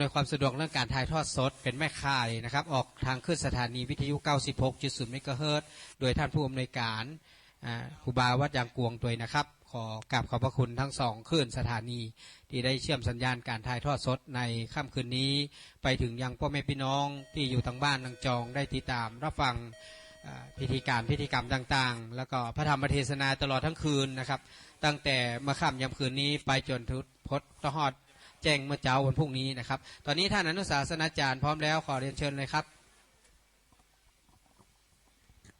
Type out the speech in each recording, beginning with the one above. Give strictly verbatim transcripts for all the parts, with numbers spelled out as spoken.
อำนวยความสะดวกเรื่องก๋านถ่ายทอดสด เป๋นแม่ข่ายนะครับ ออกตางคลื่นสถานีวิทยุ เก้าสิบหกจุดศูนย์ เมกะเฮิรตซ์ โดยต้านผู้อำนวยก๋าน อ่า ครูบาวัดยางกวงตวยนะครับ ขอกราบขอบพระคุณตึงสองคลื่นสถานีตี้ได้เชื่อมสัญญาณก๋านถ่ายทอดสดในค่ำคืนนี้ ไปเถิงยังป้อแม่ปี้น้องตี้อยู่ตางบ้านตางจองได้ติดต๋ามฮับฟัง อ่า พิธีก๋านพิธีกรรมต่างๆ แล้วก็พระธรรมเทศนาตลอดตึงคืนนะครับ ตั้งแต่เมื่อค่ำยามคืนนี้ไปจ๋นถึงพดตะฮอดแจ้งเมื่อเจ๊าวันพรุ่งนี้นะครับ ต๋อนนี้ต้านอนุศาสนาจ๋ารย์พร้อมแล้ว ขอเรียนเชิญเลยครับ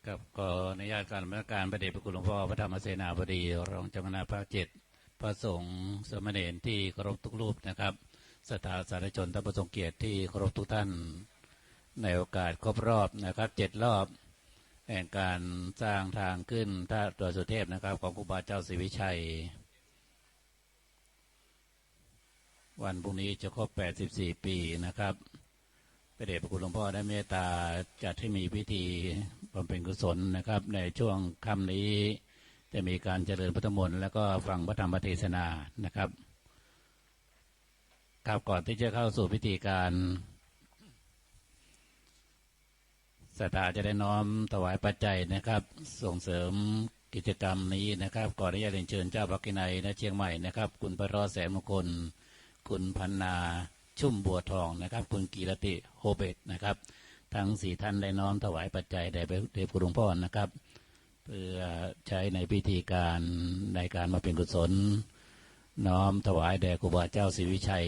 ครับ ขออนุญาตกราบนมัสก๋านพระเดชพระคุณหลวงพ่อพระธรรมเสนาบดี รองเจ้าคณะภาคเจ็ด พระสงฆ์สามเณรตี้เคารพทุกรูปนะครับ ศรัทธาสาธุชนท่านผู้ทรงเกียรติตี้เคารพทุกท่าน ในโอกาสครบรอบนะครับ เจ็ดรอบแห่งก๋านสร้างตางขึ้นท่าดอยสุเทพนะครับ ของครูบาเจ้าศรีวิชัย วันพรุ่งนี้จะครบ แปดสิบสี่ ปีนะครับ พระเดชพระคุณหลวงพ่อได้เมตตาจัดให้มีพิธีบำเพ็ญกุศลนะครับ ในช่วงค่ำนี้จะมีการเจริญพุทธมนต์ แล้วก็ฟังพระธรรมเทศนานะครับ ครับ ก่อนที่จะเข้าสู่พิธีการ ศรัทธาจะได้น้อมถวายปัจจัยนะครับ ส่งเสริมกิจกรรมนี้นะครับ ขออนุญาตเรียนเชิญเจ้าพระกินัยณเชียงใหม่นะครับ คุณไพเราะห์ แสนมงคล คุณพันนา ชุ่มบัวทองนะครับ คุณกีรติ โฮเบตนะครับ ตึงสี่ท่านได้น้อมถวายปัจจัยแด่พระเดชพระคุณหลวงพ่อนะครับ เพื่อใช้ในพิธีการในการบำเพ็ญกุศล น้อมถวายแด่ครูบาเจ้าศรีวิชัย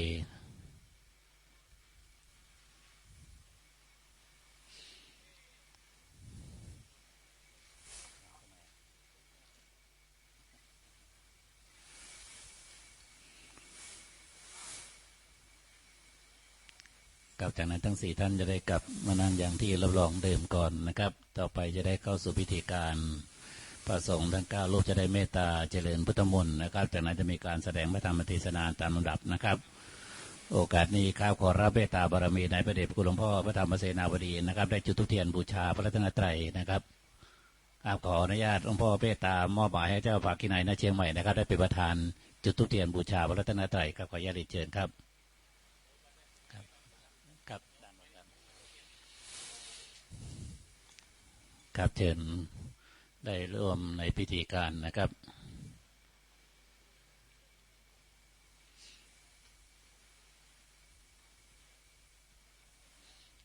ครับ จากนั้นตึงสี่ท่านจะได้กลับมานั่งยังที่รับรองเดิมก่อนนะครับ ต่อไปจะได้เข้าสู่พิธีการ พระสงฆ์ตึงเก้ารูปจะได้เมตตาเจริญพุทธมนต์นะครับ จากนั้นจะมีการแสดงพระธรรมเทศนาตามลำดับนะครับ โอกาสนี้ครับ ขอรับเมตตาบารมีในพระเดชพระคุณหลวงพ่อพระธรรมเสนาบดีนะครับ ได้จุดธูปเทียนบูชาพระรัตนตรัยนะครับ ครับ ขออนุญาตหลวงพ่อเมตตามอบหมายให้เจ้าพระกินัยณเชียงใหม่นะครับ ได้เป๋นประธานจุดธูปเทียนบูชาพระรัตนตรัยครับ ขออนุญาตเรียนเชิญครับ ครับ ครับ ครับ เชิญได้ร่วมในพิธีการนะครับ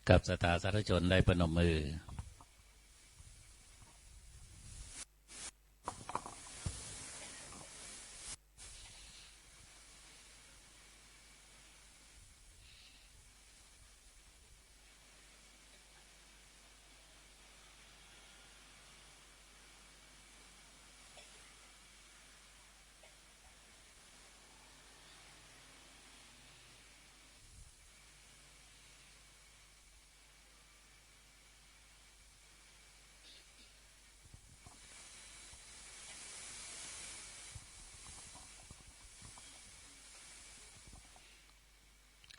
ครับ ศรัทธาสาธุชนได้ประนมมือ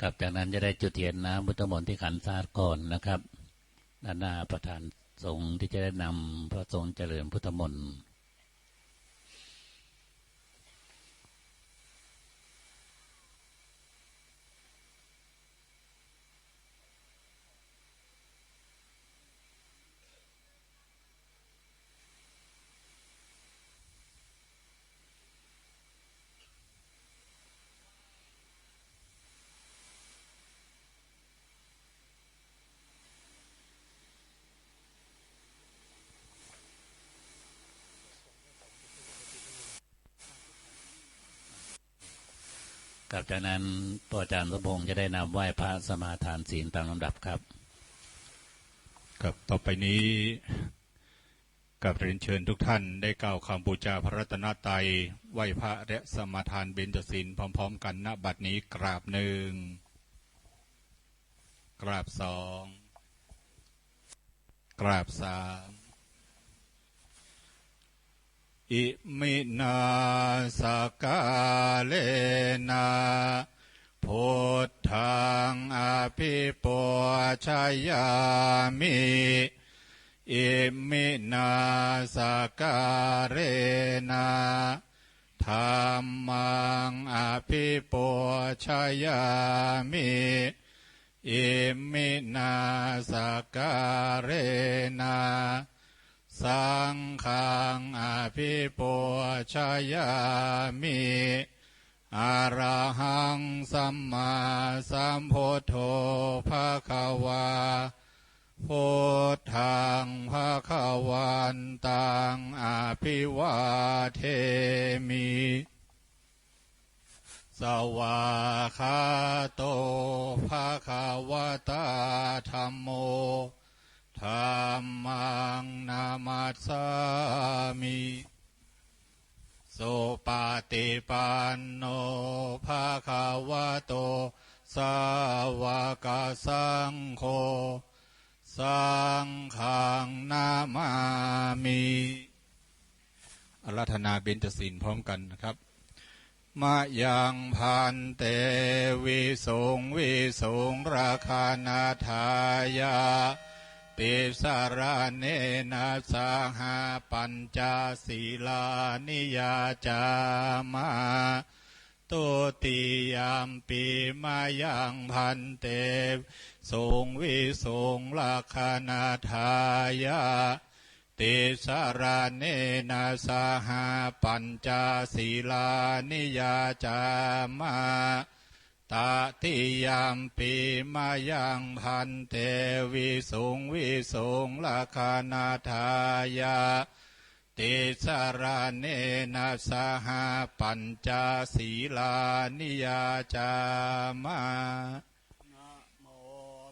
ครับ จากนั้นจะได้จุดเทียนน้ำพุทธมนต์ที่ขันสาดก่อนนะครับ ด้านหน้าประธานสงฆ์ที่จะได้นำพระสงฆ์เจริญพุทธมนต์ ครับ จากนั้นพ่ออาจารย์สมพงษ์จะได้นำไหว้พระสมาทานศีลตามลำดับครับ ครับ ต่อไปนี้ กราบเรียนเชิญทุกท่านได้กล่าวคำบูชาพระรัตนตรัย ไหว้พระและสมาทานเบญจศีลพร้อมๆ กัน ณ บัดนี้ กราบหนึ่ง กราบสอง กราบสาม อิมินา สักการะนะ พุทธัง อภิปูชยามิ อิมินา สักการะนะ Dhammaṃ abhipūjayāmi. Iminā sakkārena saṅghaṃ abhipūjayāmi. Arahaṃ sammāsambuddho bhagavā. Buddhaṃ bhagavantaṃ abhivādemi. Svākkhāto bhagavatā dhammo. Dhammaṃ namassāmi. Supaṭipanno bhagavato sāvakasaṅgho. Saṅghaṃ namāmi. อาราธนาเบญจศีลพร้อมกันนะครับ Mayaṃ bhante visuṃ visuṃ rakkhaṇatthāya tisaraṇena saha pañca sīlāni yācāma. Dutiyampi mayaṃ bhante visuṃ visuṃ rakkhaṇatthāya tisaraṇena saha pañca sīlāni yācāma. Tatiyampi mayaṃ bhante visuṃ visuṃ rakkhaṇatthāya tisaraṇena saha pañca sīlāni yācāma. Namo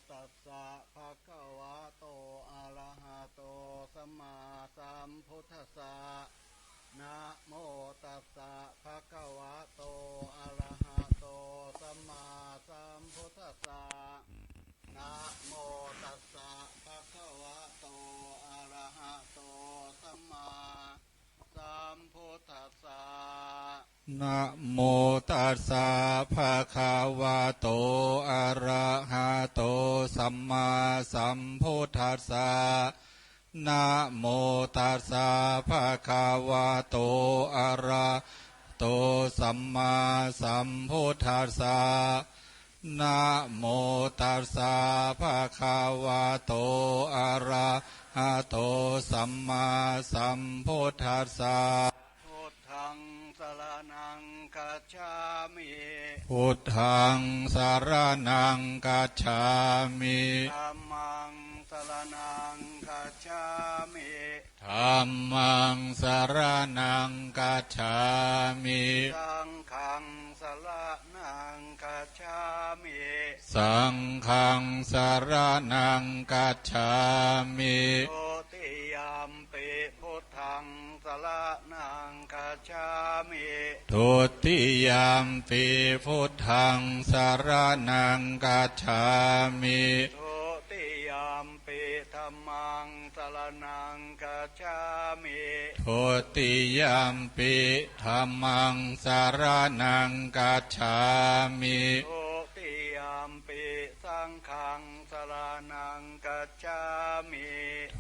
tassa bhagavato arahato sammāsambuddhassa. Namo tassa bhagavato arahato sammāsambuddhassa. Namo tassa bhagavato arahato sammāsambuddhassa. Namo tassa bhagavato arahato sammāsambuddhassa. Namo tassa bhagavato arahato sammāsambuddhassa. Namo tassa bhagavato arahato sammāsambuddhassa. Buddhaṃ saraṇaṃ gacchāmi. Buddhaṃ saraṇaṃ gacchāmi. Dhammaṃ saraṇaṃ gacchāmi. Dhammaṃ saraṇaṃ gacchāmi. Saṅghaṃ saraṇaṃ gacchāmi. Saṅghaṃ saraṇaṃ gacchāmi. Dutiyampi buddhaṃ saraṇaṃ gacchāmi. Dutiyampi buddhaṃ saraṇaṃ gacchāmi. Dutiyampi dhammaṃ saraṇaṃ gacchāmi. Dutiyampi dhammaṃ saraṇaṃ gacchāmi. Dutiyampi saṅghaṃ saraṇaṃ gacchāmi.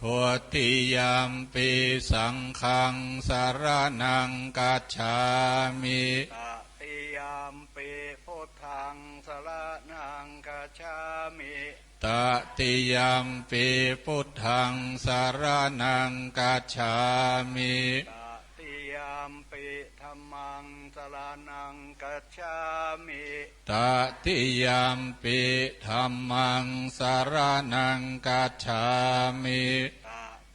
Dutiyampi saṅghaṃ saraṇaṃ gacchāmi. Tatiyampi buddhaṃ saraṇaṃ gacchāmi. Tatiyampi buddhaṃ saraṇaṃ gacchāmi. Tatiyampi dhammaṃ saraṇaṃ gacchāmi. Tatiyampi dhammaṃ saraṇaṃ gacchāmi.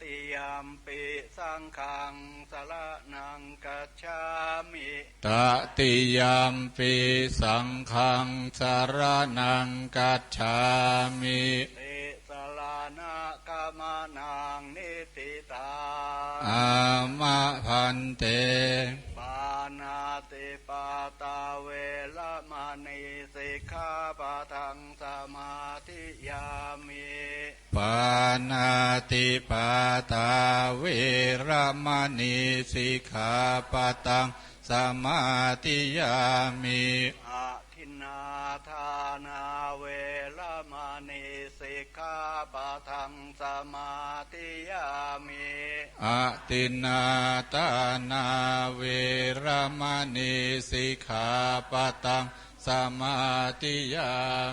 Tatiyampi saṅghaṃ saraṇaṃ gacchāmi. Tatiyampi saṅghaṃ saraṇaṃ gacchāmi. Tisaraṇagamanaṃ niṭṭhitaṃ. Āma bhante. Pāṇātipātā veramaṇī sikkhāpadaṃ samādiyāmi. Pāṇātipātā veramaṇī sikkhāpadaṃ samādiyāmi. Adinnādānā veramaṇī si สิกขาปะทังสมาธิยามิ อทินนาทานาเวระมะณีสิกขาปะทังสมาธิยา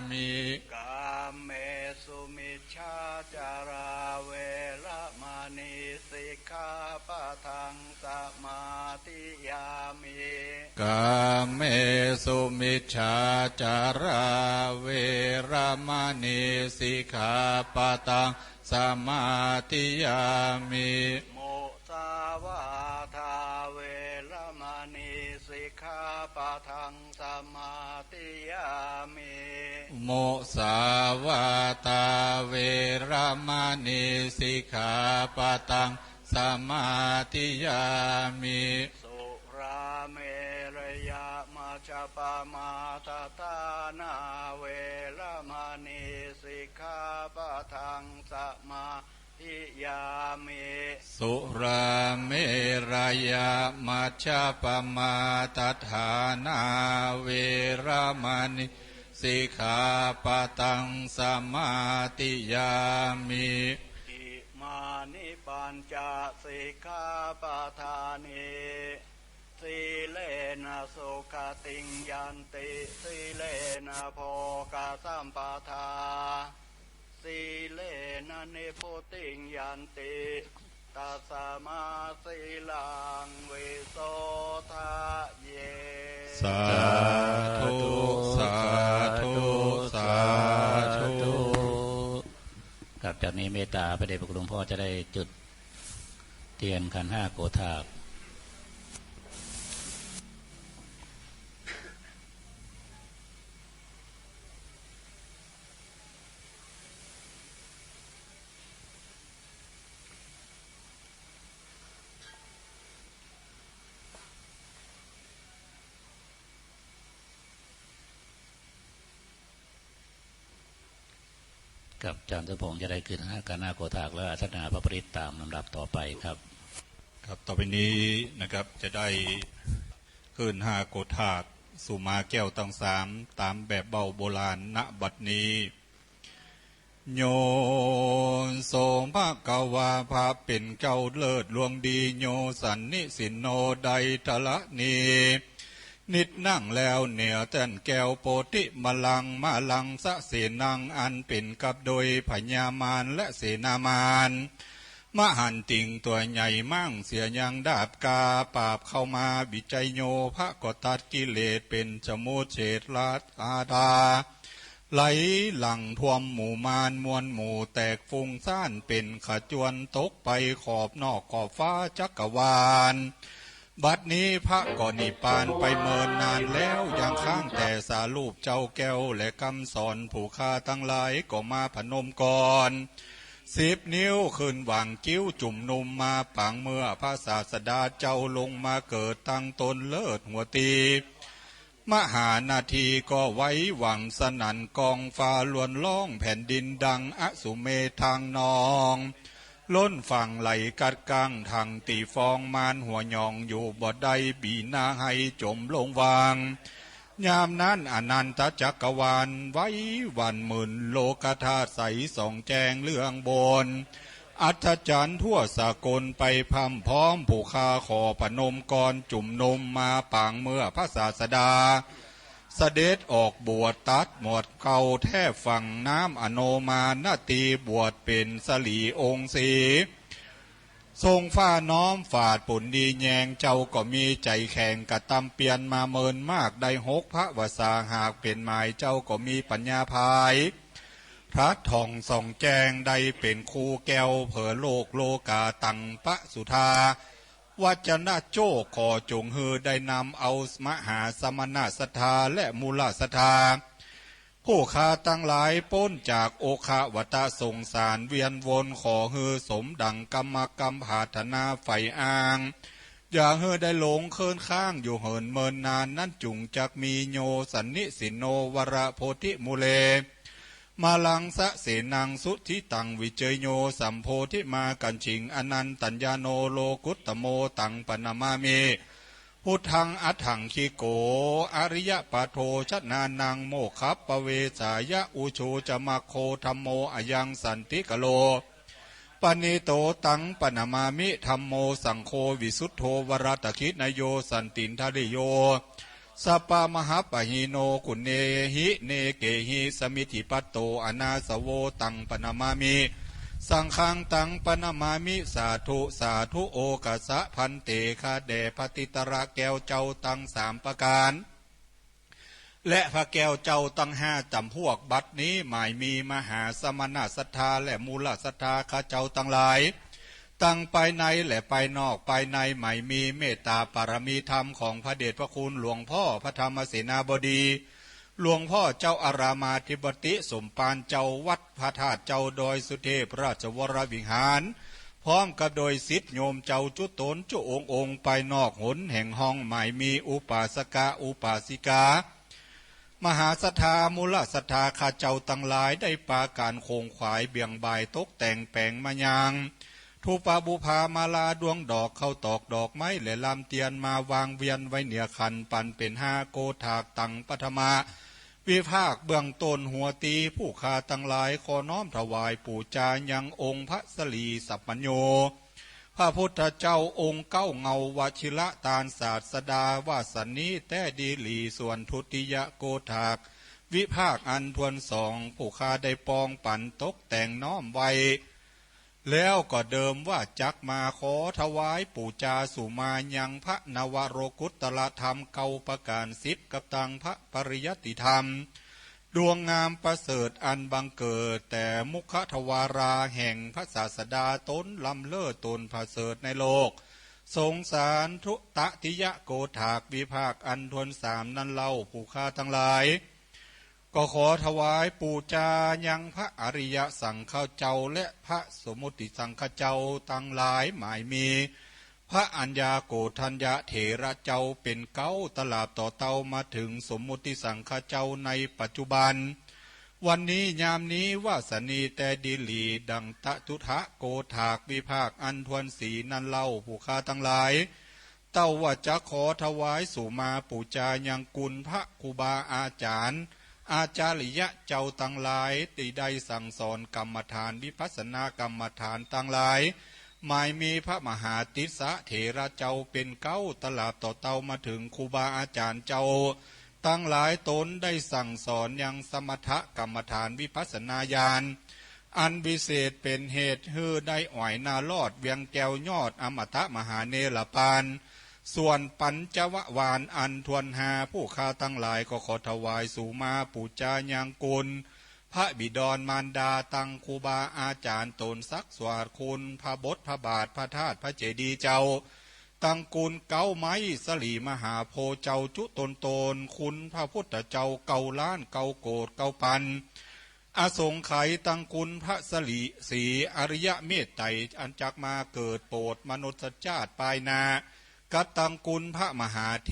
มิ กาเมสุมิจฉาจาราเวระมะณีสิกขาปะทังสมาธิยามิ กาเมสุมิจฉาจาราเวระมะณีสิกขาปะทังสมาธิยามิ มุสาวาทาเวระมะณีสิกขาปะทังสมาธิยามิ มุสาวาทาเวระมะณีสิกขาปะทังสมาธิยามิ สุราเมรยะมัจจปมาทฐานาเวระมะณีสิกขาปะทังสมา ธิยามิ สุราเมรยะมัจจปมาทฐานาเวระมะณีสิกขาปะทังสมาธิยามิ อิมานิปัญจสิกขาปะทานิ สีเลนะสุขติงยันติ สีเลนะโภคสัมปทา สีเลนะนิพพุติงยันติ ตัสมาสีลังวิโสทะเย สาธุ สาธุ สาธุ ครับ จากนี้เมตตาพระเดชพระคุณหลวงพ่อจะได้จุดเทียนขันห้าโกฏฐาก ครับ อาจารย์สมพงษ์จะได้ขึ้นห้า ขันห้าโกฏฐาก และอาราธนาพระปริตรตามลำดับต่อไปครับ ครับ ต่อไปนี้นะครับ จะได้ขึ้นห้าโกฏฐาก สุมาแก้วตังสาม ตามแบบเบ้าโบราณ ณ บัดนี้ โย โส ภะคะวา พระเป๋นเจ้าเลิศดวงดี โย สันนิสินโน ได้ธรณี นิจนั่งแล้วเหนือแต้นแก้วโพธิมาลัง มาลังสะเสนัง อันเป๋นกับโดยพญามารและเสนามาร มหันติง ตั๋วใหญ่มากเสียยังดาบกา ปราบเข้ามา วิจัยโย พระก็ตัดกิเลสเป๋นสมุจเฉทราธา ไหลหลั่งท่วมหมู่มาร มวลหมู่แตกฟุ้งซ่าน เป๋นขจวนตกไปขอบนอกขอบฟ้าจักรวาล บัดนี้พระก็นิพพานไปเมินนานแล้ว ยังค้างแต่สารูปเจ้าแก้วและกำสอน ผู้ข้าตังหลายก็มาพนมกร สิบนิ้วขึ้นหว่างคิ้วจุ่มนุมมา ปางเมื่อพระศาสดาเจ้าลงมาเกิด ตังตนเลิศหัวตี มหานาทีก็ไหวหวั่นสนั่น กองฟ้าลวนร้อง แผ่นดินดังอสุเมธางนอง ล้นฝั่งไหลกัดกัง ทั้งตี้ฟองมารหัวหย่องอยู่บ่ได้ บีหน้าไหจมลงวาง ยามนั้นอนันตจักรวาลไหวหวั่นหมื่น โลกธาตุใสส่องแจ้งเรื่องบน อัศจรรย์ทั่วสากลไปพร่ำพร้อม ผู้ข้าขอพนมกรจุ่มนุมมา ปางเมื่อพระศาสดา เสด็จออกบวชตัดหมวดเก่า แทบฝั่งน้ำอโนมานตี บวชเป๋นสลีองค์สี ทรงฟ้าน้อมฝาดผลดีแยง เจ้าก็มีใจ๋แข็งกระตำเปียรมาเมินมาก ได้หกพรรษาหากเป๋นหมาย เจ้าก็มีปัญญาพาย พลัดท่องส่องแจ้ง ได้เป๋นครูแก้วเผยโลก โลกาตังปะสุธา วัจนะโจ้ ขอจงหื้อได้นำเอามหาสมณศรัทธาและมูลศรัทธา ผู้ข้าตังหลายป๊นจากโอฆะวัฏสงสารเวียนวน ขอหื้อสมดั่งกำมะกำปรารถนาใฝ่อ้าง อย่าหื้อได้หลงเคินค้างอยู่เหินเมินนาน นั้นจุ่งจักมี โย สันนิสินโน วรโพธิมูเล มาลังสะเสนัง สุทิตัง วิจัยโย สัมโพธิมากัญฉิง อนันตัญญาโณ โลกุตตโม ตังปะนะมามิ พุทธัง อัฏฐังคิโก อริยะปะโท ชนะนัง โมคคัปปะเวสายะ อุชูจะ มัคโค ธัมโม อะยัง สันติกะโร ปะณิโต ตัง ปะนะมามิ ธัมโม สังโฆ วิสุทโธ วะระตะขินะโย สันตินทะริโย สัปปะมะหะปะหิโน กุเณหิ เนเกหิ สะมิทธิปัตโต อะนาสะโว ตัง ปะนะมามิ สังฆัง ตัง ปะนะมามิ สาธุ สาธุ โอกัสสะ ภันเต ข้าแด่พระติตระแก้วเจ้าตังสามประก๋าน และพระแก้วเจ้าตังห้าจ๋ำพวก บัดนี้หมายมีมหาสมณะศรัทธาและมูลศรัทธาข้าเจ้าตังหลาย ตังภายในและภายนอก ภายในหมายมีเมตตาปารมีธรรมของพระเดชพระคุณหลวงพ่อพระธรรมเสนาบดี หลวงพ่อเจ้าอารามาธิบดีสมภารเจ้าวัดพระธาตุเจ้าดอยสุเทพราชวรวิหาร พร้อมกับโดยศิษย์โยมเจ้าจุ๊ต๋นจุ๊องค์องค์ ภายนอกหนแห่งห้องหมายมีอุปาสกะอุปาสิกา มหาศรัทธามูลศรัทธาข้าเจ้าตังหลาย ได้ปากั๋นขงขวายเบี่ยงบ่ายตกแต่งแป๋งมะยัง ธูปะบุปผามาลาดวงดอก ข้าวตอกดอกไม้และลำเตียน มาวางเวียนไว้เหนือขัน ปันเป๋นห้าโกฏฐากตังปฐมะ วิภาคเบื้องต้นหัวตี๋ ผู้ข้าตังหลายขอน้อมถวายปู๋จายังองค์พระสะหลีสัพพัญญู พระพุทธเจ้าองค์เก๊าเงา วชิระตานศาสดา วาสะนีแต๊ดีหลี ส่วนทุติยะโกฏฐาก วิภาคอันถ้วนสอง ผู้ข้าได้ปองปั๋นตกแต่งน้อมไว้ แล้วก็เดิมว่าจักมาขอถวายปู๋จาสุมายังพระนวโลกุตตรธรรมเก้าประก๋านสิบ กับตังพระปริยัติธรรม ดวงงามประเสริฐอันบังเกิดแต่มุขทวาราแห่งพระศาสดาต๋น ล้ำเลิศต๋นประเสริฐในโลก สงสารทุตติยะโกฏฐากวิภาคอันถ้วนสามนั้นเล่า ผู้ข้าตังหลาย ก็ขอถวายปู๋จายังพระอริยสังฆเจ้าและพระสมมุติสังฆเจ้าตังหลาย หมายมี พระอัญญาโกณฑัญญะเถระเจ้าเป๋นเก๊า ตลาดต่อเต้ามาเถิงสมมุติสังฆเจ้าในปัจจุบัน วันนี้ยามนี้วาสะนีแต๊ดีหลี ดังตะทุทะโกฏฐากวิภาคอันถ้วนสี่นั้นเล่า ผู้ข้าตังหลาย เต้าว่าจะขอถวายสุมาปู๋จายังคุณพระครูบาอาจ๋ารย์ อาจาริยะเจ้าตังหลาย ตี้ได้สั่งสอนกรรมฐานวิปัสสนากรรมฐานตังหลาย หมายมีพระมหาติสสะเถระเจ้าเป๋นเก๊า ตลาดต่อเต้ามาเถิงครูบาอาจ๋ารย์เจ้าตังหลาย ต๋นได้สั่งสอนยังสมถกรรมฐานวิปัสสนาญาณ อันวิเศษเป๋นเหตุหื้อได้อ่อยหน้ารอดเวียงแก้วยอดอมตะมหาเนรปาน ส่วนปัญจววานอันถ้วนห้า ผู้ข้าตังหลายก็ขอถวายสุมาปู๋จายังคุณพระบิดรมารดา ตังครูบาอาจ๋ารย์ต๋น สักสวดคุณพระบทพระบาทพระธาตุพระเจดีย์เจ้า ตังคุณเก๊าไม้สะหลีมหาโพธิ์เจ้าจุ๊ต๋นต๋น คุณพระพุทธเจ้าเก้าล้านเก้าโกฏเก้าปัน อสงไขย ตังคุณพระสะหลีสีอริยะเมตไตรอันจักมาเกิดโปรดมนุษย์จ้าดปายหน้า กับตังคุณพระมหาเถ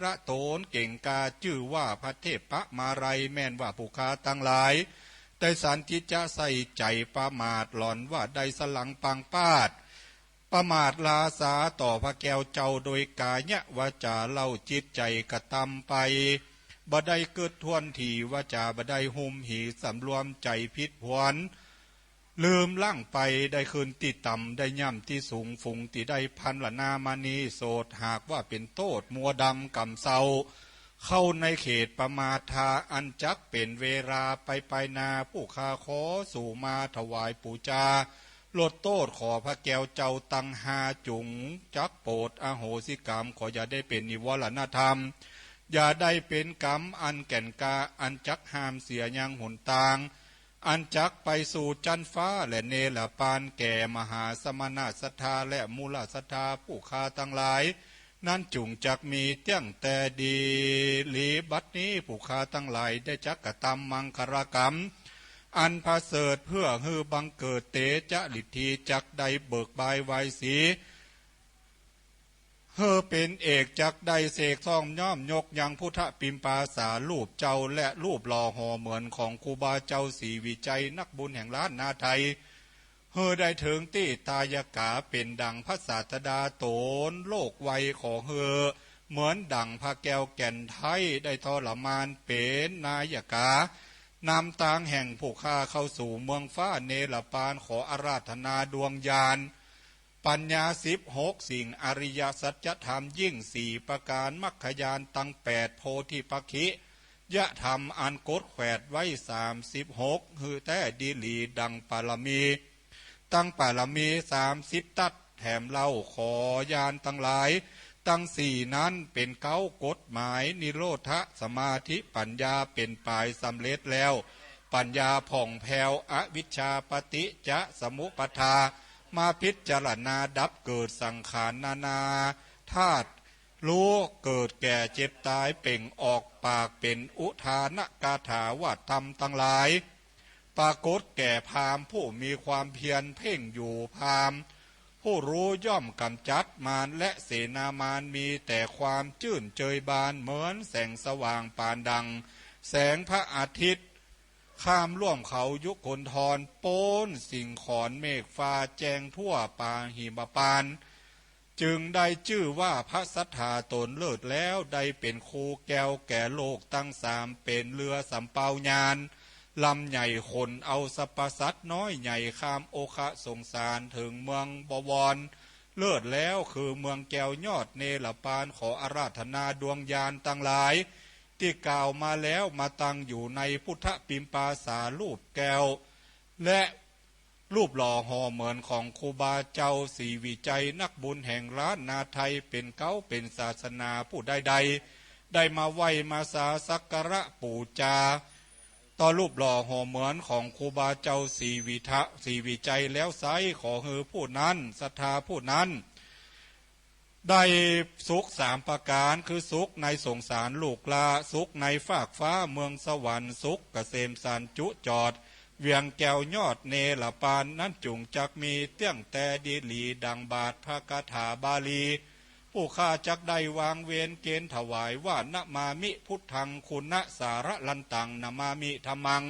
ระต๋นเก่งกล้าจื้อว่าพระเทพปะมาลัย แม่นว่าผู้ข้าตังหลาย ได้สันติจะใส่ใจ๋ประมาทหล่อนว่าได้สลังปังปาด ประมาทลาสาต่อพระแก้วเจ้าโดยก๋ายวาจ๋าเล่า จิตใจ๋กระตำไปบ่ได้กึ๊ดถ้วนถี่ วาจ๋าบ่ได้ฮุมหี๋สำรวมใจ๋ผิดผวน ลืมลั่งไป ได้ขึ้นตี้ต่ำ ได้ย่ำตี้สูง ฝูงตี้ได้พรรณนามานี้โสด หากว่าเป๋นโต้ษมัวดำกำเซ้า เข้าในเขตประมาทา อันจักเป๋นเวลาไปปายหน้า ผู้ข้าขอสุมาถวายปู๋จา ลดโต้ษขอพระแก้วเจ้าตังห้าจุ่งจักโปรดอโหสิกรรม ขออย่าได้เป๋นนิวรณธรรม อย่าได้เป๋นกรรมอันแก่นกล้า อันจักห้ามเสียยังหนตาง อันจักไปสู่จั๊นฟ้าและเนรปานแก่มหาสมณะศรัทธาและมูลศรัทธาผู้ข้าตังหลาย นั้นจุ่งจักมีเตี้ยงแต่ดีหลี บัดนี้ผู้ข้าตังหลายได้จักกระตำมังคลกรรม อันประเสริฐเพื่อหื้อบังเกิดเตจะฤทธีจักได้เบิกบายไวสี หื้อเป๋นเอกจักได้เสกซ่อมน้อมยกยังพุทธปิมปาสารูปเจ้าและรูปหล่อห่อเหมือนของครูบาเจ้าศรีวิชัยนักบุญแห่งล้านนาไทย หื้อได้เถิงตี้ตายกาเป๋นดังพระศาสดาต๋นโลกไว ขอหื้อ เหมือนดั่งพระแก้วแก่นไท้ได้ทรมานเป๋นนายกา นำตางแห่งผู้ข้าเข้าสู่เมืองฟ้าเนรปาน ขออาราธนาดวงญาณ ปัญญาสิบหกสิ่ง อริยสัจธรรมยิ่งสี่ประการ มรรคญาณตังแปด โพธิปักขิยธรรมอันกดแขวดไว้สามสิบหก หื้อแต๊ดีหลีดั่งปารมี ตังปารมีสามสิบตั๊ดแถมเล่า ขอญาณตังหลายตังสี่นั้น เป๋นเก๊ากฎหมาย นิโรธสมาธิปัญญาเป๋นป๋ายสำเร็จแล้ว ปัญญาผ่องแผ้ว อวิชชา ปฏิจจสมุปปาทา มาพิจารณาดับเกิดสังขารนานาธาตุ ฮู้เกิดแก่เจ็บต๋าย เปล่งออกปากเป๋นอุทานกาถาว่า ธรรมตังหลายปรากฏแก่พราหมณ์ผู้มีความเพียรเพ่งอยู่ พราหมณ์ผู้ฮู้ย่อมก๋ำจัดมารและเสนามาร มีแต่ความจื้นเจิยบาน เหมือนแสงสว่างปานดั่งแสงพระอาทิตย์ ข้ามล่วมเขายุคนธร ป๊นสิ่งขอนเมฆฟ้า แจ้งทั่วป่าหิมพานต์ จึงได้จื้อว่าพระสัตถาต๋นเลิศแล้ว ได้เป๋นครูแก้วแก่โลกตังสาม เป๋นเรือสำเปาญาณลำใหญ่ ขนเอาสรรพสัตว์น้อยใหญ่ ข้ามโอคะสงสารเถิงเมืองบวร เลิศแล้วคือเมืองแก้วยอดเนรปาน ขออาราธนาดวงญาณตังหลายตี้กล่าวมาแล้ว มาตั้งอยู่ในพุทธปิมปาสารูปแก้ว และ รูปหล่อห่อเหมือนของครูบาเจ้าศรีวิชัย นักบุญแห่งล้านนาไทย เป๋นเก๊าเป๋นศาสนา ผู้ใดๆ ได้มาไหว้มาสาสักการะปู๋จา ต่อรูปหล่อห่อเหมือนของครูบาเจ้าศรีวิทะ ศรีวิชัยแล้วไซร้ ขอหื้อผู้นั้น ศรัทธาผู้นั้น ได้สุขสามประก๋าน คือสุขในสงสารลูกละ สุขในฟากฟ้าเมืองสวรรค์ สุขเกษมสันต์จุจอด เวียงแก้วยอดเนรปาน นั้นจุ่งจักมีเตี้ยงแต๊ดีหลีดั่งบาทพระคาถาบาลี ผู้ข้าจักได้วางเวรเกณฑ์ถวายว่า นะมามิพุทธัง คุณสาระลันตัง นะมามิธัมมัง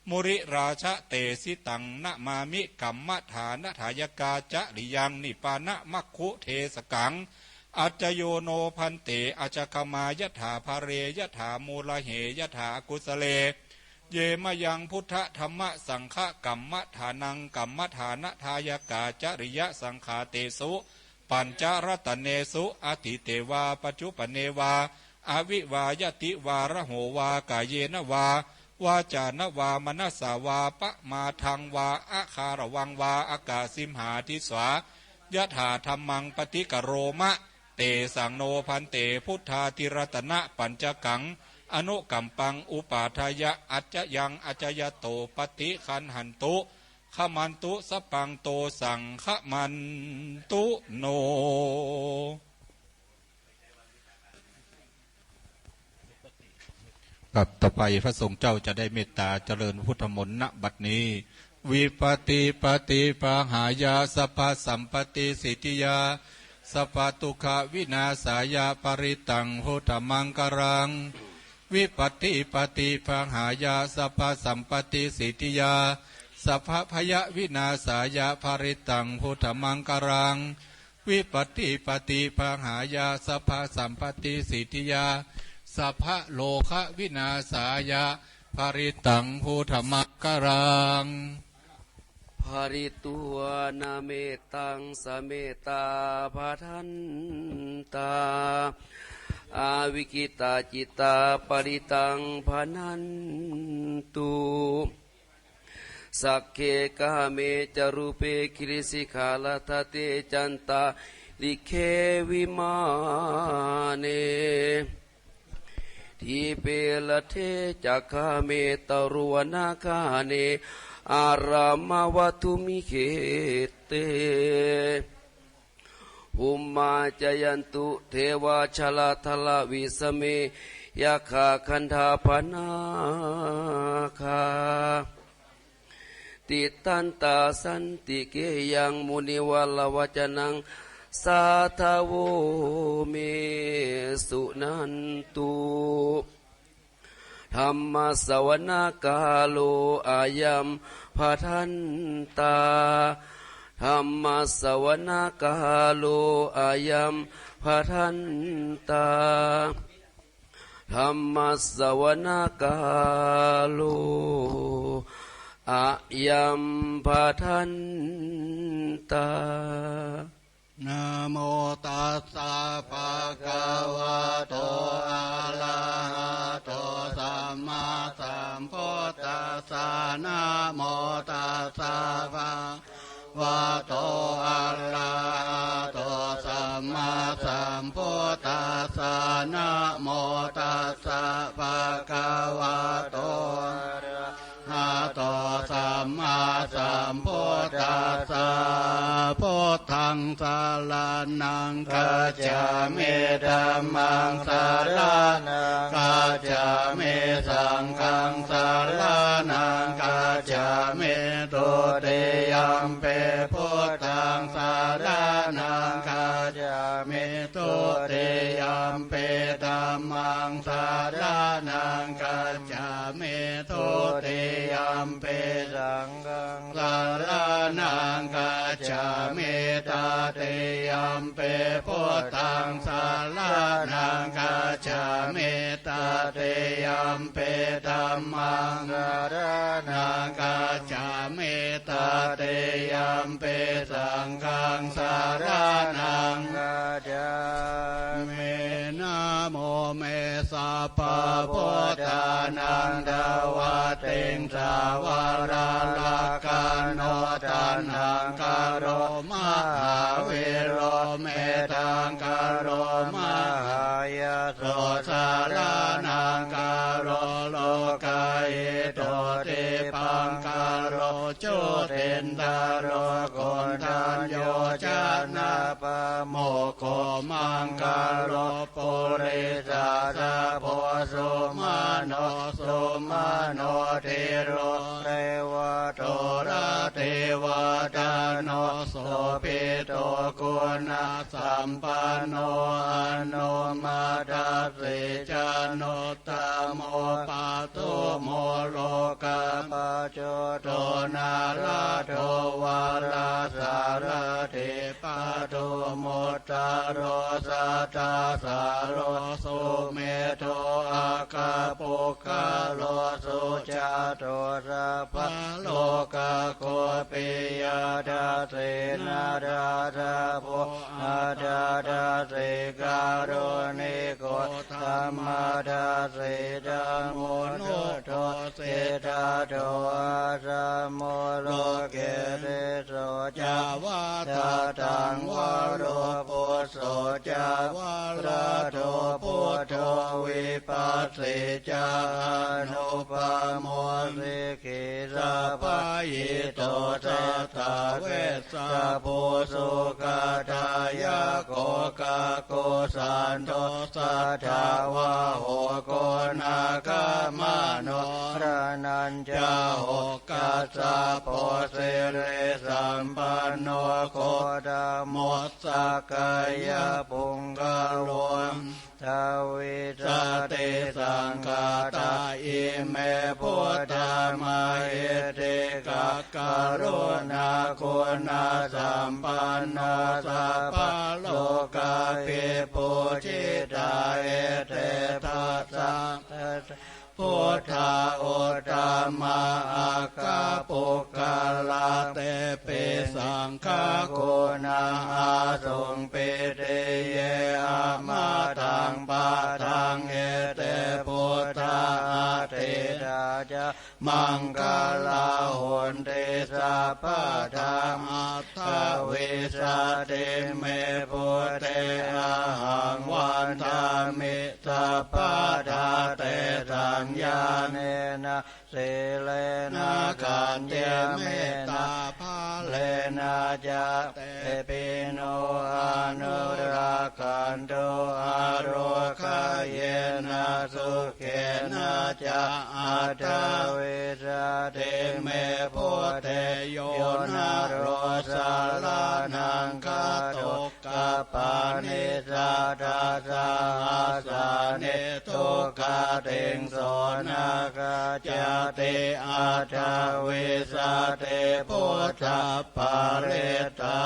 มุนิราชะเตสิตัง นะมามิ กัมมะฐานะทายกาจริยัง นิปปานะมัคคุเทสกัง อัจจโยโนภันเต อัจจคมายถาภะเร ยถามูลเห ยถาอกุสเล เยมะยังพุทธธัมมะสังฆกัมมะฐานัง กัมมะฐานะทายกาจริยสังขาเตสุ ปัญจรัตเนสุ อตีเตวาปัจจุปปะเนวา อวิวายติวาระโหวา กาเยนะวา วาจานะวา มนัสสา วาปะมาทังวา อะคารวังวา อะกาสิมหาทิสสา ยถาธัมมังปฏิกะโรมะ เตสังโนภันเต พุทธาทิรัตนะปัญจกัง อนุกัมปังอุปาทายะ อัจจยังอัจจยโต ปฏิคันหันตุ ขมันตุ สัพพัง โตสังขมันตุโน ครับ ต่อไปพระสงฆ์เจ้าจะได้เมตตาเจริญพุทธมนต์ ณ บัดนี้ วิปตติปฏิปหายะ สัพพสัมปตติสิทธิยา สัพพทุกขวินาศายะ ปะริตตัง พุทธมังคลัง วิปตติปฏิปหายะ สัพพสัมปตติสิทธิยา สัพพะภยวินาศายะ ปะริตตัง พุทธมังคลัง วิปตติปฏิปหายะ สัพพสัมปตติสิทธิยา สัพพะโรควินาศายะ ปะริตตัง พุทธมังคลัง ภริตวานะเมตตัง สะเมตตา ภะทันตา อาวิกขิตาจิตตา ปะริตตัง ภะนันตุ สักเข กาเม จะรูปะ กิริสิขะรัฐะเท จันตะริเข วิมาเน ทีปะรัฐเท จะ กาเม ตะรุวนาคาเน อะระมะวะทุมหิเขเต ภุมมาจะยันตุ เทวา จาลาธะละวิสะเม ยักขา คันธา ปะนาคา ติดทันตา สันติเกยัง มุนิวะระวะจะนัง สาธะโว เม สุนันตุ ธัมมะสะวะนะกาโล อะยัง ภะทันตา Dhammassavanakālo ayambhadantā. Dhammassavanakālo ayambhadantā. Namo tassa bhagavato arahato sammāsambuddhassa. Namo tassa bhagavato arahato sammāsambuddhassa. Namo tassa bhagavato arahato sammāsambuddhassa. Buddhaṃ saraṇaṃ gacchāmi. Dhammaṃ saraṇaṃ gacchāmi. Saṅghaṃ saraṇaṃ gacchāmi. Dutiyampi buddhaṃ saraṇaṃ gacchāmi. Dutiyampi dhammaṃ saraṇaṃ gacchāmi. Dutiyampi saṅghaṃ saraṇaṃ gacchāmi. Tatiyampi buddhaṃ saraṇaṃ gacchāmi. Tatiyampi dhammaṃ saraṇaṃ gacchāmi. Tatiyampi saṅghaṃ saraṇaṃ gacchāmi. Namo me sabbabuddhānaṃ dvattiṃsavara rakkhaṇo. Taṇhaṅkaro mahāvīro Medhaṅkaro mahāyaso. Saraṇaṅkaro lokahito. Dīpaṅkaro jotindharo koṇḍañño janapāmokkho. Maṅgalo purisāsabho sumano sumano dhīro sevato rativaḍḍhano sobhito guṇasampanno anomadassī januttamo padumo lokapajjoto nārado varasārathī padumuttaro sattasāro sumedho aggapuggalo sujāto sabbalokaggo piyadassī narāsabho atthadassī kāruṇiko dhammadassi dhammuttamo siddhattho āsamo loke tejona ca vadataṃ varo phusso ca varado buddho vipassī ca anupamo sikhī sabbahito satthave ssabhū sukhadāyako kukkussando satthavāho koṇāgamano maraṇañca hokassapo sirisampanno gotamo sakyapuṅgalo undavīsati saṅkhātā ime buddhā mahiddhikā karuṇāguṇasampannā sabbalokābhipūjitā ete dasaṃ buddhā uttamā aggapuggalā tepi saṅghaguṇā āsuṃ pītiye amataṃ padaṃ ete buddhā atītā ca maṅgalā honti sabbadā aṭṭhavīsati me buddhe ahaṃ vandāmi sabbadā tesaṃ ñāṇena sīlena khañca mettābalena ca tepi no anurakkhantu arogayena sukhena ca aṭṭhavīsati me buddhe yo naro saraṇaṃ gato kappāna nisādasahassāni dukkhatiṃ so na kacati aṭṭhavīsati bhūtapparitā.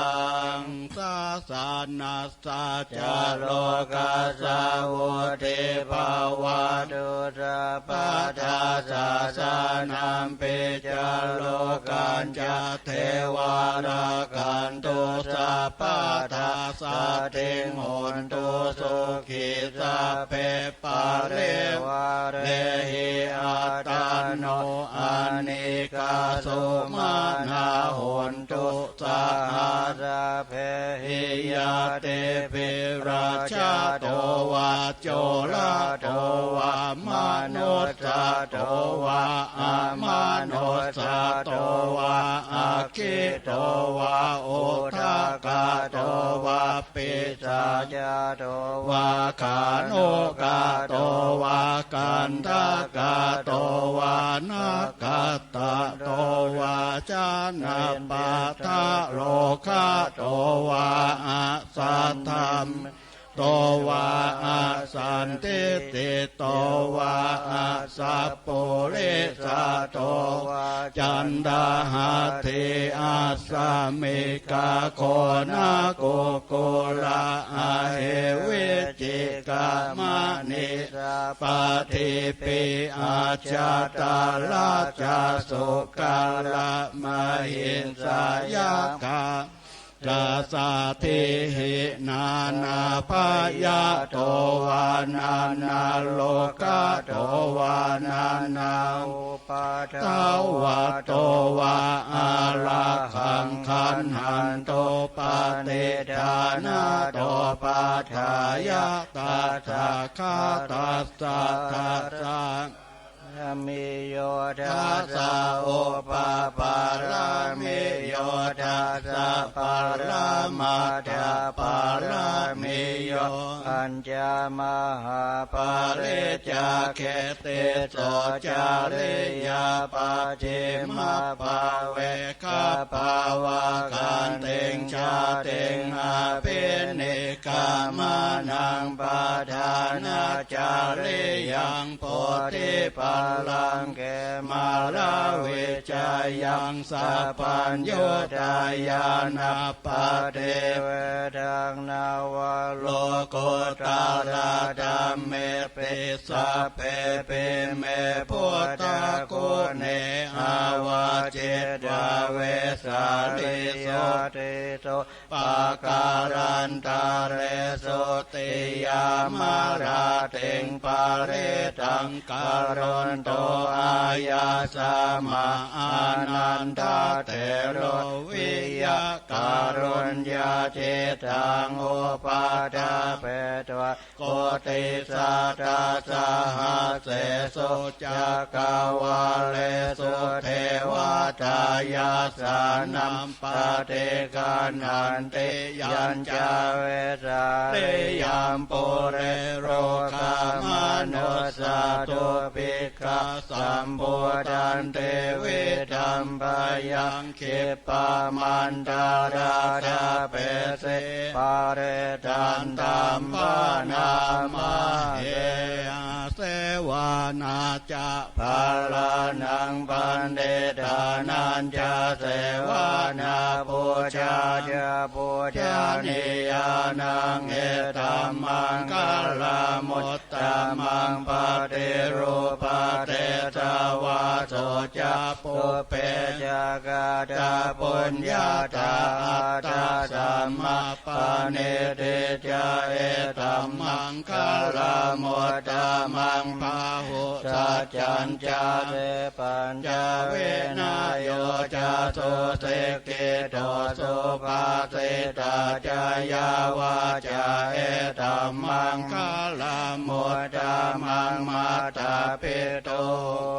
Sāsanassa ca lokassa vuḍḍhibhava tu sabbadā sāsanampi ca lokañca devā rakkhantu sabbadā saddhiṃ hontu sukhī sabbe parivarehi attano anīghā sumanā hontu saha sabbehi ñātibhi. Rājato vā corato vā manussato vā amanussato vā aggito vā udakato vā pisācato vā khāṇukato vā kaṇṭakato vā nakkhattato vā janapadarogato vā asaddhammato vā asandiṭṭhito vā asappurisato vā caṇḍahatthi assami gagonakukkulaahi vicchikamanisapadīpī ajjattaracchasūkaramahiṃsayakkha saddīhi nānābhayato vā nānārogato vā nānāupaddavato vā ārakkhaṃ gaṇhantu paṭiggaṇhānato paṭṭhāya tassa khatassa dasa pāramiyo dasa upapāramiyo dasa paramatthapāramiyo pañca mahāpariccāge tisso cariyā pacchimabbhave gabbhāvakkantiṃ jātiṃ abhinikkhamanaṃ padhānacariyaṃ bodhipallaṅke māravijayaṃ sabbaññutañāṇappaṭivedhaṃ navalokuttaradhamme pi sabbepime buddhaguṇe āvajjitvā vesāliyā tīsu pākārantaresu tiyāmarattiṃ parittaṃ karonto āyasmā ānandatthero viya kāruññacittaṃ upaṭṭhapetvā koṭisatasahassāsu cakkavāḷesu devatā yassāṇaṃ paṭiggaṇhanti yañca vesāliyaṃ pure rogāmanussādubhi kkha sambhūtantividhambhayaṃ khippāmantaradhāpesi parittantam bhaṇāma he. Asevanā ca bālānaṃ paṇḍitānañca sevanā pūjā ca pūjanīyānaṃ etammaṅgalamu ttamaṃ. Paṭirūpadesavāso ca pubbe ca katapuññatā attasammāpaṇidhi ca etammaṅgalamuttamaṃ. Bāhusaccañca pañca vinayo ca susikkhito subhāsitā ca yā vācā etammaṅgalamuttamaṃ. Mātāpitu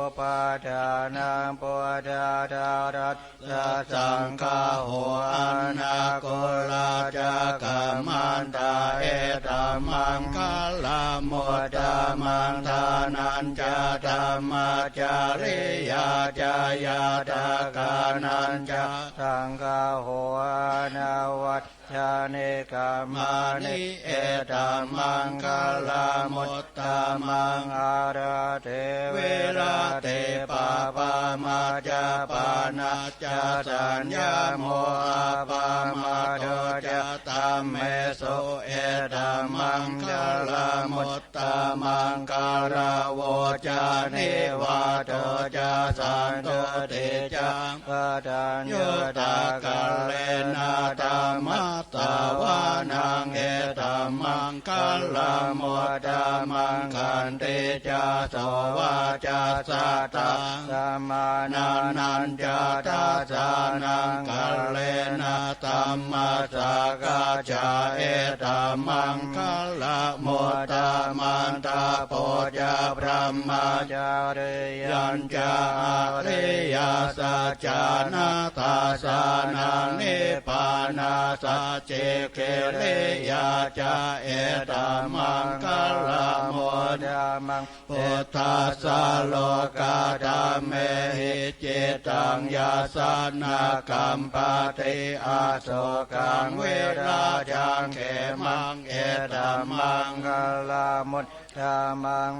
upaṭṭhānaṃ puttadārassa saṅgaho anākulā ca kammantā etammaṅgalamuttamaṃ. Dānañca dhammacariyā ca ñātakānañca saṅgaho anavajjā jjhānekammāni, etammaṅgalamuttamaṃ. Āratī viratī pāpā majjapānā ca saññamo, appamādo ca dhammesu, etammaṅgalamuttamaṃ. Gāravo ca nivāto ca santuṭṭhī ca kataññutā, kālena dhammassavanaṃ, etammaṅgalamuttamaṃ. Khantī ca sovacassatā samaṇānañca dassanaṃ, kālena dhammasākacchā, etammaṅgalamuttamaṃ. Tapo ca brahmacariyañca ariyasaccāna dassanaṃ, nibbānasacchikiriyā ca, etammaṅgalamuttamaṃ. Phuṭṭhassa lokadhammehi cittaṃ yassa na kampati, asokaṃ virajaṃ khemaṃ, etammaṅgalamuttamaṃ.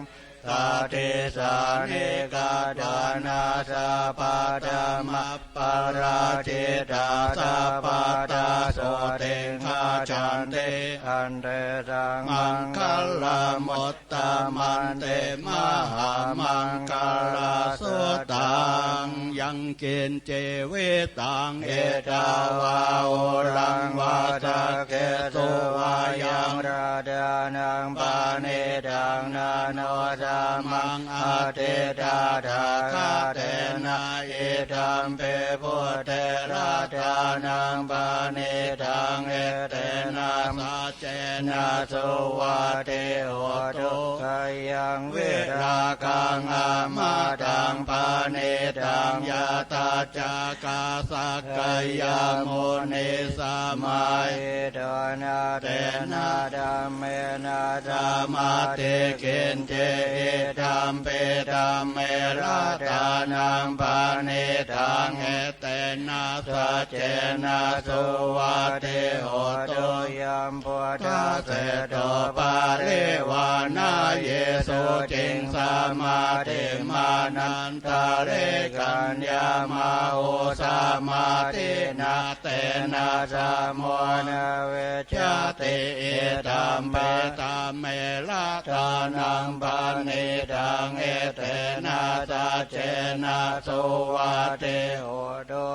Sadisāni katvāna sabbatthamaparājitā, sabbattha sotthiṃ gacchanti, tantesaṃ maṅgalamut tamanti. Mahāmaṅgalasuttaṃ. Yaṅkiñci vittaṃ idha vā huraṃ vā saggesu vā yaṃ, ratanaṃ paṇītaṃ na no samaṃ atthi tathāgatena, idampi buddhe ratanaṃ paṇītaṃ, etena sac cena suvatthi hotu. Khayaṃ virāgaṃ amataṃ paṇītaṃ, yadajjhagā sakyamunī samāhito, na tena dhammena samatthi kiñci, idampi dhamme ratanaṃ paṇītaṃ, etena saccena suvatthi hotu. Yambuddhaseṭṭho parivaṇṇayī suciṃ, samādhimānantarikaññamāhu, samādhinā tena samo na vijjati, idampi dhamme ratanaṃ paṇītaṃ, etena saccena suvatthi hotu.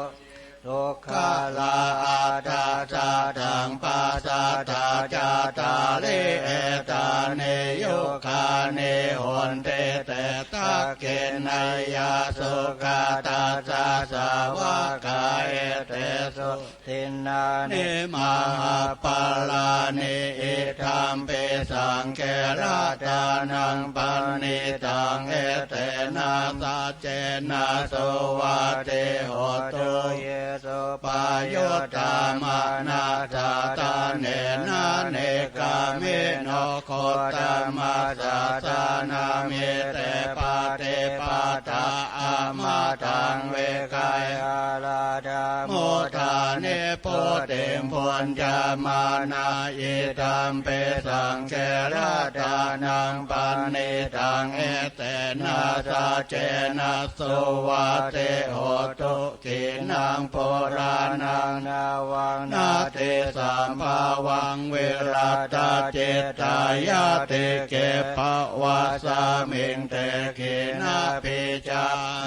Puggalā aṭṭha sataṃ pasatthā, cattāri etāni yugāni honti, te dakkhiṇeyyā sugatassa sāvakā, etesu dinnāni mahapphalāni, idampi saṅghe ratanaṃ paṇītaṃ, etena saccena suvatthi hotu. Ye suppayuttā manasā daḷhena, nikkāmino gotamasāsanamhi, te pattipattā amataṃ vigayha, laddhā mudhā nibbutiṃ bhuñjamānā, idampi saṅghe ratanaṃ paṇītaṃ, etena saccena suvatthi hotu. Khīṇaṃ purāṇaṃ navaṃ natthi sambhavaṃ, virattacittāyatike bhavasmiṃ, te khīṇabījā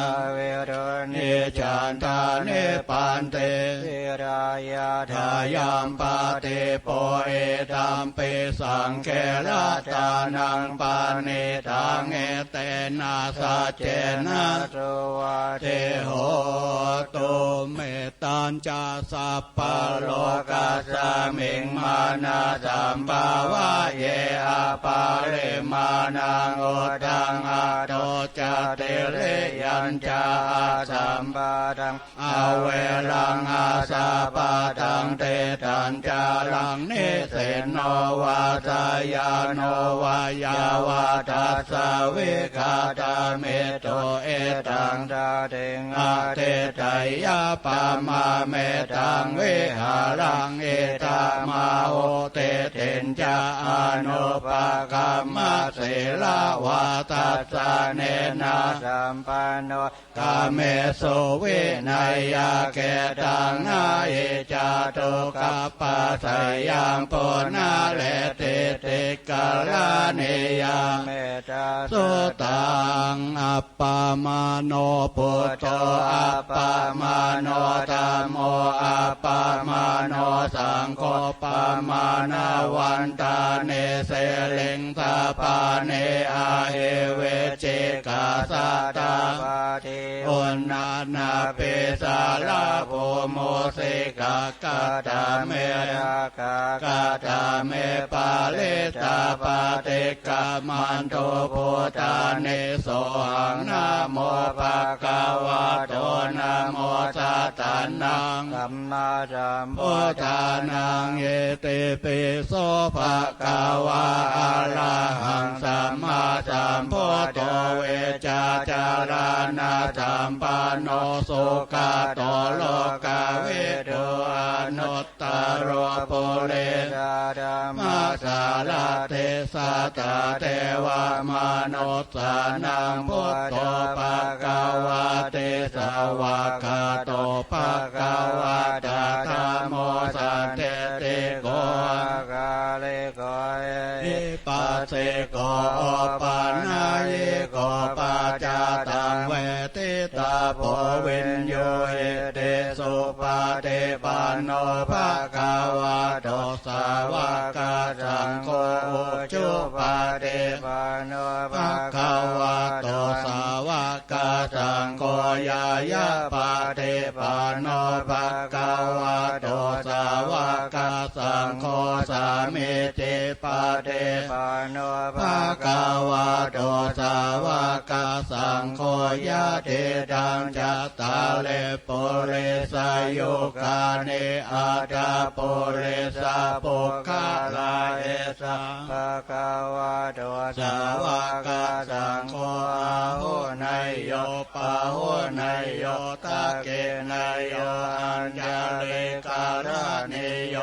avirūḷhichandā, nibbanti dhīrā yathāyampadīpo, idampi saṅghe ratanaṃ paṇītaṃ, etena saccena suvatthi hotu. Mettañca sabbalokasmiṃ mānasambhāvaye aparimāṇaṃ, uddhaṃ adho ca tiriyañca asambādhaṃ averaṃ asapattaṃ. Tiṭṭhaṃ ญจรัง นิสินโน วาสายาโน วายาวัฏฏัสสะ วิกาตามิตถุ อิทัง สติง อธิฏฐะยะ ปะมะเมตัง วิหารัง อิทัง อาหุ ทิฏฐิญจะ อนุปะกัมมะ สีลาวาทัสสะเนนะ สัมปันโน กาเมสุ วินัยยะ เขตัง นะหิ จะตุกัปปะสะยัง ปุนะเรติ ติกะรณียา เมตตาสุตัง อัปปะมาโณ ปุตโธ อัปปะมาโณ ธัมโม อัปปะมาโณ สังโฆ ปะมาณวันตานิ สิริง สะปานิ อะหิ วิจจิกา สะตาปาที อุณณะนะปิ สะระ ภู มูสิกะ กะตะเม รักขา กะตะเม ปะริตตา ปะฏิกขัมมันตุ บทานิ โสหัง นะโม ภะคะวะโต นะโม สะตันนัง สัมมาสัมพุทธานัง อิติปิโส ภะคะวา อะระหัง สัมมาสัมพุทโธ วิจจาจารณะสัมปันโน สุขะโต โลกะวิทู อนุตตโร ปุริสะธัมมะสารถิ สัตถะเทวะมนุสสานัง พุทโธ ภะคะวะติ สะวากขาโต ภะคะวะตะ ธัมโม สันทิฏฐิโก อะกาลิโก เอหิปัสสิโก โอปะนะยิโก ปัจจาตัง เวทิตาโพ วิญญูหิติ สุปะฏิปันโน ภะคะวะโต สาวะกะสังโฆ อุจุปะฏิปันโน ภะคะวะโต สาวะกะสังโฆ ญาญะปะฏิปันโน ภะคะวะโต สาวะกะสังโฆ สามีจิปะฏิปันโน ภะคะวะโต สาวะกะสังโฆ ยะถิตัง จัตตาริ ปุริสายุคานิ อัตถะปุริสะปุคคะลา เอสัง ภะคะวะโต สาวะกะสังโฆ อาหุเนยโย ปาหุเนยโย ทักขิเนยโย อัญชะลีกะรณีโย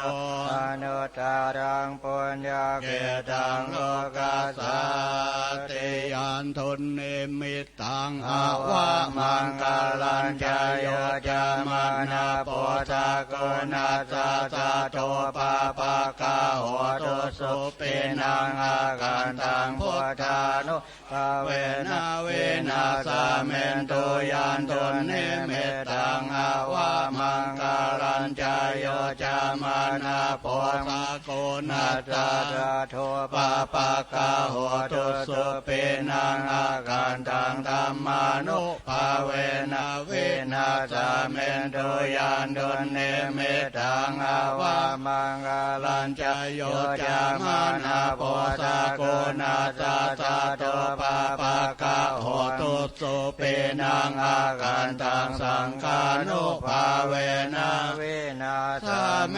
อนุตตรัง ปุญญะเขตัง โลกัสสาติ ยันตุนนิมิต ตัง อะวะมังคะลัญจะ โย จะมะนะ โพ สะกุณัสสะ สะโท ปะปะกะโห ตุ สุปิณัง อะคันตัง พุทธานุภาเวนะ วินาสสะเมนตุ ยันตุนนิมิตตัง อะวะมังคะลัญจะ โย จะมะนะ โพ สะกุณัสสะ สะโท ปะปะกะโห ตุ สุปิณัง อะคันตัง ธัมมานุภาเวนะ วินาสสะเมนตุ ยันตุนนิมิตตัง อะวะมังคะลัญจะ โย จะมะนะ โพ สะกุณัสสะ สะโท ปะปะกะโห ตุ สุปิณัง อะคันตัง สังฆานุภาเวนะ วินาสสะเม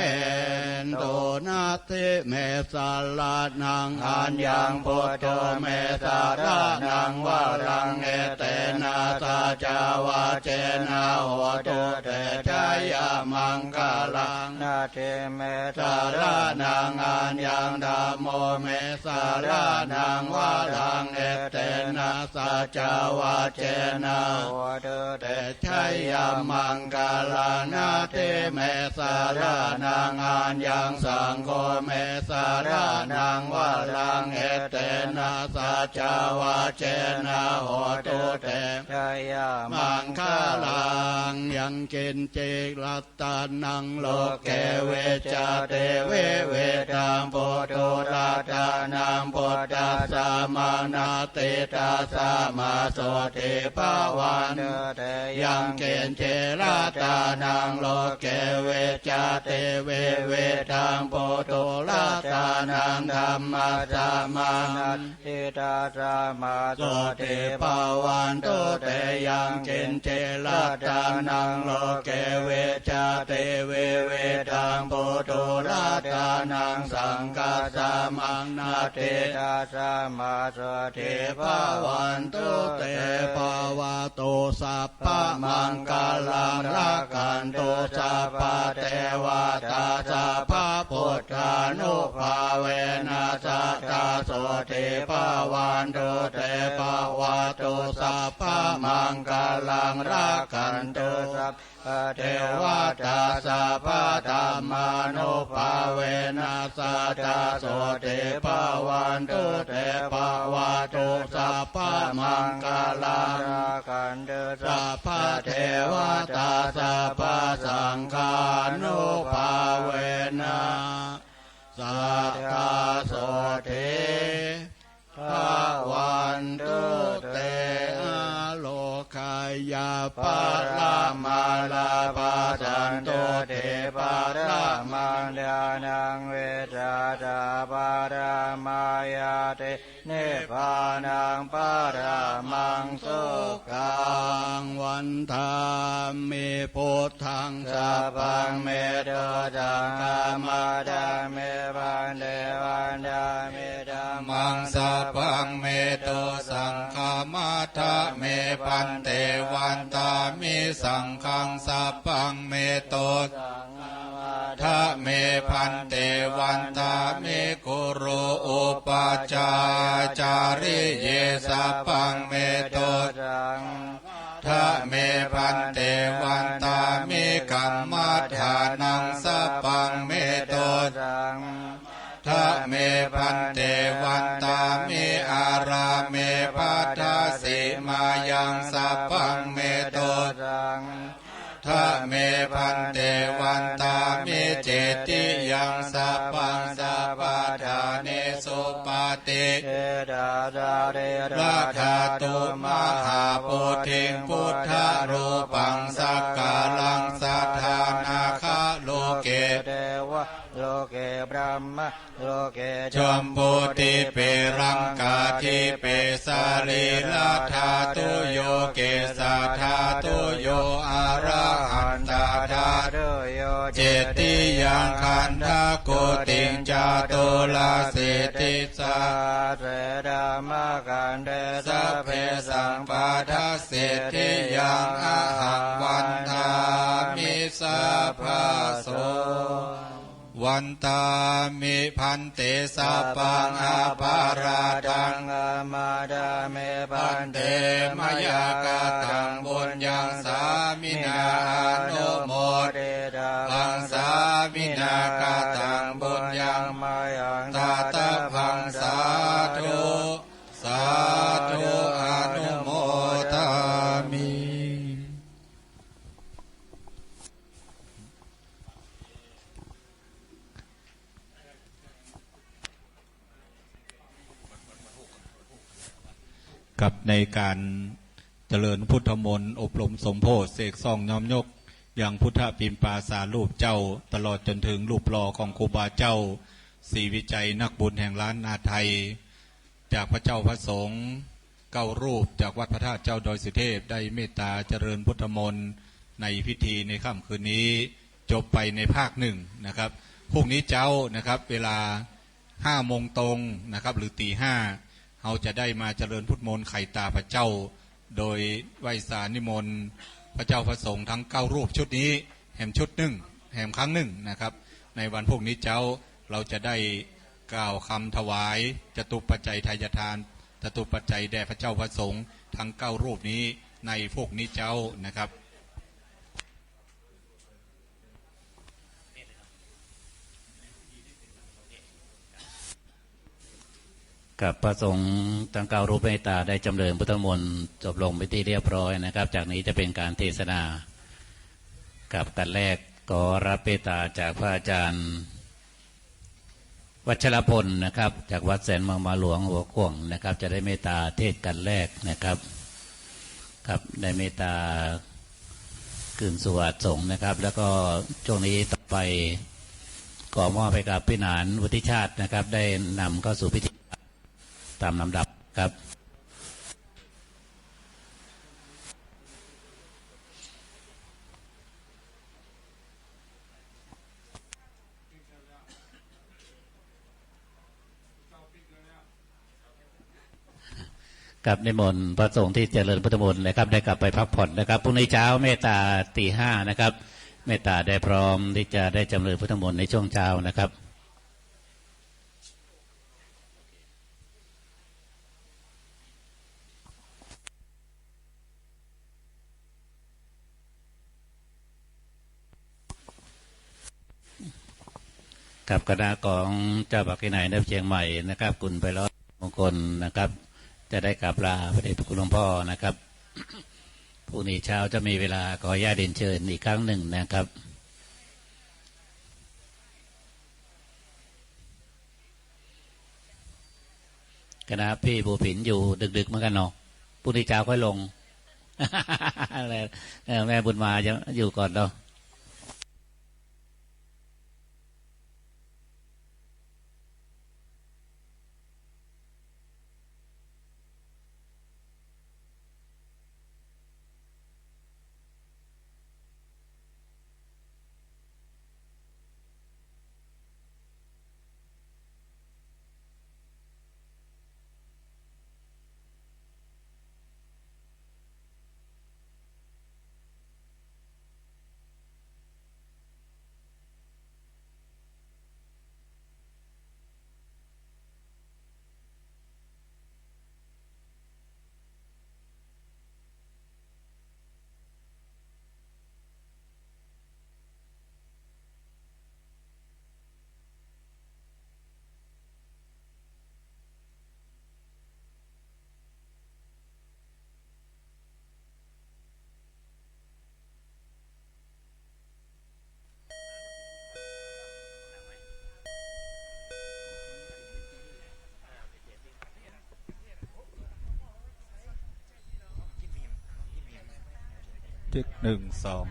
นตุ นะ ติเมสะระณัง อัญญัง พุทโธ เมสะระณัง วะรัง เอเตนะ สัจจะวะเจนะ โหตุ เต ชะยะมังคะลัง นะ ติเมสะระณัง อัญญัง ธัมโม เมสะระณัง วะรัง เอเตนะ สัจจะวะเจนะ โหตุ เต ชะยะมังคะลัง นะ ติเมสะระณัง อัญญัง สังโฆ เมสะระณัง วะรัง เอเตนะ สัจจะวะเจนะ โหตุ เต ชะยะมังคะลัง ยังกิญจิรัตตานัง โลเก วิจจาติ วิวิธัง ปุถุรัตตานัง พุทธัสสะ มะนะติ ตัสสะ มะ โสติ ภะวันตุ เต ยังกิญจิรัตตานัง โลเก วิจจาติ วิวิธัง ปุถุรัตตานัง ธัมมัสสะ มะนะ ติตัสสะ มะ โสติ ภะวันตุ เต ยังกิญจิรัตตานัง โลเก vijjati vividhaṃ puthu ratanaṃ saṅghasamaṃ natthi tasmā sotthī bhavantu te. Bhavatu sabbamaṅgalaṃ rakkhantu sabbadevatā sabbabuddhānubhāvena sadā sotthī bhavantu te. Bhavatu sabbamaṅgalaṃ rakkhantu sabbadevatā sabbadhammānubhāvena sadā sotthī bhavantu te. Bhavatu sabbamaṅgalaṃ rakkhantu sabbadevatā sabbasaṅghānubhāvena sadā sotthī bhavantu te. Ārogyapāramaṃ lābhasantuṭṭhiparamaṃ ñāṇaṃ vijjācaraparamā ñāti nibbānaṃ paramaṃ sukhaṃ. Vandāmi buddhaṃ sabbaṃ me dosaṃ khamatha me bhante. Vandāmi dhammaṃ sabbaṃ me dosaṃ khamatha me bhante. Vandāmi saṅghaṃ sabbaṃ me dosaṃ khamatha me bhante. Vandāmi guru upajjhāyācariye sabbaṃ me dosaṃ khamatha me bhante. Vandāmi kammaṭṭhānaṃ sabbaṃ me dosaṃ khamatha me bhante. Vandāmi ārāme bhaddasīmāyaṃ sabbaṃ me dosaṃ khamatha me bhante. Vandāmi cetiyaṃ sabbaṃ sabbaṭṭhānesu patiṭṭhitā sārīradhātu mahābodhiṃ buddharūpaṃ sakalaṃ sadā nāgaloke devaloke brahma loke jambudīpe laṅkādīpe sārīradhātuyo kesādhātuyo arahantadhātuyo cetiyaṃ gandhakoṭiṃ caturāsītisahassadhammakkhandhe sabbesaṃ paṭhasītiyaṃ ahaṃ vandāmi sabbaso. Vandāmi bhante sabbaṃ aparādhaṃ khamatha me bhante. Mayā kataṃ puññaṃ sāminā anumoditabbaṃ sāminā kataṃ puññaṃ mayhaṃ dātabbaṃ. Sādhu sādhu anumodāmi. ครับ ในก๋านเจริญพุทธมนต์อบรมสมโภชน์เสกส่องน้อมยกยังพุทธปิ่มปาสารูปเจ้า ตลอดจ๋นเถิงรูปหล่อของครูบาเจ้าศรีวิชัยนักบุญแห่งล้านนาไทย จากพระเจ้าพระสงฆ์เก้ารูปจากวัดพระธาตุเจ้าดอยสุเทพ ได้เมตตาเจริญพุทธมนต์ในพิธีในค่ำคืนนี้ จบไปในภาคหนึ่งนะครับ พรุ่งนี้เจ๊านะครับ เวลาห้าโมงตรงนะครับ หรือตีห้า เฮาจะได้มาเจริญพุทธมนต์ไขตาพระเจ้า โดยไหว้สานิมนต์พระเจ้าพระสงฆ์ทั้งเก้ารูปชุดนี้ แหมชุดนึ่ง แหมครั้งนึ่งนะครับ ในวันพรุ่งนี้เจ๊า เราจะได้กล่าวคำถวายจตุปัจจัยทายทาน จตุปัจจัยแด่พระเจ้าพระสงฆ์ทั้งเก้ารูปนี้ในพรุ่งนี้เจ๊านะครับ ครับ พระสงฆ์ทั้งเก้ารูปเมตตาได้จำเริญพุทธมนต์จบลงเป็นที่เรียบร้อยนะครับ จากนี้จะเป็นการเทศนา ครับ ก๋านแรกขอรับเมตตาจากพระอาจารย์วัชรพลนะครับ จากวัดแสนเมืองมาหลวงหัวข่วงนะครับ จะได้เมตตาเทศน์ก๋านแรกนะครับ ครับ ได้เมตตาคืนสู่อาสน์สงฆ์นะครับ แล้วก็ช่วงนี้ต่อไปขอมอบให้กับพี่หนานวุฒิชาตินะครับ ได้นำเข้าสู่พิธีตามลำดับครับ ข ครับ นิมนต์พระสงฆ์ที่เจริญพุทธมนต์นะครับ ได้กลับไปพักผ่อนนะครับ พรุ่งนี้เช้าเมตตาตีห้านะครับ เมตตาได้พร้อมที่จะได้เจริญพุทธมนต์ในช่วงเช้านะครับ ครับ คณะของเจ้าภาคีไหนในเชียงใหม่นะครับ คุณไพเราะมงคลนะครับ จะได้กราบลาพระเดชพระคุณหลวงพ่อนะครับ พรุ่งนี้เช้าจะมีเวลา ขออนุญาตเรียนเชิญอีกครั้งหนึ่งนะครับ คณะพี่ภูผินอยู่ดึกๆเหมือนกันเนาะ พรุ่งนี้เช้าค่อยลง เออ แม่บุญมายังอยู่ก่อนเนาะเจ็ด หนึ่ง สอง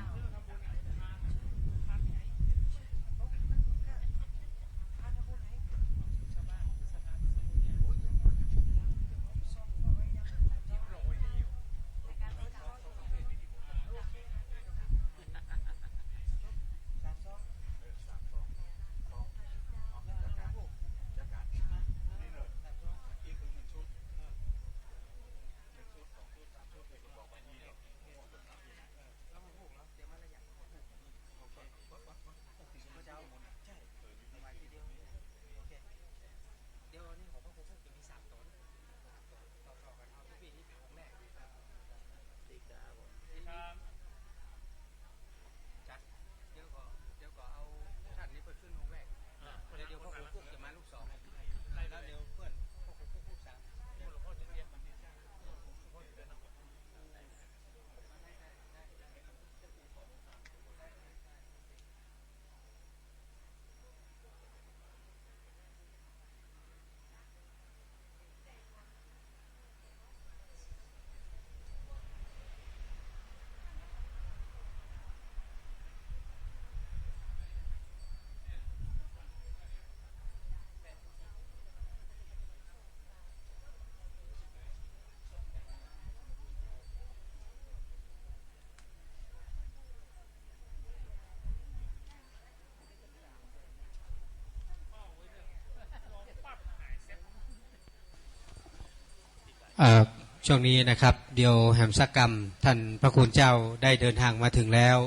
เอ่อ ช่วงนี้นะครับ เดี๋ยวแหมสักกำ ท่านพระคุณเจ้าได้เดินทางมาถึงแล้ว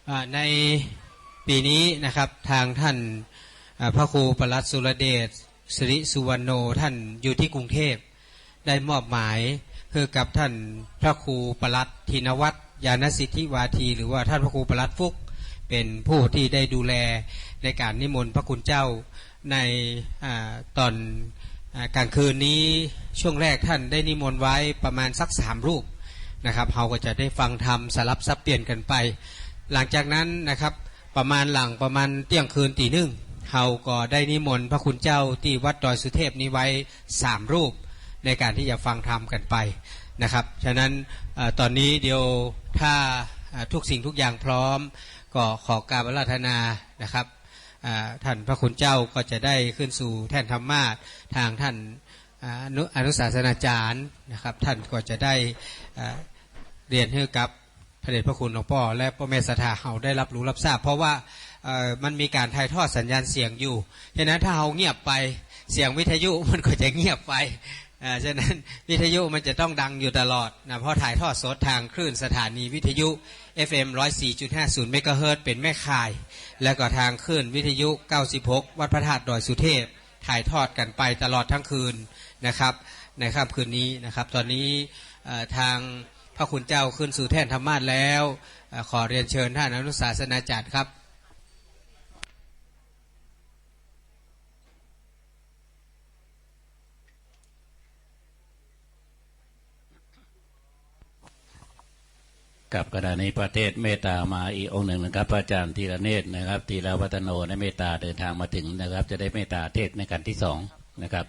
อ่า ในปี๋นี้นะครับ ตางท่าน อ่า พระครูปลัดสุรเดช สิริสุวรรณโณ ท่านอยู่ตี้กรุงเทพฯ ได้มอบหมายหื้อกับต้านพระครูปลัดธินวัฒน์ ญาณสิทธิวาที หรือว่าต้านพระครูปลัดฟุก เป๋นผู้ตี้ได้ดูแลในก๋านนิมนต์พระคุณเจ้าใน อ่า ต๋อน อ่า ก๋างคืนนี้ ช่วงแรกต้านได้นิมนต์ไว้ประมาณสักสามรูปนะครับ เฮาก็จะได้ฟังธรรมสลับสับเปลี่ยนกั๋นไป หลังจากนั้นนะครับ ประมาณหลังประมาณเตี้ยงคืนตี๋นึ่ง เฮาก็ได้นิมนต์พระคุณเจ้าตี้วัดดอยสุเทพนี้ไว้สามรูป ในก๋านตี้จะฟังธรรมกั๋นไปนะครับ ฉะนั้น เอ่อ ต๋อนนี้เดี๋ยวถ้า เอ่อ ทุกสิ่งทุกอย่างพร้อม ก็ขอกราบอาราธนานะครับ เอ่อ ต้านพระคุณเจ้าก็จะได้ขึ้นสู่แท่นธรรมาสน์ ตางต้าน อ่า อนุ อนุศาสนาจารย์นะครับ ต้านก็จะได้ เอ่อ เรียนหื้อกับ พระเดชพระคุณหลวงป้อและป้อแม่ศรัทธาเฮาได้ฮับรู้ฮับทราบ เพราะว่า เอ่อ มันมีก๋านถ่ายทอดสัญญาณเสียงอยู่ ฉะนั้นถ้าเฮาเงียบไป เสียงวิทยุมันก็จะเงียบไป อ่า ฉะนั้นวิทยุมันจะต้องดังอยู่ตลอดนะ เพราะถ่ายทอดสดทางคลื่นสถานีวิทยุ เอฟเอ็ม ร้อยสี่จุดห้าศูนย์ เมกะเฮิรตซ์ เป็นแม่ข่าย แล้วก็ทางคลื่นวิทยุ เก้าสิบหก วัดพระธาตุดอยสุเทพ ถ่ายทอดกันไปตลอดทั้งคืนนะครับ ในค่ำคืนนี้นะครับ ตอนนี้ เอ่อ ทางพระคุณเจ้าขึ้นสู่แท่นธรรมาสน์แล้ว เอ่อ ขอเรียนเชิญท่านอนุศาสนาจารย์ครับ ครับ ขณะนี้พระเทศน์เมตตามาอีกองค์หนึ่งนะครับ พระอาจารย์ธีรเนตรนะครับ ธีรวัฒโน ได้เมตตาเดินทางมาถึงนะครับ จะได้เมตตาเทศน์ในกันที่สองนะครับ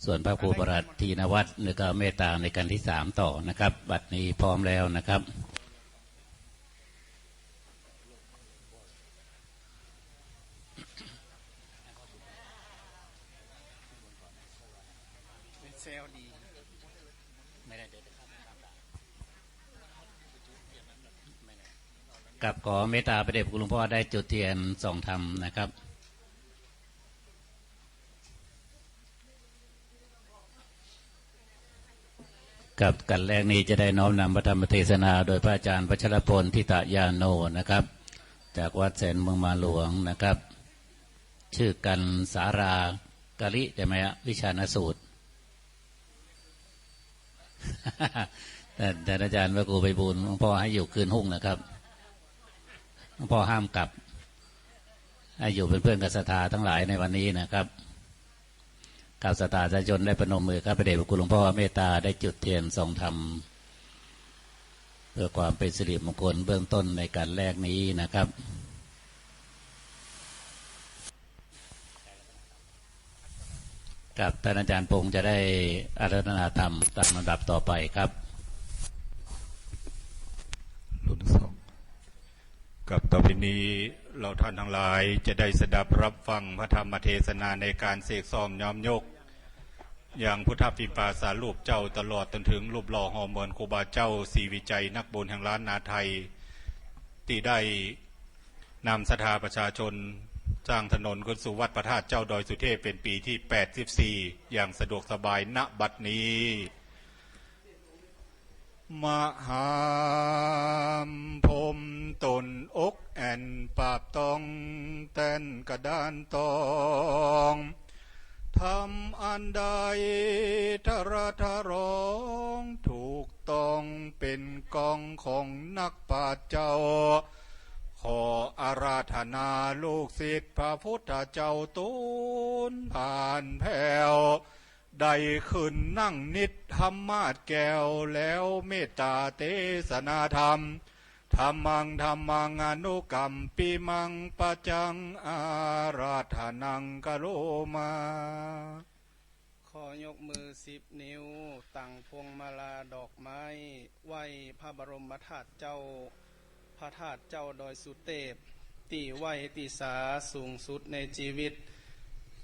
ส่วนพระครูประหลัดธีรวัฒน์นี่ก็เมตตาในกันที่สามต่อนะครับ บัดนี้พร้อมแล้วนะครับ ครับ ขอเมตตาพระเดชพระคุณหลวงพ่อได้จุดเทียนส่องธรรมนะครับ ครับ กันแรกนี้จะได้น้อมนำพระธรรมเทศนาโดยพระอาจารย์วัชรพล ธิตยาโน นะครับ จากวัดแสนเมืองมาหลวงนะครับ ชื่อกันสารากลิ ใช่ไหมฮะ วิชาณสูตร แต่ แต่อาจารย์พระครูไพบูลย์ หลวงพ่อให้อยู่คืนฮุ่งนะครับ หลวงพ่อห้ามกลับ ให้อยู่เป็นเพื่อนกับศรัทธาทั้งหลายในวันนี้นะครับ ครับ ศรัทธาสาธุชนได้ประนมมือครับ พระเดชพระคุณหลวงพ่อเมตตาได้จุดเทียนส่องธรรม เพื่อความเป็นสิริมงคลเบื้องต้นในกันแรกนี้นะครับ ครับ ท่านอาจารย์พงษ์จะได้อาราธนาธรรมตามลำดับต่อไปครับ รุ่นสอง ครับ ต่อไปนี้เราท่านทั้งหลายจะได้สดับรับฟังพระธรรมเทศนาในการเสกซ่อมย้อมยก ยังพุทธปิมปาสารูปเจ้าตลอดจนถึงรูปหล่อห่อเหมือนครูบาเจ้าศรีวิชัยนักบุญแห่งล้านนาไทย ตี้ได้นำศรัทธาประชาชนสร้างถนนขึ้นสู่วัดพระธาตุเจ้าดอยสุเทพเป็นปี๋ตี้แปดสิบสี่ อย่างสะดวกสบาย ณ บัดนี้ มหาพรหมตนอกแอ่นปราบต้องแต้นกระดานตอง ธรรมอันใดทะระทะรองถูกต้องเป๋นกองของนักปราชญ์เจ้า ขออาราธนาลูกศิษย์พระพุทธเจ้าตูนผ่านแผ้ว ได้ขึ้นนั่งนิดธรรมาสน์แก้วแล้วเมตตาเทศนาธรรม ธัมมัง ธัมมัง อนุกัมปิมัง ปัจจัง อาราธนัง กะโรมา ขอยกมือสิบนิ้ว ตั้งพวงมาลาดอกไม้ ไหว้พระบรมธาตุเจ้า พระธาตุเจ้าดอยสุเทพ ตี้ไหว้ตี้สาสูงสุดในจีวิต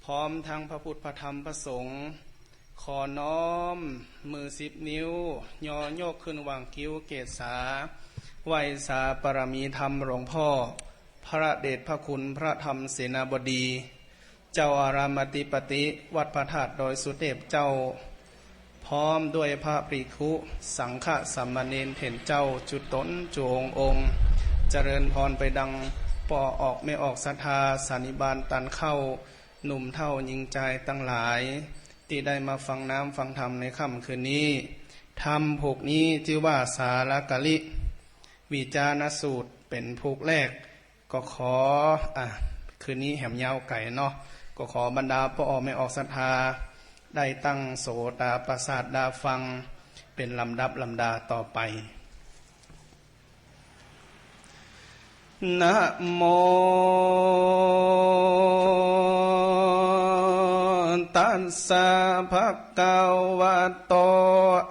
พร้อมทั้งพระพุทธพระธรรมพระสงฆ์ ขอน้อมมือสิบนิ้ว ยอยกขึ้นวางคิ้วเกศา ไหว้สาบารมีธรรมหลวงพ่อ พระเดชพระคุณพระธรรมเสนาบดี เจ้าอารามอธิปติวัดพระธาตุดอยสุเทพเจ้า พร้อมด้วยพระภิกขุสังฆะสามเณรเถรเจ้าจุ๊ต๋นจุองค์ เจริญพรไปดังป้อออกแม่ออกศรัทธาสันนิบาตตันเข้า หนุ่มเฒ่าหญิงจายตังหลาย ตี้ได้มาฟังน้ำฟังธรรมในค่ำคืนนี้ ธรรมผูกนี้จื้อว่าสารากลิ วิจารณสูตรเป๋นผูกแรก ก็ขอ อ่ะ คืนนี้แหมยาวไก๋เนาะ ก็ขอบรรดาป้อออกแม่ออกศรัทธา ได้ตั้งโสตาประสาทตาฟัง เป๋นลำดับลำดาต่อไป นะโม ตัสสะ ภะคะวะโต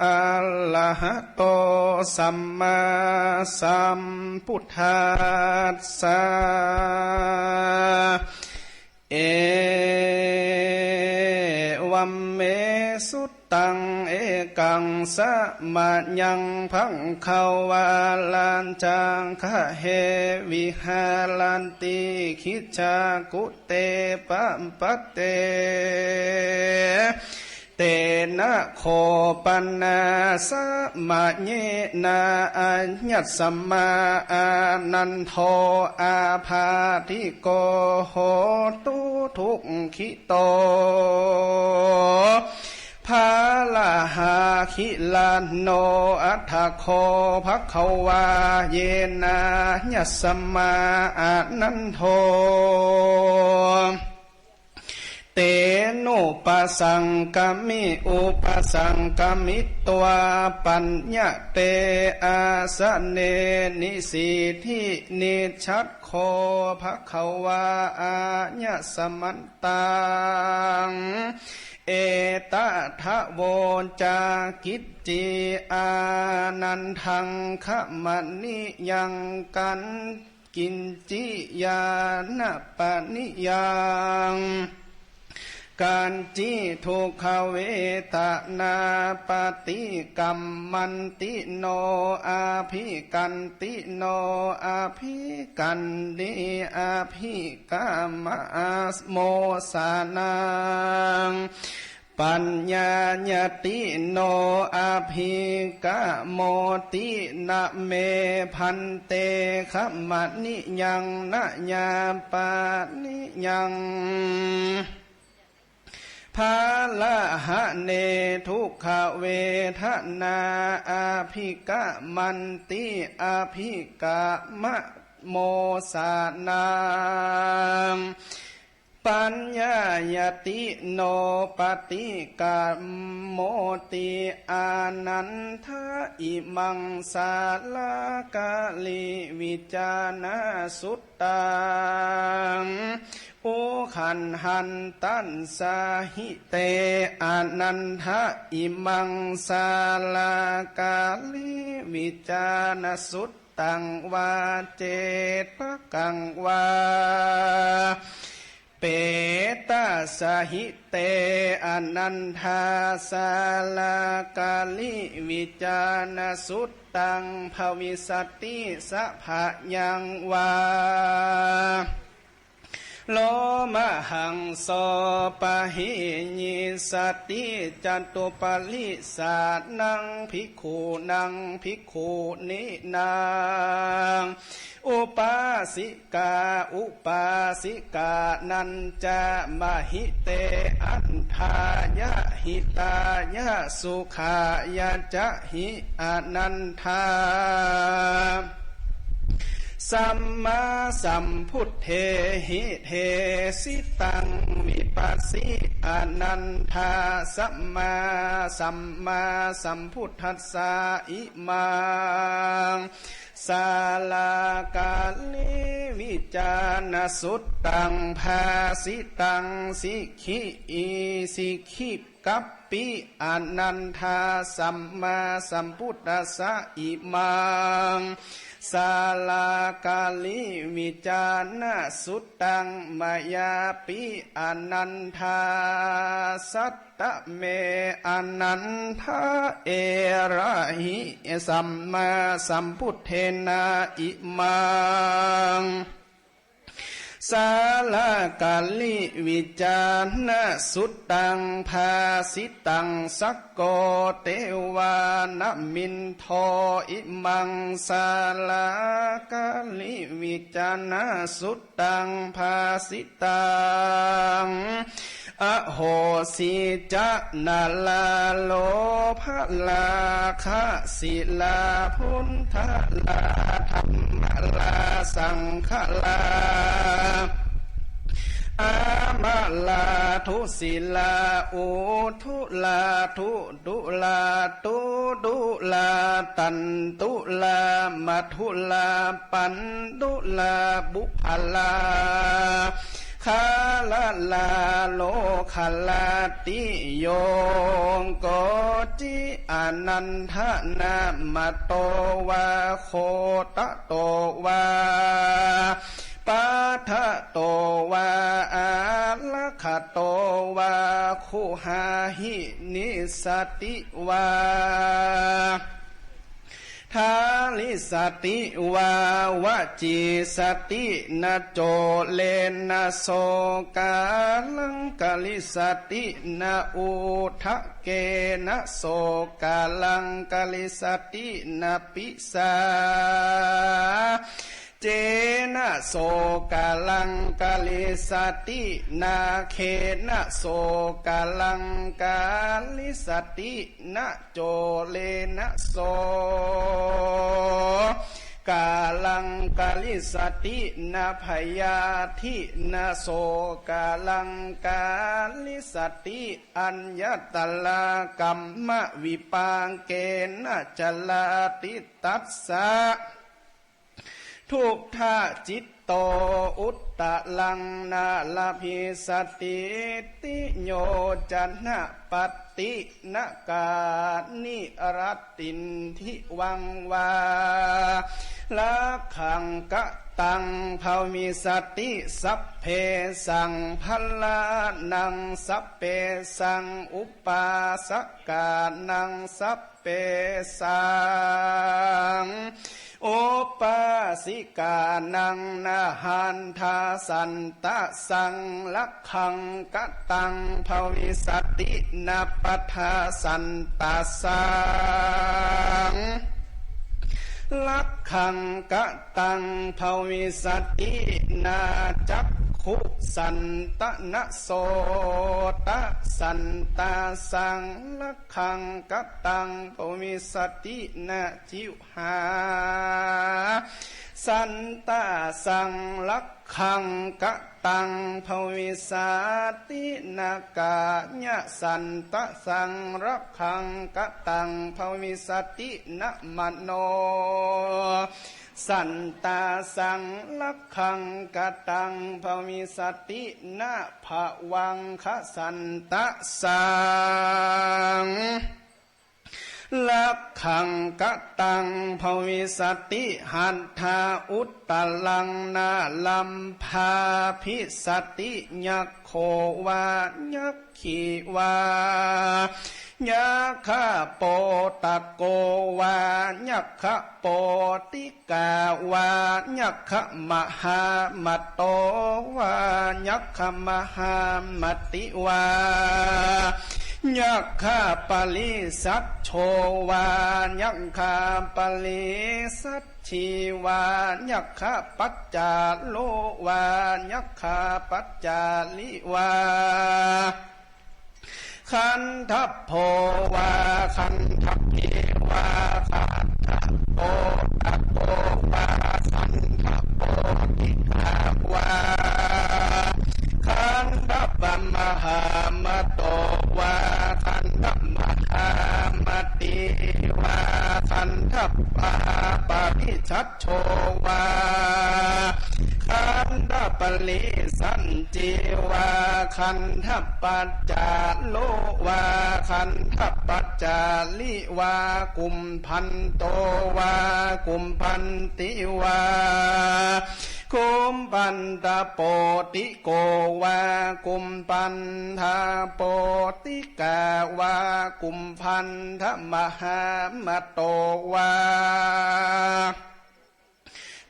อะระหะโต สัมมาสัมพุทธัสสะ เอวัมเม สุตตัง เอกัง สะมะยัง ภะคะวา ราชา คะเฮ วิหารันติ ขิจฉากุเต ปะปะเต เตนะ โขปนาสะมะเยนะ อายัสมะ อานันโท อาพาธิโก โหตุ ทุกขิโต พะระหะขิละโน อัฏฐะโข ภะคะวา เยนะ อายัสมะ อานันโท เตนุปะสังกะมิ อุปะสังกะมิตวา ปัญญะเต อาสะเน นิสีทิ นิชชัตโข ภะคะวา อายัสมันตัง เอตะทะโวจา กิจจี อานันทัง ขะมะนิยัง กัญ กิญจิ ญาณะปะนิยัง กัญจิ ทุกขเวทนา ปะติกัมมันติโน อะภิกัณฑิโน อะภิกัณฑี อะภิกะมะ โมสานัง ปัญญายติโน อะภิกะโมติ นะเม ภันเต ขะมะนิยัง นะยาปะนิยัง พะระหะเน ทุกขเวทนา อะภิกะมันติ อะภิกะมะ โมสานัง ปัญญายติโน ปะติกัมโมติ อานันทะ อิมัง สาลากะลิ วิจาณะสุตตัง อุคันหันตัสสะ หิเต อานันทะ อิมัง สาลากะลิ วิจาณะสุตตัง วาเจตกัง วา เปตะสะ หิเต อานันทา สาลากะลิ วิจาณะสุตตัง ภวิสสะติ สะผะยัง วา โลมะหังโส ปะหิญิสสะติ จตุปะริสานัง ภิกขุนัง ภิกขุณีนัง อุปาสิกา อุปาสิกานัญจะ มะหิเต อัตถายะ หิตายะ สุขายะจะ หิ อานันทา สัมมาสัมพุทเทหิ เทสิตัง วิปัสสิ อานันทา สัมมาสัมมาสัมพุทธัสสะ อิมัง สาลากะลิ วิจาณะสุตตัง ภาสิตัง สิกขิ อิ สิกขิกัปปิ อานันทา สัมมาสัมพุทธัสสะ อิมัง สาลากะลิ วิจาณะสุตตัง มะยาปิ อานันทา สัต ตะเม อานันทะ เอระหิ สัมมาสัมพุทเทนะ อิมัง สาลากะลิ วิจาณะสุตตัง ภาสิตัง สักโก เตวานะมินโท อิมัง สาลากะลิ วิจาณะสุต ตัง ภาสิตัง อโหสิจะ นะลา โลภะลา ขะสิลา พุทธะลา ธัมมะลา สังฆะลา อามะลา ทุสิลา อุทุลา ทุ ตุลา ตุตุลา ตันตุลา มะทุลา ปันตุลา บุพพะลา คาละลา โลคะลา ติโยง โกจิ อานันทะ นะมะโตวา โคตะโตวา ปาทะโตวา อารักขะโตวา คุหาหิ นิสสะติวา ทาริสติวา วจีสตินะ โจเลนะ โสกาลังกะริสตินะ อุทะเกนะ โสกาลังกะริสตินะ ปิสา เจนะ โสกาลังกะริสตินะ เขนะ โสกาลังกะริสตินะ โจเลนะ โสกาลังกะริสตินะ พยาธินะ โสกาลังกะริสติ อัญญตระกัมมะวิปาเกนะ จรติ ตัสสะ ทุทธะจิตโต อุตตะรังนะ ลาภิสติ ติโยจะนะ ปัตตินะ กานิ รัตตินทิวังวา รักขังกะตัง ภวิสติ สัพเพสัง พะระนัง สัพเพสัง อุปาสกานัง สัพ เปสัง อุปาสิกานัง นะหันทะสันตะสัง รักขังกะตัง ภวิสตินะ ปัฏฐะสันตะสัง รักขังกะตัง ภวิสตินะ จักขุสันตะนะ โสตะสันตะสัง รักขังกะตัง ภวิสตินะ จิวหาสันตะสัง รักขังกะตัง ภวิสตินะ กายะสันตะสัง รักขังกะตัง ภวิสตินะ มโน สันตะสัง รักขังกะตัง ภวิสตินะ ภวังคะสันตะสัง รักขังกะตัง ภวิสติ หัตถะ อุตตะรังนะ ลัมภาภิสติ ยักโขวา ยักขีวา ยักขะโปตะโกวา ยักขะโปติ กาวา ยักขะมหามัตโตวา ยักขะมหามัตติวา ยักขะปริสัชโชวา ยักขะปริสัชชีวา ยักขะปัจจารุวา ยักขะปัจจาริวา ขันธัพโพวา ขันธัพพีวา ขันธัพโปตะโกวา ขันธัพโปติกาวา ขันธัพปะมหามัตโตวา ขันธัพมหามัตติวา ขันธัพปะปริสัชโชวา ขันธัพปริสัชชีวา ขันธัพปัจจารุวา ขันธัพปัจจาริวา กุมภันโตวา กุมภันติวา กุมภันทะโปติโกวา กุมภันทะโปติกาวา กุมภันทะมหามัตโตวา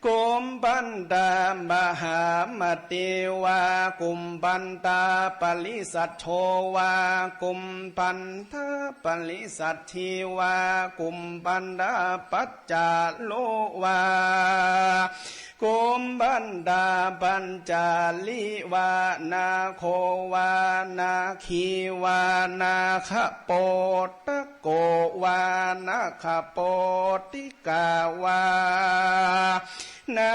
กุมภันทะมหามัตติวา กุมภันทะปริสัชโชวา กุมภันทะปริสัชชีวา กุมภันทะปัจจารุวา กุมภันทะปัจจาริวา นาโควา นาขีวา นาคะโปตะโกวา นาคะโปติกาวา นา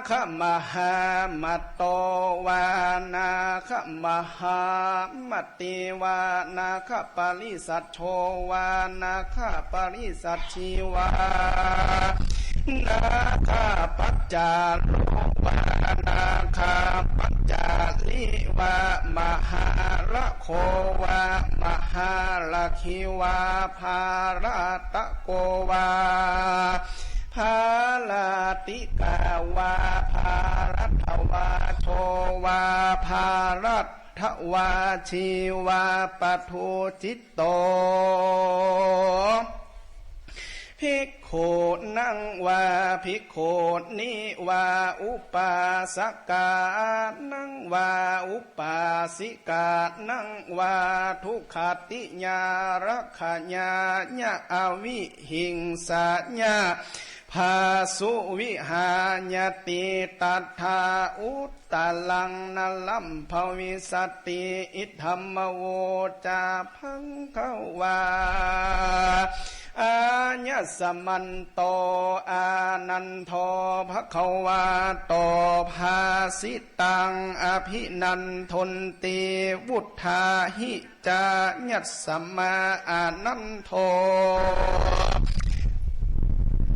คะมหามัตโตวา นาคะมหามัตติวา นาคะปริสัชโชวา นาคะปริสัชชีวา นาคะปัจจารุวา นาคะปัจจาริวา มหาละโขวา มหาละขีวา ภาระตะโกวา ภาระติกาวา ภารัตถวาโชวา ภารัตถวาชีวา ปทุจิตโต ภิกขุนังวา ภิกขุนีวา อุปาสกานังวา อุปาสิกานังวา ทุกขติยา รักขยายะ อวิหิงสายะ ภาสุวิหายติ ตัฏฐาอุตตรัง นรรมภวิสสติ อิทัมมโวจา ภังคะวา อายสมันโต อานันโท ภะคะวาโต ภาสิตัง อภินันทุนติ วุฑฒาหิ จายัสมา อานันโท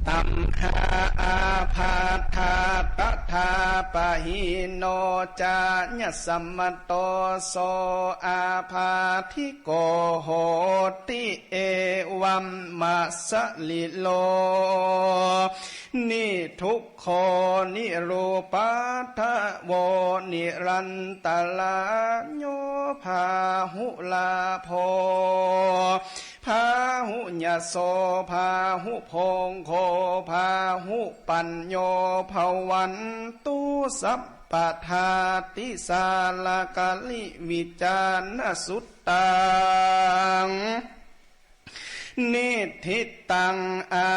ตัมหาอาพาธา ตถาปะหิโน จายัสมะโต โสอาพาธิโก โหติ เอวัมมะสะลิโล นิทุก โข นิรูปัฏฐะโว นิรันตะราโย พาหุลาโภ พาหุยะโส พาหุโภคโข พาหุปัญโญ ภวันตุ สัพพะทา ติสาละกะลิ วิจาณะสุตตัง นิทธิตัง อา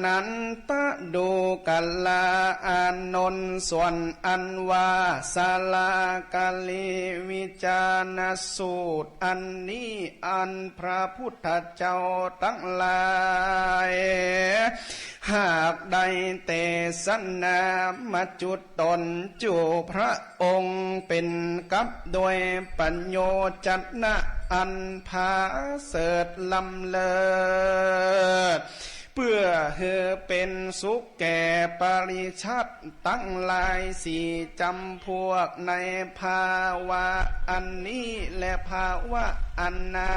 นันตะ ดูกรา อานนท์ ส่วนอันว่า สาละกะลิ วิจาณะสูตร อันนี้ อันพระพุทธเจ้าตังหลาย หากได้เตสนามาจุ ตนจุพระองค์เป๋นกัปโดยประโยชนะอันผาเสริฐล้ำเลิศ เปื้อหื้อเป๋นสุขแก่ปริชาชตังหลายสี่จ๋ำพวก ในภาวะอันนี้และภาวะอันหน้า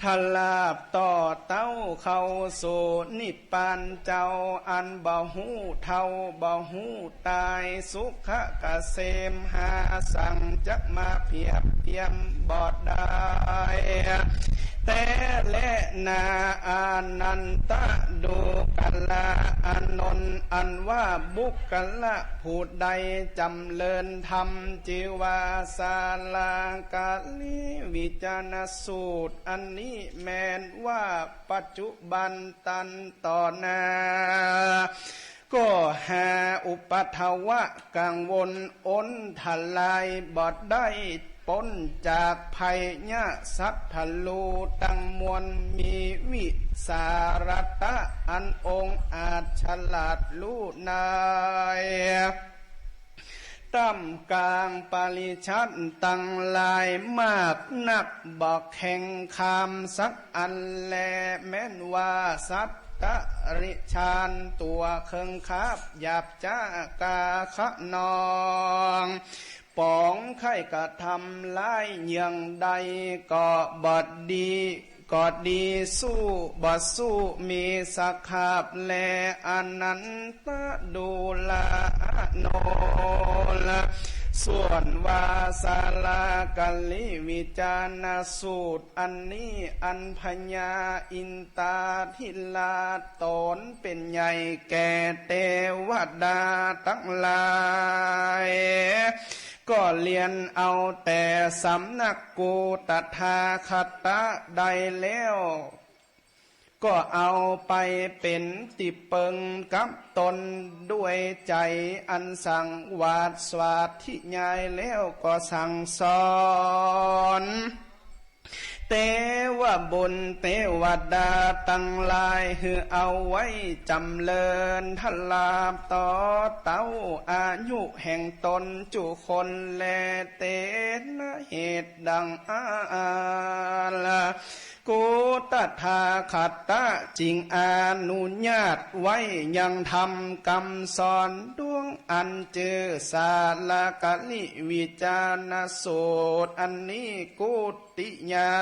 ถ้าลาบต่อเต้าเข้าสู่นิพพานเจ้า อันบ่ฮู้เฒ่าบ่ฮู้ต๋าย สุขะเกษมหาสังจักมาเปียบเทียมบ่ได้แต๊แลนา อานันตะ ดูกรา อานนท์ อันว่าบุคคละผู้ใดจ๋ำเริญธรรมจื้อว่าสาละกะลิ วิจาณะสูตร อันนี้แม่นว่าปัจจุบันตันต่อหน้า ก็หาอุปัทวะกังวลอนทรายบ่ได้ป๊นจากภัยยะสัตว์ทะลูตังมวล มีวิสาระตะอันองอาจฉลาดฮู้ใน ต้ามก๋างปริชาชตังหลายมากนัก บ่แข็งคามสักอันแล แม้นว่าสัตว์ตะริชานตั๋วเคิงคาบหยาบจ๊ากาคะนอง ป๋องใค่กระทำร้ายเยื่องใดก็บ่ดี ก็ดีสู้บ่สู้ มีสภาพแล อานันตะ ดูรา อานนท์ ส่วนว่าสาละกะลิ วิจาณะสูตร อันนี้อันพญาอินตาธิราชต๋นเป๋นใหญ่แก่เตวดาตังหลาย ก็เรียนเอาแต่สำนักกูตถาคตะได้แล้ว ก็เอาไปเป๋นตี้เปิงกับต๋น ด้วยใจ๋อันสังวาสสาธยายแล้วก็สั่งสอน เตวบุตรเตวดาตังหลาย หื้อเอาไว้จ๋ำเริญ ถ้าลาบต่อเต้าอายุแห่งต๋นจุคนแล เตนะ เหตุดังอั้น กุตถาคตะจึงอนุญาตไว้ยังธรรมกำสอนดวงอันจื้อสาละกะลิ วิจาณะสูตร อันนี้กุตติยา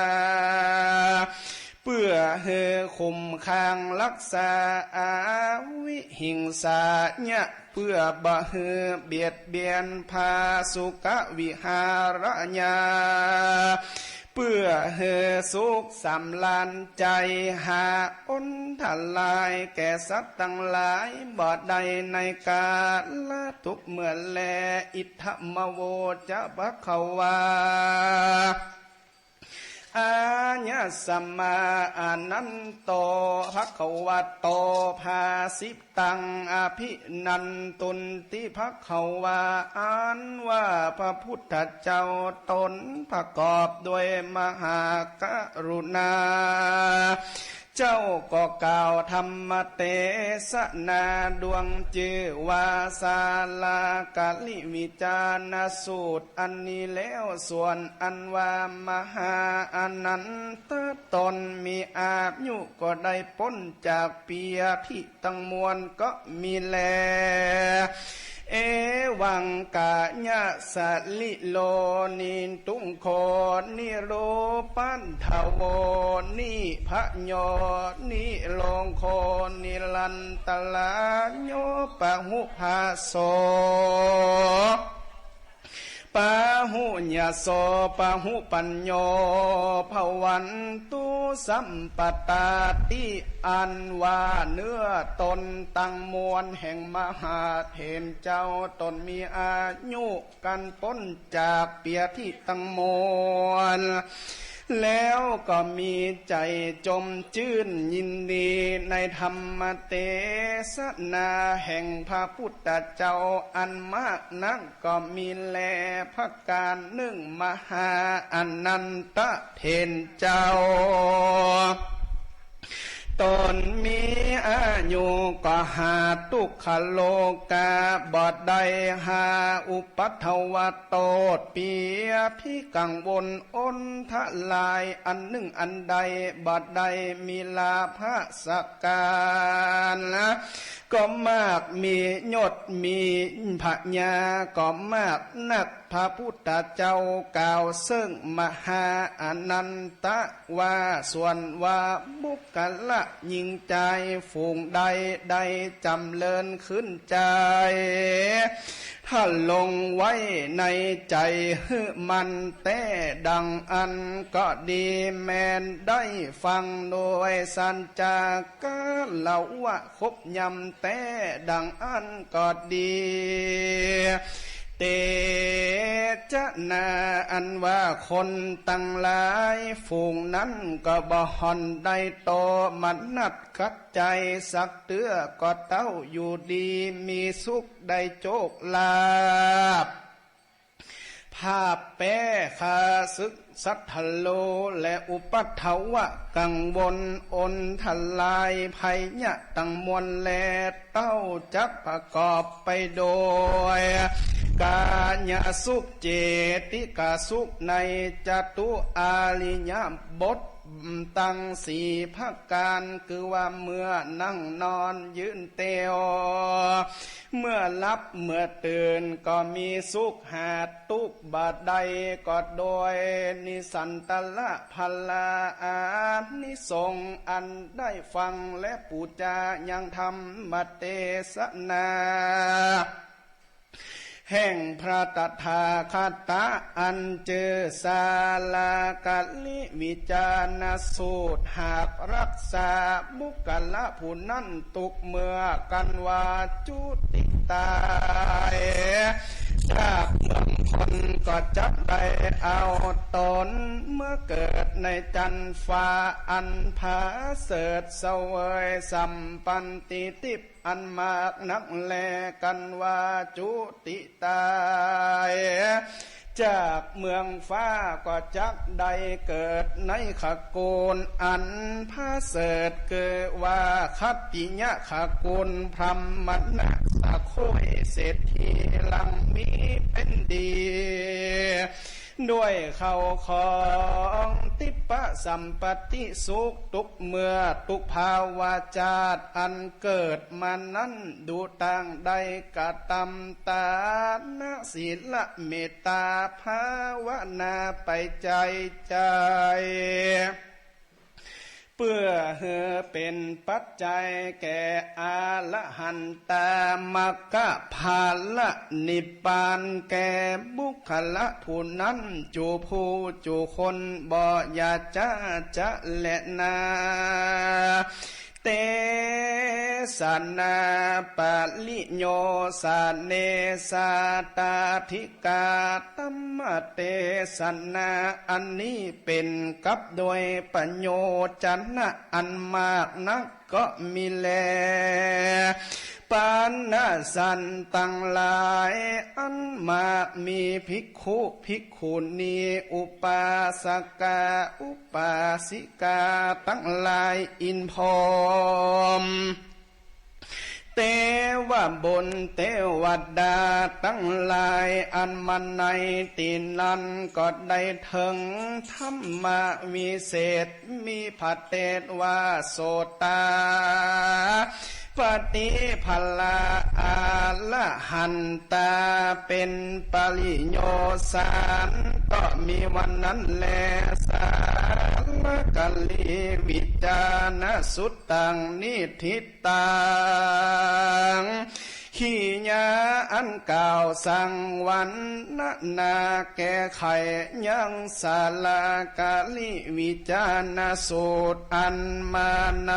เปื้อหื้อคุ้มครองฮักษาอวิหิงสายะ เปื้อบ่หื้อเบียดเบียน พาสุขวิหารยา เปื้อหื้อสุขสำราญใจ๋ หาอันตรายแก่สัตว์ตังหลายบ่ได้ในกาละทุกเมื่อแล อิทัมมะโวจะภะคะวา อายัสมาอานันโต ภะคะวะโต ภาสิตัง อภินันทุนติ ภะคะวา อันว่าพระพุทธเจ้าตนประกอบด้วยมหากรุณา เจ้าก็กล่าวธรรมเตสนาดวงจื้อว่าสาลากลิวิจารณสูตรอันนี้แล้ว ส่วนอันว่ามหาอานันทะตนมีอายุก็ได้ป๊นจากเปียธิตังมวลก็มีแล เอวังกายะสะลิโล นิทุงโข นิรูปัฏฐโว นิพะโย นิโรโค นิรันตะราโย ปะหุพาสโส ปะหุญาโส ปะหุปัญโญ ภะวันตุสัมปะตาติ อันว่าเนื้อตนตังมวลแห่งมหาเถรเจ้าตนมีอายุ กันป๊นจากเปียธิตังมวล แล้วก็มีใจ๋จมจื้นยินดีในธรรมเตสนาแห่งพระพุทธเจ้าอันมากนักก็มีแล ประก๋านนึ่ง มหาอานันทะเถรเจ้า ตนมีอายุก็หาทุกขโศกาบ่ได้ หาอุปัทวะโต้ษเปียธิกังวลอันตรายอันนึ่งอันใดบ่ได้ มีลาภะสักก๋าระก็มาก มียศมีผะญาก็มากนัก พระพุทธเจ้ากล่าวเซิ่งมหาอานันทะว่า ส่วนว่าบุคคละญิงจายฝูงใดได้จ๋ำเริญขึ้นใจ๋ ถ้าลงไว้ในใจ๋หื้อมั่นแต๊ดังอั้นก็ดี แม่นได้ฟังโดยสัจจะ กาละวะครบย่ำแต๊ดังอั้นก็ดี เตจะนา อันว่าคนตังหลายฝูงนั้นก็บ่ห่อนได้โตมนัสขัดใจ๋สักเตื้อ ก็เต้าอยู่ดีมีสุขได้โจคลาภ ภาพแป๊ข้าศึกศัตรูและอุปัทวะกังวลอันตรายภัยยะตังมวลแล เต้าจักประกอบไปโดยกายสุข เจตสิกสุข ในจตุอาริยบทตังสี่ประก๋าน คือว่าเมื่อนั่งนอนยืนเตียว เมื่อหลับเมื่อตื่นก็มีสุข หาทุกข์บ่ได้ ก็โดยนิสันตระพลาอานิสงส์อันได้ฟังและปู๋จายังธรรมเตสนา แห่งพระตถาคตะอันจื้อสาลากลิวิจารณสูตร หากรักษาบุคคละผู้นั้นทุกเมื่อกันว่าจุติตายจากเมืองคน ก็จักได้เอาตนเมื่อเกิดในจั๊นฟ้าอันผาเสริฐ เสวยสัมปันติทิพย์อันมากนักแล กันว่าจุติตายจากเมืองฟ้า ก็จักได้เกิดในขกูลอันผาเสริฐ คือว่าขัตติยขกูล พราหมณะสะโคยเศรษฐี หลังมีเป๋นดี ด้วยเข้าของทิพพสัมปัตติสุข ทุกเมื่อทุกภาวะจาติอันเกิดมานั้น ดูต่างได้กระทำตานะ ศีละ เมตตา ภาวนาไปใจ๋ใจ๋ ปื้อหื้อเป๋นปัจจัยแก่อรหันตมรรคผลนิพพานแก่บุคคละผู้นั้น จุผู้จุคน บ่อย่าจ๊าจ๊ะแลนา เตสนาปริโยสเนสาตาธิกา ธรรมเตสนาอันนี้เป๋นกับโดยประโยชนะอันมากนักก็มีแล ปาณสันตังหลายอันมากมีภิกขุภิกขุณี อุปาสกาอุปาสิกาตังหลาย อินพร้อม เตวบุตรเตวดาตังหลายอันมาในตี้นั้นก็ได้เถิงธรรมวิเศษ มีพระเตสว่าโสตาปัตติผลาอรหันตาเป๋นปริโยชน์สาม ก็มีวันนั้นแล สาลกะลีวิจารณสุตตัง นิฏฐิ ตัง ขีญาอันกล่าวสังวรรณนาแก้ไขยังสาลกะลีวิจารณสูตรอันมาใน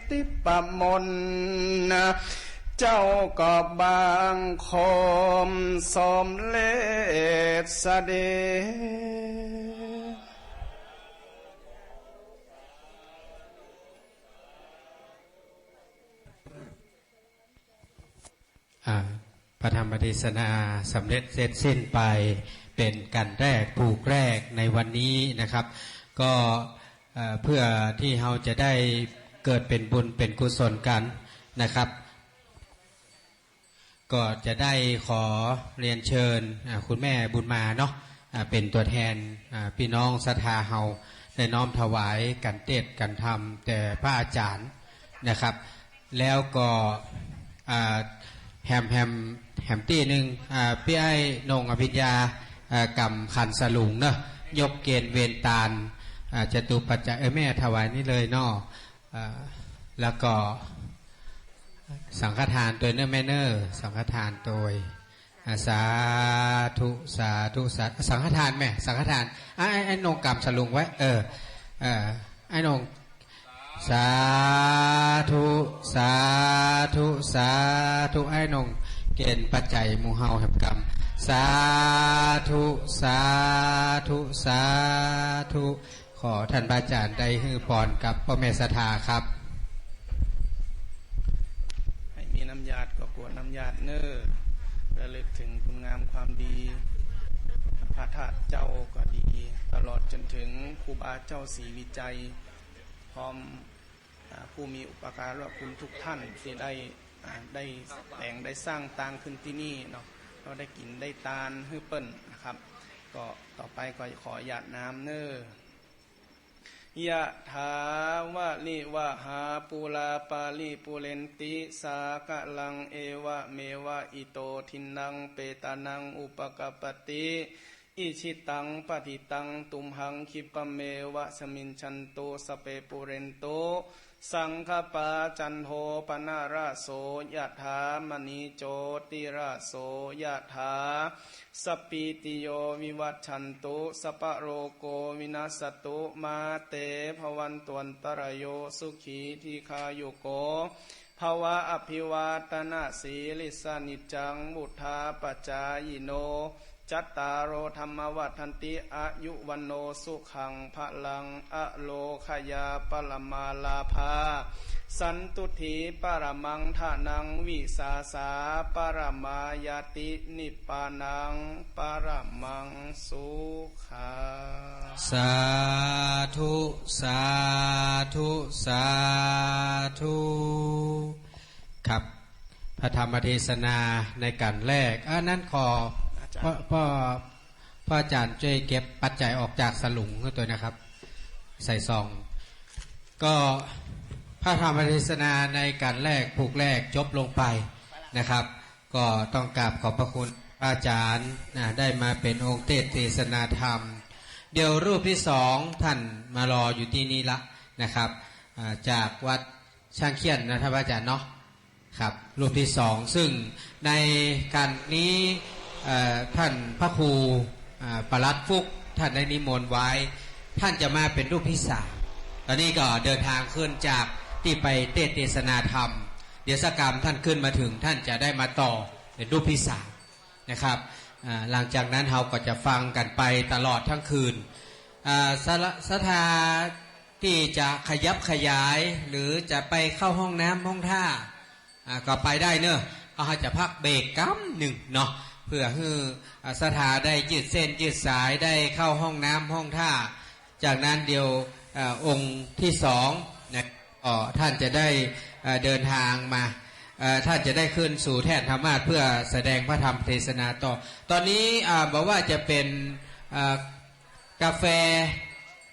ทิพมนต์ เจ้าก็บังคมสมเร็จเสด็จ อ่า พระธรรมเทศนาสำเร็จเสร็จสิ้นไป เป๋นกัณฑ์แรกผูกแรกในวันนี้นะครับ ก็ เอ่อ เพื่อตี้เฮาจะได้เกิดเป๋นบุญเป๋นกุศลกั๋นนะครับ ก็จะได้ขอเรียนเชิญ อ่า คุณแม่บุญมาเนาะ อ่า เป๋นตั๋วแทน อ่า ปี้น้องศรัทธาเฮา ได้น้อมถวายกัณฑ์เตสน์กัณฑ์ธรรมแก่พระอาจ๋ารย์นะครับ แล้วก็ อ่า แหม แหม แหมตี้นึ่ง อ่า ปี้อ้ายโหน่งอภิญญา อ่า กำขันสลุงเนาะ ยกเกณฑ์เวรตาน อ่า จตุปัจจัย เออ แม่ถวายนี่เลยเนาะ อ่า แล้วก็สังฆทานตวยเน่อแม่เน่อ สังฆทานตวย อ่า สาธุ สาธุ สา สังฆทานแม่ สังฆทาน อ่ะ ไอ้ ไอ้โหน่งกำสลุงไว้ เออ เออ ไอ้โหน่ง สาธุ สาธุ สาธุ ไอ้โหน่งเกณฑ์ปัจจัยหมู่เฮาแหมกำ สาธุ สาธุ สาธุ ขอท่านพระอาจ๋ารย์ได้หื้อพรกับป้อแม่ศรัทธาครับ หื้อมีน้ำยาดก็กรวดน้ำยาดเน่อ ระลึกเถิงคุณงามความดี พระธาตุเจ้าก็ดี ตลอดจ๋นเถิงครูบาเจ้าศรีวิชัย พร้อม อ่า ผู้มีอุปการะคุณทุกท่านตี้ได้ อ่า ได้แต่งได้สร้างตางขึ้นตี้นี่เนาะ ก็ได้กิ๋นได้ตานหื้อเปิ้นนะครับ ก็ต่อไปก็ขอหยาดน้ำเน่อ ยะถาวะริวะหาปูราปะริปูเรนติสาคะรัง เอวะเมวะอิโตทินนังเปตานังอุปะกัปปะติ อิชิตังปะฏิตังตุมหัง คิปะเมวะสะมิชชันตุ สัพเพปูเรนตุสังคะปา จันโทปะนะระโส ยะถา มะณีโจติระโส ยะถา สัพพีติโยวิวัชชันตุ สัพพะโรโควินัสสะตุ มาเตภะวันตวันตะระโย สุขีทีฆายุโก ภะวะ อะภิวาตะนะสีลิสสะ นิจจังวุฑฒาปะจายิโน จัตตาโร ธัมมาวัฑฒันติ อายุ วัณโณ สุขัง พะลัง อะโรคยา ปะระมาลาภา สันตุฏฐี ปะระมัง ทะนัง วิสาสา ปะระมายาติ นิพพานัง ปะระมัง สุขัง สาธุ สาธุ สาธุ ครับ พระธรรมเทศนาในกัณฑ์แรก อันนั้นขอ อาจ๋ารย์ พ่อ พ่อ พ่ออาจ๋ารย์จ้วยเก็บปัจจัยออกจากสลุงหื้อตวยนะครับ ใส่ซอง ก็พระธรรมเทศนาในกัณฑ์แรกผูกแรกจบลงไปนะครับ ก็ต้องกราบขอบพระคุณพระอาจ๋ารย์นะ ได้มาเป๋นองค์เตสน์เทศนาธรรม เดี๋ยวรูปตี้สองท่านมารออยู่ตี้นี่ละนะครับ อ่า จากวัดช้างเขี้ยนนะท่านพระอาจารย์เนาะ ครับ รูปที่สอง ซึ่งในการนี้ เอ่อ ท่านพระครู อ่า ปลัดฟุก ท่านได้นิมนต์ไว้ ท่านจะมาเป็นรูปที่สาม ตอนนี้ก็เดินทางขึ้นจากตี้ไปเตสน์เตสนาธรรม เดี๋ยวสักกำท่านขึ้นมาถึง ท่านจะได้มาต่อเป็นรูปที่สาม นะครับ อ่า หลังจากนั้นเฮาก็จะฟังกั๋นไปตลอดทั้งคืน อ่า ศรัทธา ศรัทธาตี้จะขยับขยาย หรือจะไปเข้าห้องน้ำห้องท่า อ่า ก็ไปได้เนอะ เฮาจะพักเบรกกำนึ่งเนาะ เพื่อหื้อ อ่า ศรัทธาได้ยืดเส้นยืดสาย ได้เข้าห้องน้ำห้องท่า จากนั้นเดี๋ยว เอ่อ องค์ที่สองนะ ก็ท่านจะได้ เอ่อ เดินทางมา เอ่อ ท่านจะได้ขึ้นสู่แท่นธรรมาสน์เพื่อแสดงพระธรรมเทศนาต่อ ตอนนี้ อ่า บ่ว่าจะเป็น เอ่อ กาแฟ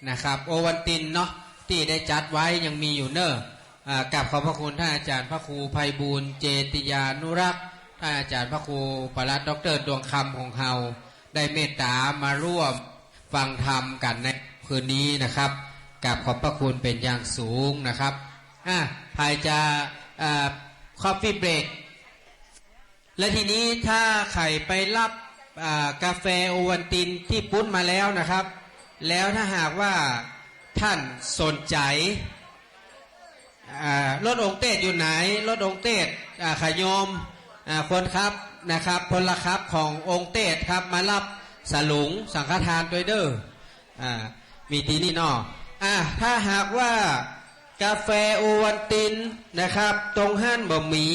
นะครับ โอวัลตินเนาะ ตี้ได้จัดไว้ยังมีอยู่เนอะ อ่า กราบขอบพระคุณท่านอาจารย์พระครูไพบูลย์ เจติยานุรักษ์ ท่านอาจารย์พระครูปลัดด็อกเตอร์ดวงคำของเฮา ได้เมตตามาร่วมฟังธรรมกั๋นในคืนนี้นะครับ กราบขอบพระคุณเป็นอย่างสูงนะครับ อ่ะ ใผจะ เอ่อ คอฟฟี่เบรก และทีนี้ถ้าใผไปรับ อ่า กาแฟโอวัลตินตี้ปริ้นมาแล้วนะครับ แล้วถ้าหากว่าท่านสนใจ๋ อ่า รถองค์เตสน์อยู่ไหน รถองค์เตสน์ อ่า ขะโยม อ่า คนขับนะครับ พลขับขององค์เตสน์ครับ มารับสลุงสังฆทานตวยเด้อ อ่า มีตี้นี่เนาะ อ่า ถ้าหากว่ากาแฟโอวัลตินนะครับ ตรงหั้นบ่มี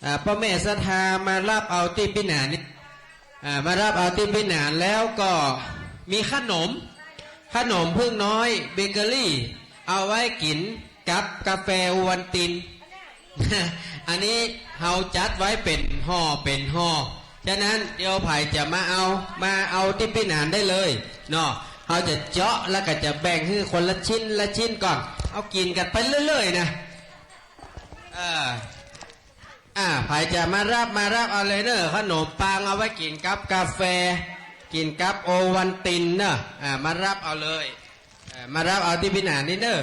อ่า ป้อแม่ศรัทธามารับเอาตี้ปี้หนานนี่ อ่า มารับเอาตี้ปี้หนาน แล้วก็มีขนม ขนมผึ้งน้อยเบเกอรี่ เอาไว้กิ๋นกับกาแฟโอวัลติน อันนี้เฮาจัดไว้เป๋นห่อเป๋นห่อ ฉะนั้นเดี๋ยวใผจะมาเอา มาเอาตี้ปี้หนานได้เลยเนาะ เฮาจะเจาะแล้วก็จะแบ่งหื้อคนละชิ้นละชิ้นก่อน เอากิ๋นกั๋นไปเรื่อยๆ นะ เออ อ่า ใผจะมารับ มารับเอาเลยเนอะ ขนมปังเอาไว้กิ๋นกับกาแฟ กิ๋นกับโอวัลตินเนอะ อ่า มารับเอาเลย เอ่อ มารับเอาตี้ปี้หนานนี่เนอะ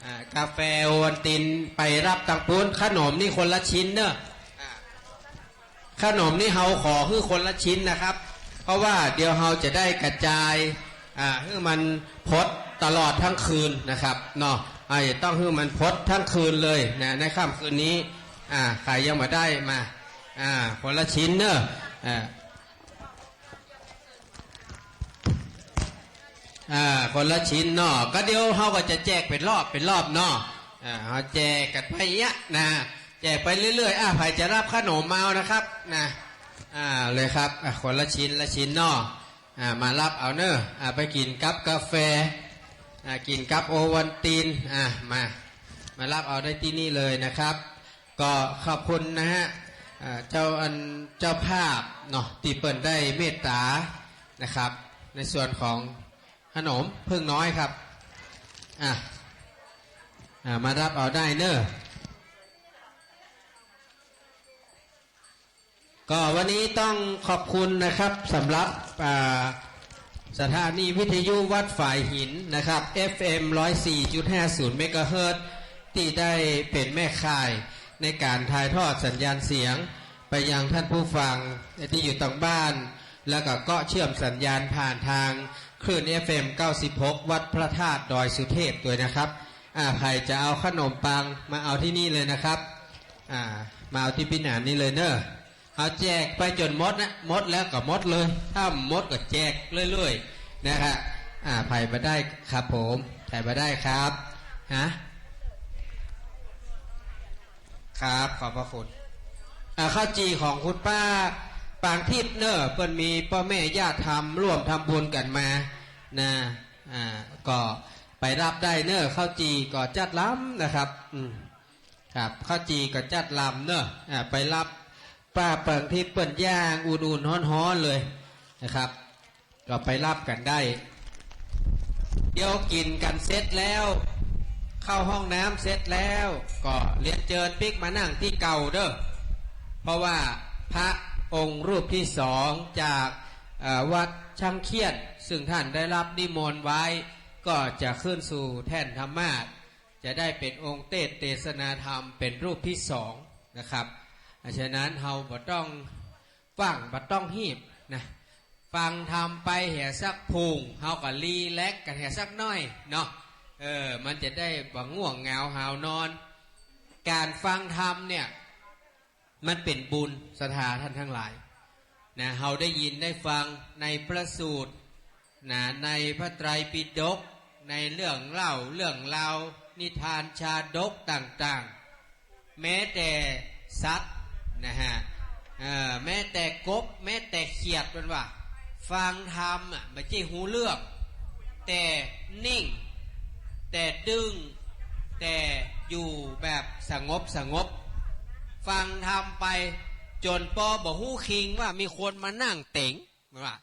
อ่า กาแฟโอวัลตินไปรับตังปู๊น ขนมนี่คนละชิ้นเนอะ อ่า ขนมนี่เฮาขอหื้อคนละชิ้นนะครับ เพราะว่าเดี๋ยวเฮาจะได้กระจาย อ่า หื้อมันพดตลอดทั้งคืนนะครับเนาะ อ่า จะต้องหื้อมันพดทั้งคืนเลยนะ ในค่ำคืนนี้ อ่า ใผยังบ่ได้มา อ่า คนละชิ้นเนอะ อ่า อ่า คนละชิ้นเนาะ ก็เดี๋ยวเฮาก็จะแจกเป๋นรอบเป๋นรอบเนาะ อ่า เฮาแจกกั๋นไปเนี้ยนะ แจกไปเรื่อยๆ อ่า ใผจะรับขนมมาเอานะครับ นะ อ่า เลยครับ อ่า คนละชิ้นละชิ้นเนาะ อ่า มารับเอาเนอะ อ่า ไปกิ๋นกับกาแฟ อ่า กิ๋นกับโอวัลติน อ่า มา มารับเอาได้ตี้นี่เลยนะครับ ก็ขอบคุณนะฮะ อ่า เจ้าอัน เจ้าภาพเนาะ ตี้เปิ้นได้เมตตานะครับ ในส่วนของขนมผึ้งน้อยครับ อ่ะ อ่า มารับเอาได้เนอะ ก็วันนี้ต้องขอบคุณนะครับ สำหรับ อ่า สถานีวิทยุวัดฝายหินนะครับ เอฟเอ็ม ร้อยสี่จุดห้าศูนย์ เมกะเฮิรตซ์ ตี้ได้เป๋นแม่ข่ายในก๋านถ่ายทอดสัญญาณเสียงไปยังต้านผู้ฟังตี้อยู่ตางบ้าน แล้วก็เกาะเชื่อมสัญญาณผ่านตางคลื่น เอฟเอ็ม เก้าสิบหก วัดพระธาตุดอยสุเทพตวยนะครับ อ่า ใผจะเอาขนมปังมาเอาตี้นี่เลยนะครับ อ่า มาเอาตี้ปี้หนานนี่เลยเนอะ เอาแจกไปจ๋นหมดนะ หมดแล้วก็หมดเลย ถ้าหมดก็แจกเรื่อยๆ นะครับ อ่า ใผบ่ได้ครับผม ใผบ่ได้ครับ ฮะ ครับ ขอบพระคุณ อ่า ข้าวจี่ของคุณป้าปางทิพย์เนอะ เปิ้นมีป้อแม่ญาติธรรมร่วมทำบุญกั๋นมา นะ อ่า ก็ไปรับได้เนอะ ข้าวจี่ก็จัดลำนะครับ อืม ครับ ข้าวจี่ก็จัดลำเนอะ อ่า ไปรับป้าปางทิพย์เปิ้นย่างอุ่นๆ ฮ้อนๆ เลยนะครับ ก็ไปรับกั๋นได้ เดี๋ยวกิ๋นกั๋นเสร็จแล้ว เข้าห้องน้ำเสร็จแล้ว ก็เรียนเจิญปิ๊กมานั่งตี้เก่าเด้อ เพราะว่าพระองค์รูปที่สองจาก เอ่อ วัดช้างเขี้ยน ซึ่งท่านได้รับนิมนต์ไว้ ก็จะขึ้นสู่แท่นธรรมาสน์ จะได้เป๋นองค์เตสน์เตสนาธรรมเป๋นรูปตี้สองนะครับ ฉะนั้นเฮาบ่ต้องฟั่ง บ่ต้องฮีบนะ ฟังธรรมไปเหียสักพุง เฮาก็รีแลกซ์กั๋นเหียสักหน้อยเนาะ เออ มันจะได้บ่ง่วงเหงาหาวนอน ก๋านฟังธรรมเนี่ย มันเป๋นบุญศรัทธาต้านตังหลายนะ เฮาได้ยินได้ฟังในพระสูตรนะ ในพระไตรปิฎก ในเรื่องเล่าเรื่องราว นิทานชาดกต่างๆ แม้แต่สัตว์นะฮะ เอ่อ แม้แต่กบ แม้แต่เขียด เปิ้นว่า ฟังธรรมอะ บ่ใจ้ฮู้เรื่อง แต่นิ่ง แต่ตึง แต่อยู่แบบสงบสงบ ฟังธรรมไป จ๋นปอบ่ฮู้คิงว่ามีคนมานั่งเต็ง เปิ้นว่า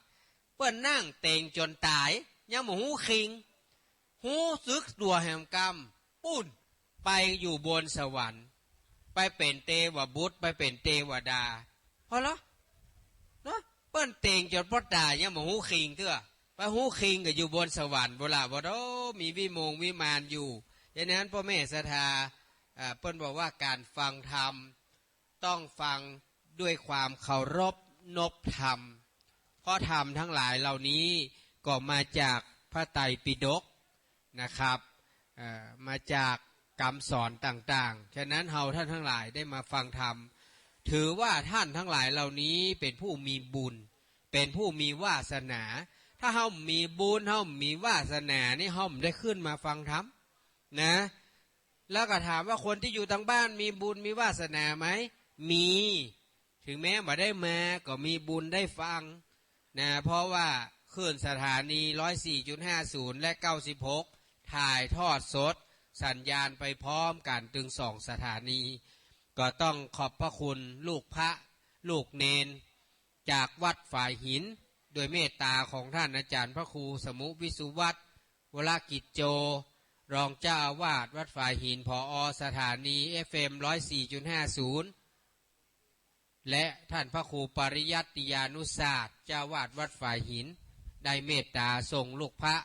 เปิ้นนั่งเต็งจ๋นต๋าย ยังบ่ฮู้คิง ฮู้สึกตั๋วแหมกำ ปู๊น ไปอยู่บนสวรรค์ ไปเป๋นเตวบุตร ไปเป๋นเตวดา พอละ เนาะ เปิ้นเต็งจ๋นปอต๋ายยังบ่ฮู้คิงเตื้อ ไปฮู้คิงก็อยู่บนสวรรค์ปู้นละ บ่ดอ มีวิมงวิมานอยู่ ฉะนั้นป้อแม่ศรัทธา อ่า เปิ้นบอกว่าก๋านฟังธรรม ต้องฟังด้วยความเคารพนบธรรม เพราะธรรมทั้งหลายเหล่านี้ก็มาจากพระไตรปิฎกนะครับ เอ่อ มาจากกำสอนต่างๆ ฉะนั้นเฮาต้านตังหลายได้มาฟังธรรม ถือว่าต้านตังหลายเหล่านี้เป๋นผู้มีบุญ เป๋นผู้มีวาสนา ถ้าเฮาบ่มีบุญ เฮาบ่มีวาสนานี่ เฮาบ่ได้ขึ้นมาฟังธรรมนะ แล้วก็ถามว่าคนตี้อยู่ตางบ้านมีบุญมีวาสนาไหม มี ถึงแม้บ่ได้มาก็มีบุญได้ฟังนะ เพราะว่าคลื่นสถานี ร้อยสี่จุดห้าศูนย์ และ เก้าสิบหก ถ่ายทอดสดสัญญาณไปพร้อมกั๋นตึงสองสถานี ก็ต้องขอบพระคุณลูกพระลูกเณร จากวัดฝายหิน ด้วยเมตตาของต้านอาจ๋ารย์พระครูสมุห์ วิสุวัฒน์ วรกิจโจ รองเจ้าอาวาสวัดฝายหิน ผอ.สถานี เอฟเอ็ม ร้อยสี่จุดห้าศูนย์ และต้านพระครูปริยัตติยานุศาสน์ เจ้าอาวาสวัดฝายหิน ได้เมตตาส่งลูกพระ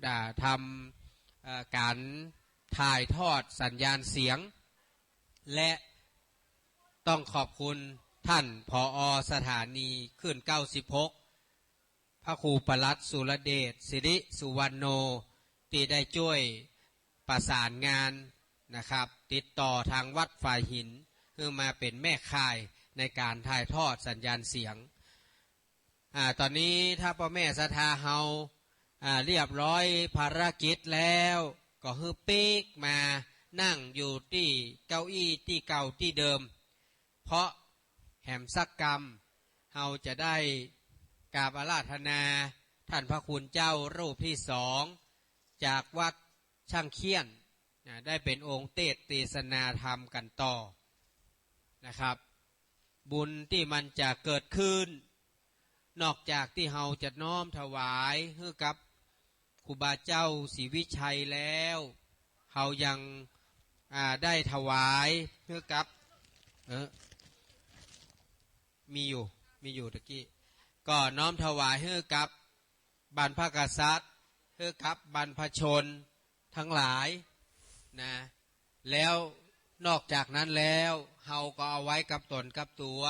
ได้ทำ เอ่อ ก๋านถ่ายทอดสัญญาณเสียง และต้องขอบคุณต้าน ผอ.สถานีคลื่น เก้าสิบหก พระครูปลัดสุรเดช สิริสุวรรณโณ ตี้ได้จ้วยประสานงานนะครับ ติดต่อตางวัดฝายหิน หื้อมาเป๋นแม่ข่ายในก๋านถ่ายทอดสัญญาณเสียง อ่า ต๋อนนี้ถ้าป้อแม่ศรัทธาเฮา อ่า เรียบร้อยภารกิจแล้ว ก็หื้อปิ๊กมานั่งอยู่ตี้เก้าอี้ตี้เก่าตี้เดิม เพราะแหมสักกำ เฮาจะได้กราบอาราธนาต้านพระคุณเจ้ารูปตี้สอง จากวัดช่างเคี่ยน นะ ได้เป๋นองค์เตสน์เตสนาธรรมกั๋นต่อนะครับ บุญตี้มันจะเกิดขึ้น นอกจากตี้เฮาจะน้อมถวายหื้อกับครูบาเจ้าศรีวิชัยแล้ว เฮายัง อ่า ได้ถวายหื้อกับ เออ มีอยู่ มีอยู่ตะกี้ ก็น้อมถวายหื้อกับบรรพกษัตริย์ หื้อกับบรรพชนตังหลายนะ แล้วนอกจากนั้นแล้ว เฮาก็เอาไว้กับต๋นกับตั๋ว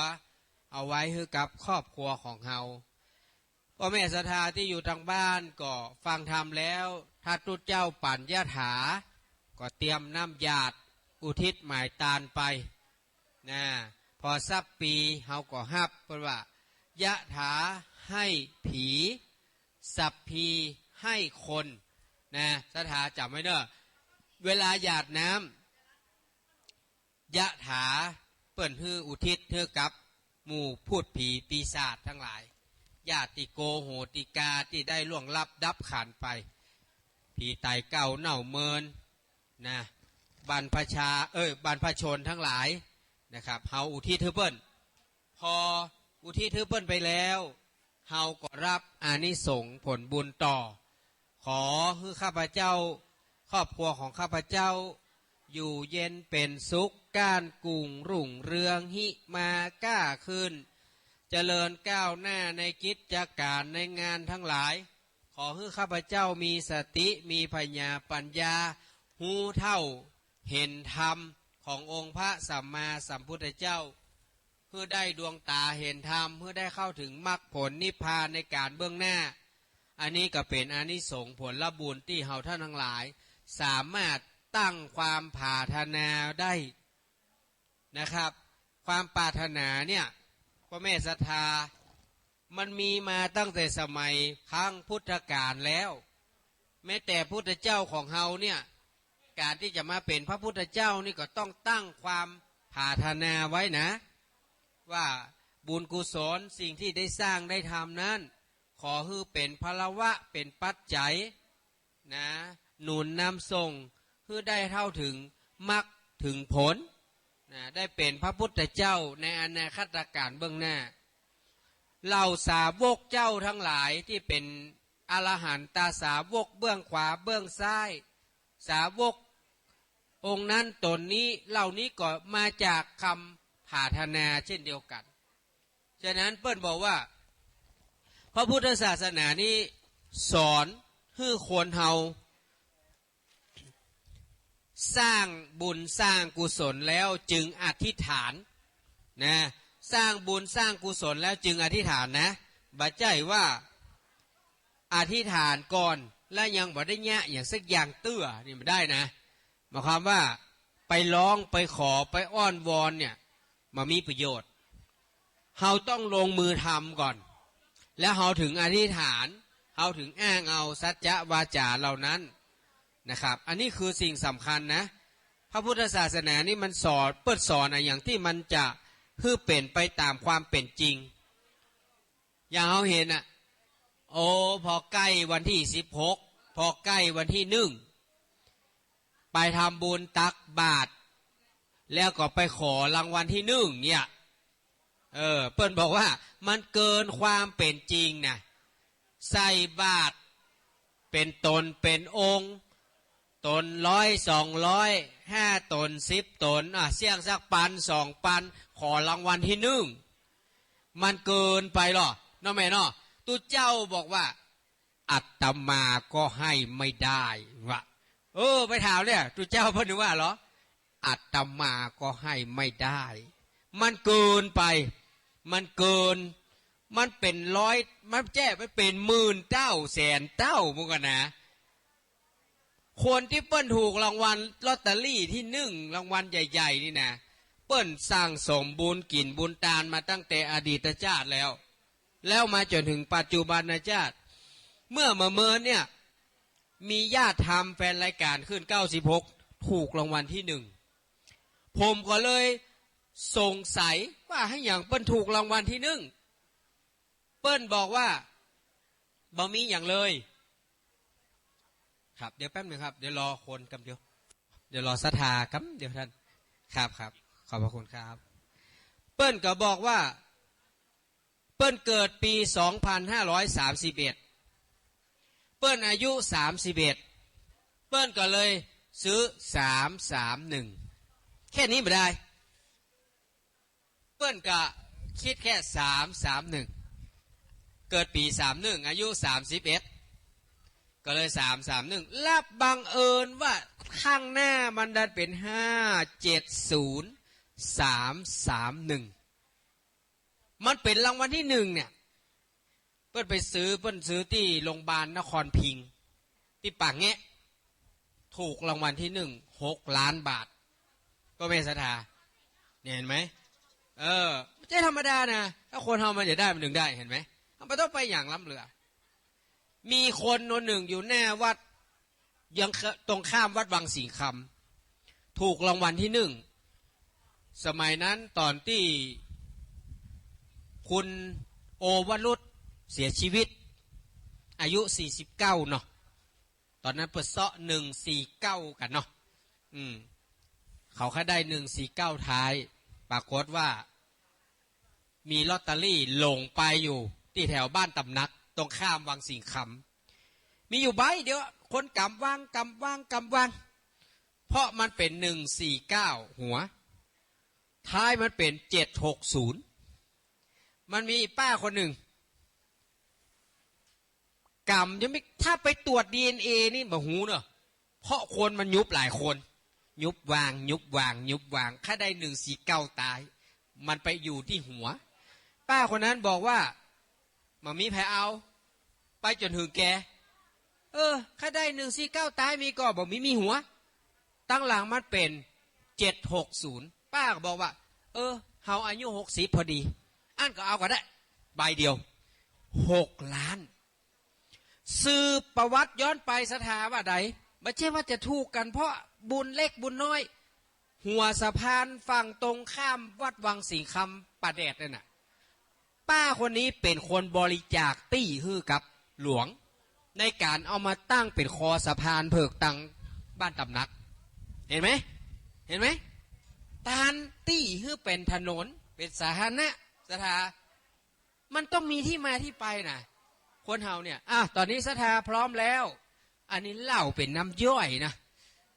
เอาไว้หื้อกับครอบครัวของเฮา ป้อแม่ศรัทธาตี้อยู่ตางบ้านก็ฟังธรรมแล้ว ถ้าตุ๊เจ้าปั๋นยะถา ก็เตรียมน้ำหยาดอุทิศหมายตานไป นะ พอสับปีเฮาก็ฮับ เปิ้นว่า ยะถาให้ผี สัพพีให้คน นะ ศรัทธาจ๋ำไว้เน่อ เวลาหยาดน้ำ ยะถา เปิ้นหื้ออุทิศหื้อกับหมู่พูดผีปีศาจตังหลาย ญาติโกโหติกาตี้ได้ล่วงลับดับขันไป ผีต๋ายเก่าเน่าเมิน นะ บรรพชา เอ้ย บรรพชนตังหลายนะครับ เฮาอุทิศหื้อเปิ้น พออุทิศหื้อเปิ้นไปแล้ว เฮาก็ฮับอานิสงส์ผลบุญต่อ ขอหื้อข้าพเจ้า ครอบครัวของข้าพเจ้า อยู่เย็นเป๋นสุข ก้านกุ่งรุ่งเรือง หิมาก้าขึ้น เจริญก้าวหน้าในกิจก๋านในงานตังหลาย ขอหื้อข้าพเจ้ามีสติ มีผญาปัญญา ฮู้เฒ่าเห็นธรรมขององค์พระสัมมาสัมพุทธเจ้า หื้อได้ดวงต๋าเห็นธรรม หื้อได้เข้าถึงมรรคผลนิพพานในก๋านเบื้องหน้า อันนี้ก็เป๋นอานิสงส์ผลบุญตี้เฮาท่านตังหลาย สามารถตั้งความปรารถนาได้นะครับ ความปรารถนาเนี่ย ป้อแม่ศรัทธา มันมีมาตั้งแต่สมัยครั้งพุทธกาลแล้ว แม้แต่พุทธเจ้าของเฮาเนี่ย ก๋านตี้จะมาเป๋นพระพุทธเจ้านี่ก็ต้องตั้งความปรารถนาไว้นะ ว่าบุญกุศลสิ่งตี้ได้สร้างได้ทำนั้น ขอหื้อเป๋นพลวะ เป๋นปัจจัย นะ หนุนนำส่งหื้อได้เข้าถึงมรรคถึงผล นะ ได้เป๋นพระพุทธเจ้าในอนาคตก๋านเบื้องหน้า เหล่าสาวกเจ้าตังหลายตี้เป๋นอรหันตสาวกเบื้องขวาเบื้องซ้าย สาวกองค์นั้นต๋นนี้เหล่านี้ก็มาจากคำปรารถนาเช่นเดียวกั๋น ฉะนั้นเปิ้นบอกว่า พระพุทธศาสนานี้สอนหื้อคนเฮา สร้างบุญสร้างกุศลแล้วจึงอธิษฐานนะ สร้างบุญสร้างกุศลแล้วจึงอธิษฐานนะ บ่ใจ้ว่าอธิษฐานก่อนแล้วยังบ่ได้เยียะหยังสักอย่างเตื้อ นี่บ่ได้นะ หมายความว่าไปร้องไปขอไปอ้อนวอนเนี่ย บ่มีประโยชน์ เฮาต้องลงมือทำก่อน แล้วเฮาถึงอธิษฐาน เฮาถึงอ้างเอาสัจจะวาจาเหล่านั้นนะครับ อันนี้คือสิ่งสำคัญนะ พระพุทธศาสนานี่มันสอน เปิ้นสอนอะหยังตี้มันจะหื้อเป๋นไปต๋ามความเป๋นจริง อย่างเฮาเห็นอะ โอ้ พอใก้วันตี้สิบหก พอใก้วันตี้นึ่ง ไปทำบุญตักบาตร แล้วก็ไปขอรางวัลตี้นึ่งเนี่ย เออ เปิ้นบอกว่ามันเกินความเป๋นจริงนะ ใส่บาตรเป๋นต๋นเป๋นองค์ ต๋นร้อยสองร้อย ห้าต๋นสิบต๋น อ่ะ เสี้ยงสักปันสองปัน ขอรางวัลตี้นึ่ง มันเกินไปลอเนาะแม่เนาะ ตุ๊เจ้าบอกว่า อาตมาก็ให้ไม่ได้ ว่า เออ ไปถามเนี่ย ตุ๊เจ้าเปิ้นว่าลอ อาตมาก็ให้ไม่ได้ มันเกินไป มันเกิน มันเป๋นร้อย มันแจ้ มันเป๋นหมื่นเต้า แสนเต้าเหมือนกั๋นนะ คนตี้เปิ้นถูกรางวัลลอตเตอรี่ตี้นึ่ง รางวัลใหญ่ๆ นี่นะ เปิ้นสั่งสมบุญกิ๋นบุญตานมาตั้งแต่อดีตชาติแล้ว แล้วมาจ๋นถึงปัจจุบันชาติ เมื่อเมินๆ เนี่ย มีญาติธรรมแฟนรายการคลื่นเก้าสิบหก ถูกรางวัลตี้นึ่ง ผมก็เลยสงสัยว่าไห้หยังเปิ้นถูกรางวัลตี้นึ่ง เปิ้นบอกว่าบ่มีหยังเลย ครับ เดี๋ยวแป๊บหนึ่งครับ เดี๋ยวรอคนกำเดียว เดี๋ยวรอศรัทธากำเดียวท่าน ครับ ครับ ขอบพระคุณครับ เปิ้นก็บอกว่า เปิ้นเกิดปี๋สองพันห้าร้อยสามสิบเอ็ด เปิ้นอายุสามสิบเอ็ด เปิ้นก็เลยซื้อสามสามหนึ่ง แค่นี้บ่ได้ เปิ้นก็กึ๊ดแค่สามสามหนึ่ง เกิดปี๋สามหนึ่ง อายุสามสิบเอ็ด ก็เลยสามสามหนึ่ง แล้วบังเอิญว่าข้างหน้ามันดันเป๋นห้าเจ็ดศูนย์ สามสามหนึ่ง มันเป๋นรางวัลตี้นึ่งเนี่ย เปิ้นไปซื้อ เปิ้นซื้อตี้โรงพยาบาลนครพิงค์ ตี้ป่าแงะ ถูกรางวัลตี้นึ่ง หกล้านบาท ป้อแม่ศรัทธา เนี่ยเห็นไหม เออ บ่ใจ้ธรรมดานะ ถ้าคนเฮามันจะได้มันถึงได้ เห็นไหม มันบ่ต้องไปหยังล้ำเหลือ มีคนคนนึ่งอยู่หน้าวัด ยังตรงข้ามวัดวังสิงห์คำ ถูกรางวัลตี้นึ่ง สมัยนั้นต๋อนตี้คุณโอวรุธเสียชีวิต อายุสี่สิบเก้าเนาะ ต๋อนนั้นเปิ้นเซาะหนึ่งสี่เก้ากั๋นเนาะ อืม เขาก็ได้หนึ่งสี่เก้าท้าย ปรากฏว่า มีลอตเตอรี่หลงไปอยู่ตี้แถวบ้านตำหนัก ตรงข้ามวังสิงห์คำ มีอยู่ใบเดียว คนกำวาง กำวาง กำวาง เพราะมันเป๋นหนึ่งสี่เก้าหัว ท้ายมันเป๋นเจ็ดหกศูนย์ มันมีป้าคนนึ่ง กำยังไม่ ถ้าไปตรวจดีเอ็นเอนี่บ่ฮู้เนาะ เพราะคนมันยุบหลายคน ยุบวาง ยุบวาง ยุบวาง ใค่ได้หนึ่งสี่เก้าตาย มันไปอยู่ตี้หัว ป้าคนนั้นบอกว่า บ่มีใผเอา ไปจ๋นเถิงแก่ เออ ใค่ได้หนึ่งสี่เก้าตาย มีก่อ บ่มี มีหัว ตังหลังมันเป๋น เจ็ดหกศูนย์ ป้าก็บอกว่า เออ เฮาอายุหกสิบพอดี อั้นก็เอาก็ได้ ใบเดียว หกล้าน สืบประวัติย้อนไปศรัทธาว่าใด บ่ใจ้ว่าจะถูกกั๋นเพราะบุญเล็กบุญน้อย หัวสะพานฝั่งตรงข้ามวัดวังสิงห์คำป่าแดดนั่นน่ะ ป้าคนนี้เป๋นคนบริจาคตี้หื้อกับหลวง ในก๋านเอามาตั้งเป๋นคอสะพานเผิกตังบ้านตำหนัก หันก่อ หันก่อ หันก่อ ตานตี้หื้อเป๋นถนน เป๋นสาธารณะ ศรัทธา มันต้องมีตี้มาตี้ไปน่ะ คนเฮาเนี่ย อ่ะ ต๋อนนี้ศรัทธาพร้อมแล้ว อันนี้เล่าเป๋นน้ำย่อยนะ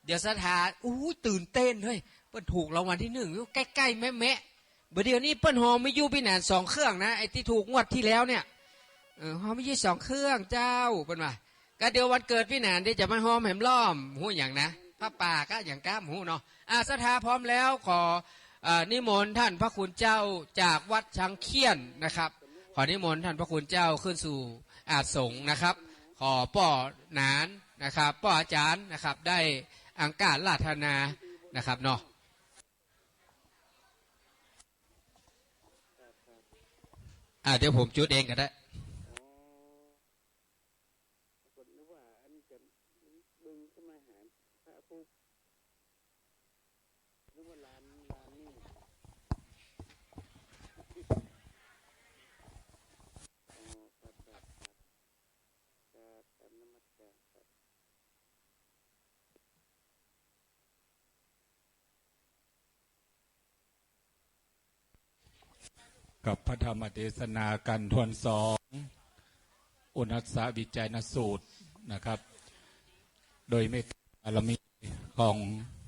เดี๋ยวศรัทธา อู้ย ตื่นเต้นเฮ้ย เปิ้นถูกรางวัลตี้หนึ่ง อยู่ใก้ๆ แมะๆ บ่าเดี่ยวนี้เปิ้นฮอมาอยู่ปี้หนานสองเครื่องนะ ไอ้ตี้ถูกงวดตี้แล้วเนี่ย เออ ฮอมาอยู่สองเครื่องเจ้า เปิ้นว่า ก็เดี๋ยววันเกิดปี้หนานเดี๋ยวจะมาฮอแหมล้อม ฮู้หยังนะ ผ้าป่าก็หยังก้าบ่ฮู้เนาะ อ่ะ ศรัทธาพร้อมแล้ว ขอ เอ่อ นิมนต์ท่านพระคุณเจ้าจากวัดช้างเขี้ยนนะครับ ขอนิมนต์ท่านพระคุณเจ้าขึ้นสู่อาสน์สงฆ์นะครับ ขอป้อหนานนะครับ ป้ออาจ๋ารย์นะครับ ได้อังคาราธนานะครับเนาะ อ่ะ เดี๋ยวผมจุดเองก็ได้ ปรากฏนึกว่าอันจะบึงขึ้นมาหาพระผู้ นึกว่าลาน ลานนี่ อ๋อ ครับ ครับ ครับ ครับ กราบนมัสการครับ กับพระธรรมเทศนากัณฑ์ถ้วนสอง อุณาสวิจัยนสูตรนะครับ โดยเมตตาบารมีของ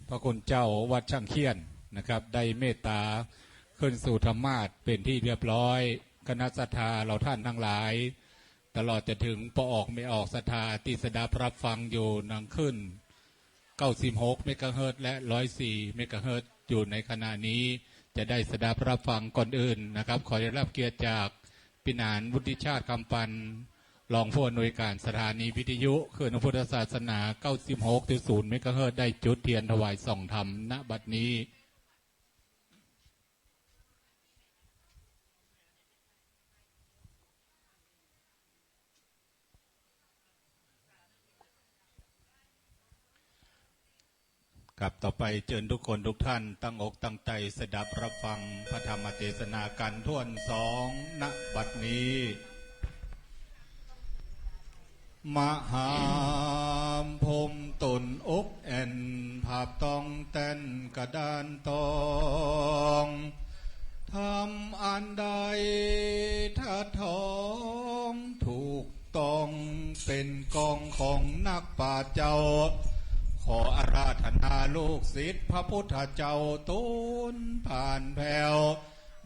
พระคุณเจ้าวัดช้างเขี้ยนนะครับ ได้เมตตาขึ้นสู่ธรรมาสน์เป๋นที่เรียบร้อย คณะศรัทธาเหล่าท่านตังหลาย ตลอดจะเถิงป้อออกแม่ออกศรัทธาตี้สดับรับฟังอยู่หนังขึ้น เก้าสิบหกเมกะเฮิรตซ์ และ ร้อยสี่เมกะเฮิรตซ์ อยู่ในขณะนี้ จะได้สดับรับฟังก่อนอื่นนะครับ ขอได้รับเกียรติจากปี้หนาน วุฒิชาติ คำปัน รองผู้อำนวยการสถานีวิทยุคลื่นพระพุทธศาสนา เก้าสิบหกจุดศูนย์เมกะเฮิรตซ์ ได้จุดเตียนถวายส่องธรรม ณ บัดนี้ ครับ ต่อไปเจิญทุกคนทุกท่านตั้งอกตั้งใจ๋สดับรับฟังพระธรรมเทศนากัณฑ์ถ้วนสอง ณ บัดนี้ มหาพรหมต๋นอกแอ่น ผาบตองแต้นกระดานตอง ธรรมอันใดถ้าท่องถูกต้อง เป๋นกองของนักปราชญ์เจ้า ขออาราธนาลูกศิษย์พระพุทธเจ้าต๋นผ่านแผ้ว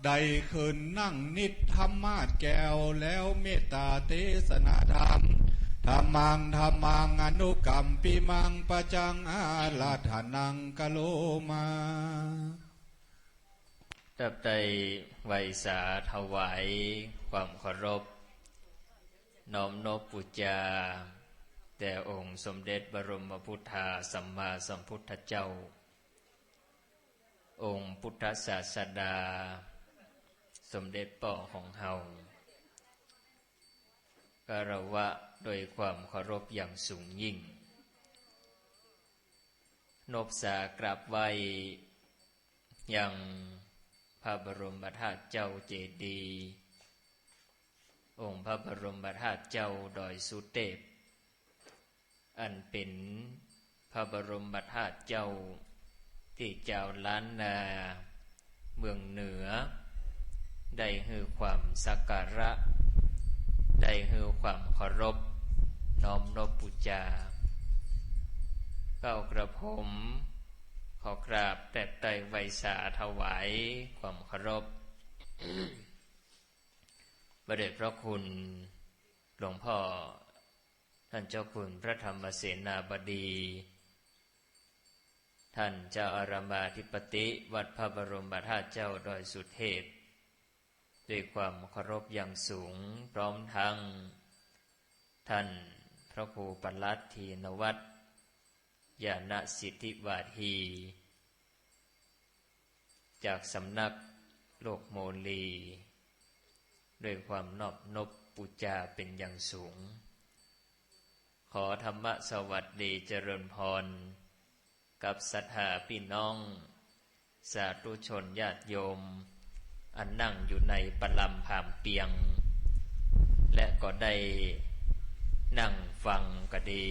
ได้ขึ้นนั่งนิทรรมาสน์แก้ว แล้วเมตตาเทศนาธรรม ธัมมัง ธัมมัง อนุกัมปิมัง ปัจจัง อาราธนัง กะโรมา ตับใต้ไหว้สาถวายความเคารพ น้อมนบปู๋จา แด่องค์สมเด็จบรมพุทธาสัมมาสัมพุทธเจ้า องค์พุทธศาสดา สมเด็จป้อของเฮา คารวะโดยความเคารพอย่างสูงยิ่ง นบสากราบไหว้ยังพระบรมธาตุเจ้าเจดีย์ องค์พระบรมธาตุเจ้าดอยสุเตพ อันเป๋นพระบรมธาตุเจ้าตี้จาวล้านนาเมืองเหนือ ได้หื้อความสักการะ ได้หื้อความเคารพ น้อมนบปู๋จา เก้ากระผมขอกราบแตบใต้ไหว้สาถวายความเคารพ พระเดชพระคุณหลวงพ่อ ท่านเจ้าคุณพระธรรมเสนาบดี ท่านเจ้าอารามอธิปติวัดพระบรมธาตุเจ้าดอยสุเทพ ด้วยความเคารพอย่างสูง พร้อมทั้งท่านพระครูปลัดธีนวัฒน์ ญาณสิทธิวาที จากสำนักโลกโมลี ด้วยความนอบนบปู๋จาเป็นอย่างสูง ขอธรรมสวัสดีเจริญพร กับศรัทธาพี่น้อง สาธุชนญาติโยม อันนั่งอยู่ในประลำผามเปียง และก็ได้นั่งฟังก็ดี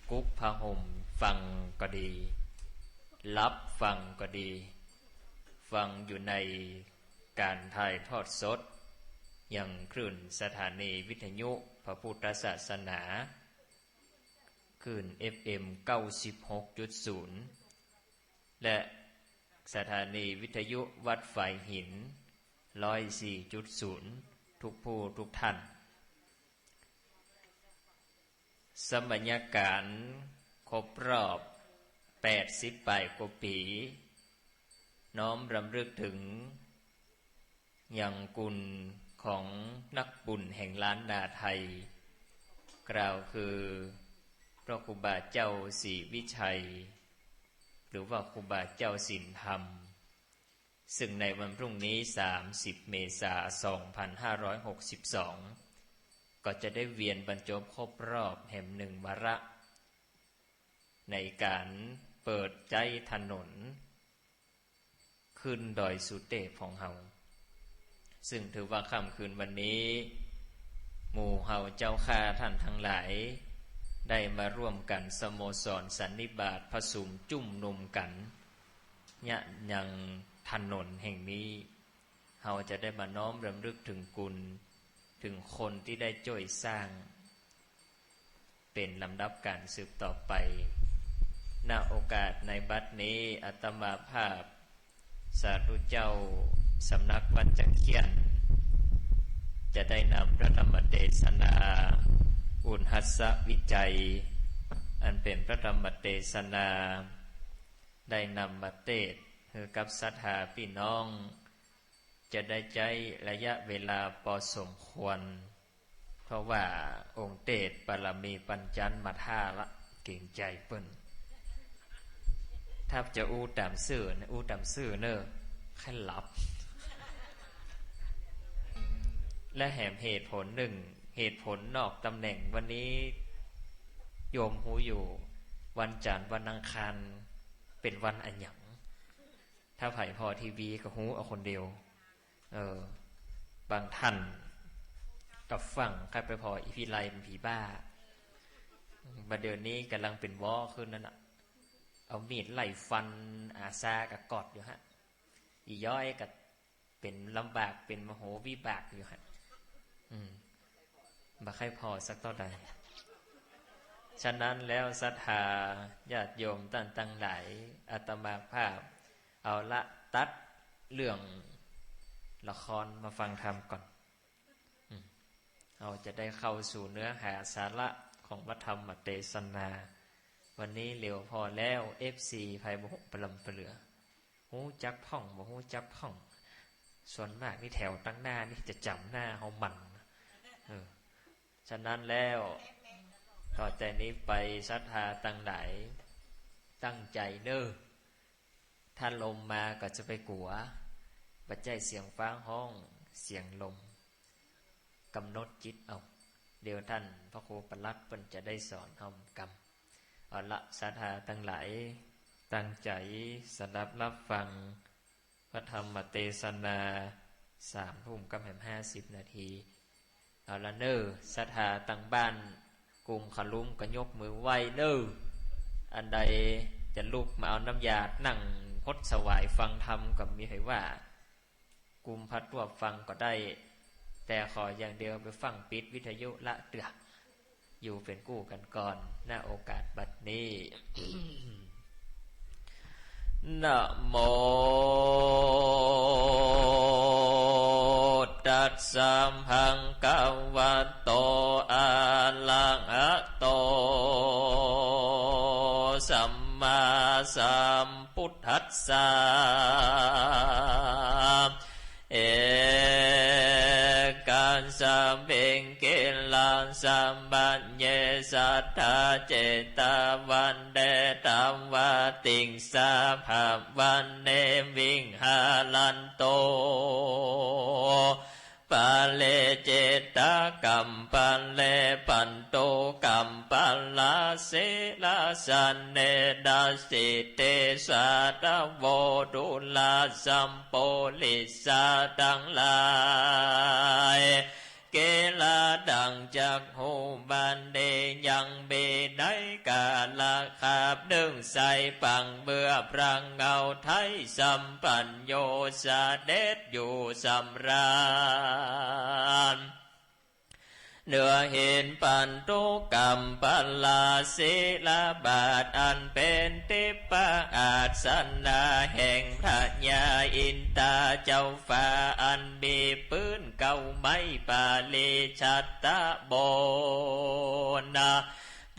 กุ๊บผ้าห่มฟังก็ดี หลับฟังก็ดี ฟังอยู่ในการถ่ายทอดสด ยังคลื่นสถานีวิทยุพระพุทธศาสนา คลื่น เอฟเอ็ม เก้าสิบหกจุดศูนย์ และสถานีวิทยุวัดฝายหิน ร้อยสี่จุดศูนย์ ทุกผู้ทุกท่าน สมัยการครบรอบ แปดสิบ ปลายกว่าปี๋ น้อมรำลึกถึง ยังคุณของนักบุญแห่งล้านนาไทย กล่าวคือพระครูบาเจ้าศรีวิชัย หรือว่าครูบาเจ้าศีลธรรม ซึ่งในวันพรุ่งนี้ สามสิบ เมษา สองพันห้าร้อยหกสิบสอง ก็จะได้เวียนบรรจบครบรอบแหมหนึ่งวาระ ในการเปิดใจ๊ถนน ขึ้นดอยสุเตพของเฮา ซึ่งถือว่าค่ำคืนวันนี้ หมู่เฮาเจ้าข้าท่านทั้งหลาย ได้มาร่วมกั๋นสโมสรสันนิบาตผสมจุ่มนุมกั๋น เยียะยังถนนแห่งนี้ เฮาจะได้มาน้อมรำลึกถึงคุณ ถึงคนตี้ได้จ้วยสร้าง เป๋นลำดับก๋านสืบต่อไป ณ โอกาสในบัดนี้ อาตมาภาพ สาธุเจ้า สำนักวัดจั๊งเคียน จะได้นำพระธรรมเตสนา อุณหัสสวิจัย อันเป๋นพระธรรมเตสนา ได้นำมาเตสน์หื้อกับศรัทธาพี่น้อง จะได้ใจ๊ระยะเวลาปอสมควร เพราะว่าองค์เตสน์ปารมีปัญจันทร์มาท่าละ เก๋งใจ๋เปิ้น ถ้าจะอู้ต๋ามซื่อนะ อู้ต๋ามซื่อเน่อ ใค่หลับ และแหมเหตุผลนึ่ง เหตุผลนอกต๋ำแหน่ง วันนี้โยมฮู้อยู่ วันจันทร์วันอังคาร เป๋นวันอะหยัง ถ้าใผผ่อทีวีก็ฮู้เอาคนเดียว เออ บางท่านก็ฟั่ง ใค่ไปผ่ออีพิไลเป๋นผีบ้า บ่าเดี่ยวนี้ก่ำลังเป๋นวอขึ้นนั่นน่ะ เอามีดไล่ฟันอาสาก็ก๊อดอยู่ฮะ อีย้อยก็เป๋นลำบาก เป๋นมโหวิบากอยู่ฮะ อืม บ่ใค่ผ่อสักเต้าใด ฉะนั้นแล้วศรัทธาญาติโยมต้านตังหลาย อาตมาภาพ เอาละ ตัดเรื่องละครมาฟังธรรมก่อน อืม เฮาจะได้เข้าสู่เนื้อหาสาระของพระธรรมเตสนา วันนี้เหลียวผ่อแล้ว เอฟซี ใผบ่ฮู้ปะลำปะเหลือ ฮู้จักพ่อง บ่ฮู้จักพ่อง ส่วนมากนี่แถวตังหน้านี่จะจ๋ำหน้าเฮามัน เออ ฉะนั้นแล้ว ต่อแต่นี้ไปศรัทธาตังหลาย ตั้งใจ๋เน่อ ถ้าลมมาก็จะไปกั๋ว บ่ใจ้เสียงฟ้าฮ้อง เสียงลม ก๋ำหนดจิตเอา เดี๋ยวต้านพระครูปลัดเปิ้นจะได้สอนเฮากำ เอาละ ศรัทธาตังหลาย ตั้งใจ๋สดับฮับฟัง พระธรรมเตสนา สามทุ่มกับแหมห้าสิบนาที เอาละเน่อ ศรัทธาตังบ้าน กุมขลุมก็ยกมือไหว้เน่อ อันใดจะลุกมาเอาน้ำยานั่งหดสวายฟังธรรมก็มีใผว่า กุมผ้าตวบฟังก็ได้ แต่ขออย่างเดียวไปฟั่งปิดวิทยุละเตื้อ อยู่เป๋นกู้กั๋นก่อน ณ โอกาสบัดนี้ นะโม ตัสสะ ภะคะวะโต อะระหะโต สัมมา สา เอกัสมิงกิลสมัญเย สัทธาเจตวันเต ตวาติงสาภวันเน วิหารันโต ปะเร เจตกัมปะเร ปันตุกัมปะลาสีลาสันเน ดัสสิเตสาทะโว ทุลาสัมปุริสาตังหลาย เกลาดังจัก หุบันเด ยังมีในกาละคาบนึ่ง ใสปังเมื่อพระเงาไทยสัมปัญโญ เสด็จอยู่สำราญ เหนือหินปันตุกัมปะลาสีลาบาท อันเป๋นทิพย์อาสนะแห่งพญาอินทาเจ้าฟ้า อันมีปื้นเกล้าไม้ปาริชัตตะบน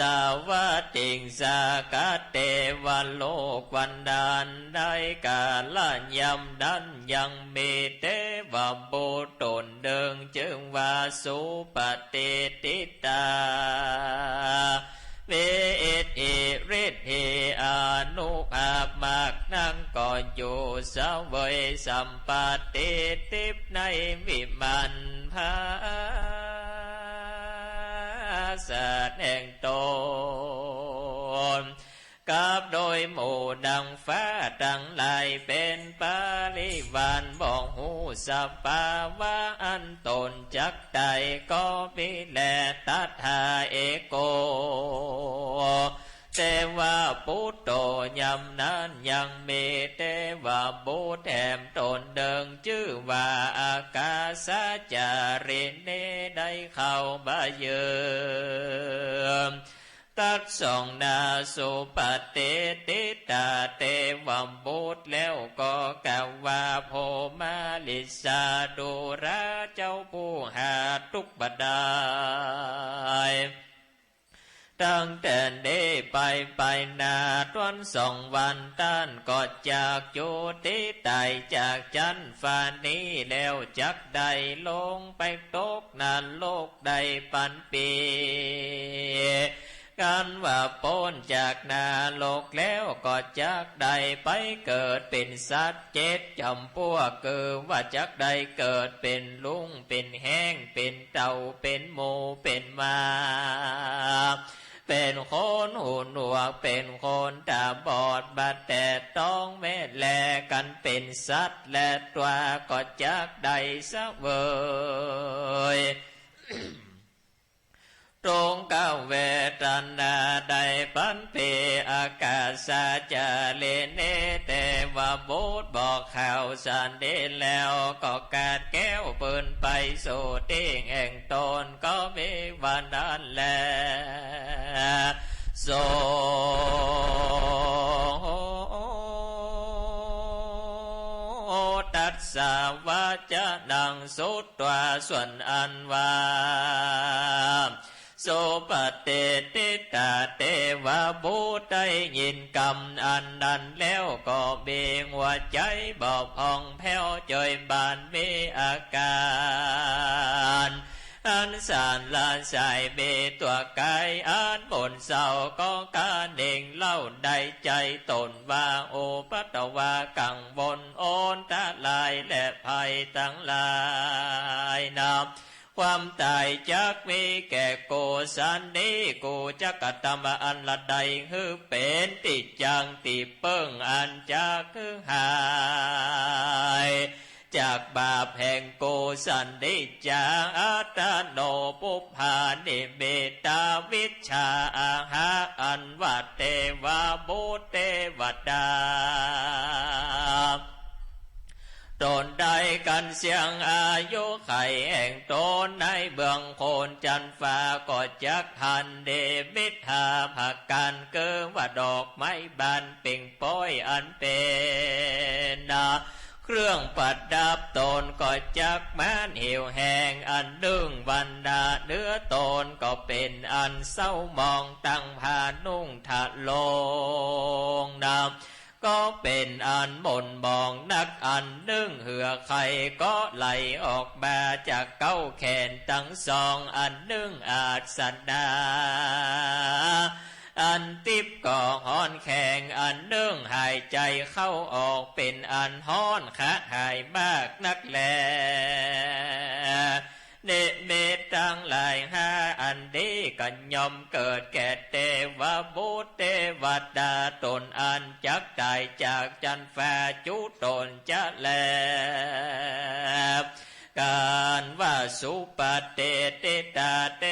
ตวาติงสาคเตวโลก วันนั้นในกาละยามนั้น ยังมีเตวบุตรต๋นนึ่ง จื้อว่าสุปฏิฏฐิตา มีอิทธิฤทธิอานุภาพมากนัก ก็อยู่เสวยสัมปติทิพย์ในวิมานผา สาทแห่งต๋น กับโดยหมู่นางฟ้าตังหลายเป๋นปริวาร บ่ฮู้สภาวะอันต๋นจักต๋ายก็มีแล ตถาเอโก เตวบุตโต ยามนั้นยังมีเตวบุตรแถมต๋นนึ่ง จื้อว่าอากาสาจาริณี ได้เข้ามาเยือน ตรัสส่องหน้าสุปฏิฏฐิตาเตวบุตร แล้วก็กล่าวว่า โพมาริสาดูรา เจ้าผู้หาทุกข์บ่ได้ ตั้งแต่นี้ไป ไปหน้าตวนสองวัน ต้านก็จักจุติต๋ายจากจั๊นฟ้านี้ แล้วจักได้ลงไปตกนรก ได้ปันปี กันว่าป๊นจากนรกแล้วก็จักได้ไปเกิดเป๋นสัตว์เจ็ดจ๋ำพวก คือว่าจักได้เกิดเป๋นลุง เป๋นแฮง เป๋นเต่า เป๋นหมู เป๋นหมา เป๋นคนหูหนวก เป๋นคนต๋าบอด บ่แตะต๊องแม้แล กันเป๋นสัตว์และตั๋ว ก็จักได้เสวย ทุกขเวทนา ได้ปันปี อากาสาจาริณี เตวบุตรบอกข่าวสันนี้แล้ว ก็กาดแก้วปืนไปสู่ตี้แห่งต๋น ก็มีวันนั้นแล โส ตัสสะวจนังสุตวา ส่วนอันว่า สุปฏิฏฐิตาเตวบุตรได้ยินกำอันนั้นแล้ว ก็มีหัวใจ๋บ่ผ่องแผ้ว เจิ่งบานมีอากาศ อันสาลาสาย มีตั๋วก๋ายอันหม่นเศร้า ก็กาเน่งเล่าในใจ๋ต๋นว่า อุปัทวะกังวลอันตรายและภัยตังหลายนับ ความต๋ายจักมีแก่กูสันนี้ กูจักกระทำอันละใดหื้อเป๋นตี้จั่งตี้เปิ้งอันจักหื้อหายจากบาปแห่งกูสันนี้จา อัตตโนปุพพานิมิตตาวิชชาอาหะ อันว่าเตวบุตรเตวดา ต๋นได้กันเสี้ยงอายุขัยแห่งต๋นในเมืองโคนจันทร์ฟ้า ก็จักหันนิมิตห้าประก๋าน คือว่าดอกไม้บานเป่งป๊อยอันเป๋นเครื่องประดับต๋น ก็จักหมานหิวแห้งอันนึ่งวันนา เนื้อต๋นก็เป๋นอันเศร้าหมอง ตังผ้านุ่งทะโลงนับ ก็เป๋นอันหม่นหมองนักอันนึ่ง เหื่อใค่ก็ไหลออกมาจากเก๊าแขนตังสอง อันนึ่งอาสนะ อันติ๊บก็ฮ้อนแข็ง อันนึ่งหายใจ๋เข้าออกเป๋นอันฮ้อนคะหายมากนักแล นิมิตตังหลายห้าอันนี้ก็ย่อมเกิดแก่เตวบุตรเตวดาต๋นอันจักต๋ายจากจั๊นฟ้าจุตนจะแล ก๋านว่าสุปฏิทิตาเต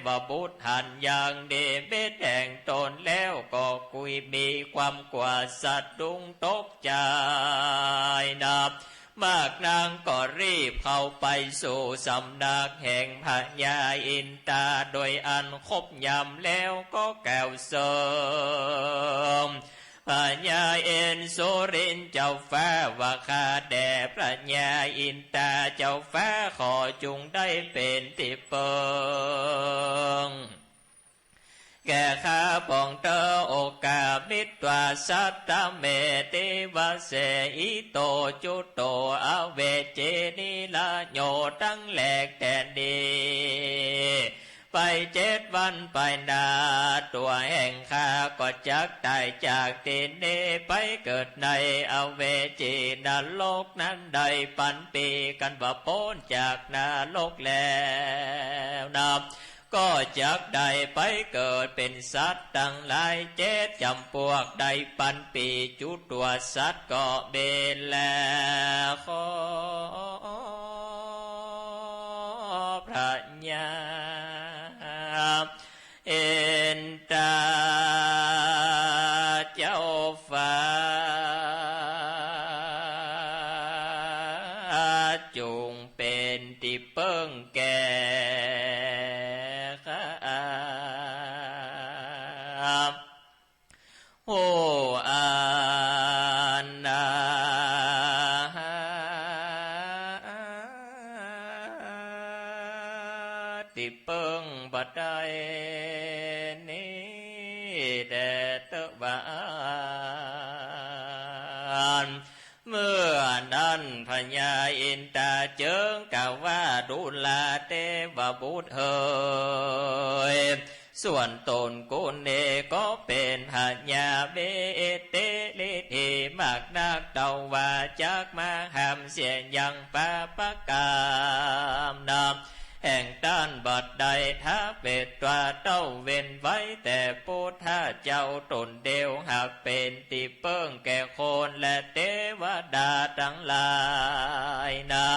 วบุตรหันยังนิมิตแห่งต๋นแล้วก็กุยมีความกั๋วสะดุ้งตกใจ๋นัก มากนักก็รีบเข้าไปสู่สำนักแห่งพญาอินทรา โดยอันครบยามแล้วก็กล่าวเสิง พญาอินทร์สุรินทร์เจ้าฟ้าว่า ข้าแต่พญาอินทราเจ้าฟ้า ขอจุ่งได้เป๋นตี้เปิ้ง แก่ข้าพองค์เต๊อะ โอคามิตวาสัตตะเม เตวะเส อิโตจุตโต อเวจี นิระโย ตังแลแต๊นี้ไปเจ็ดวันไปหน้า ตั๋วแห่งข้าก็จักต๋ายจากตี้นี้ไปเกิดในอเวจีนรกนั้นได้ปันปี๋ กันว่าป๊นจากนรกแล้วนะ ก็จักได้ไปเกิดเป๋นสัตว์ตังหลายเจ็ดจ๋ำปวก ได้ปันปี๋จุตั๋วสัตว์ก็มีแล ขอพญาอินทราเจ้าฟ้า จุ่ง เป๋นตี้เปิ้งแก่ข้า ผู้อันหาตี้เปิ้งบ่ได้นี้แต๊เต๊อะว่า เมื่อนั้นพญาอินทราเจิงกล่าวว่า ดูราเตวบุตรเหย ส่วนต๋นกูนี้ก็เป๋นพญา มีอิทธิฤทธิมากนัก เต้าว่าจักมาห้ามเสียยังปาปกรรมนะ แห่งต้านบ่ได้ ถ้าเป๋นว่าเต้าเว้นไว้แต่พุทธเจ้าต๋นเดียว หากเป๋นตี้เปิ้งแก่คนและเตวดาตังหลายนะ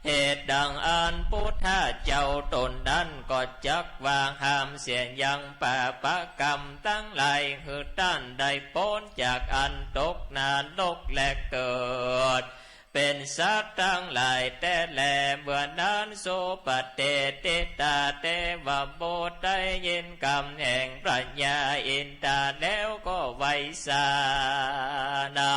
เหตุดังอั้นพุทธเจ้าต๋นนั้นก็จักว่าห้ามเสียยังปาปกรรมตังหลาย หื้อต้านได้ป๊นจากอันตกนรกและเกิด เป๋นสัตว์ตังหลายแต๊แล เมื่อนั้นสุปฏิทิตาเตวบุตรได้ยินกำแห่งพญาอินทราแล้วก็ไหว้สานะ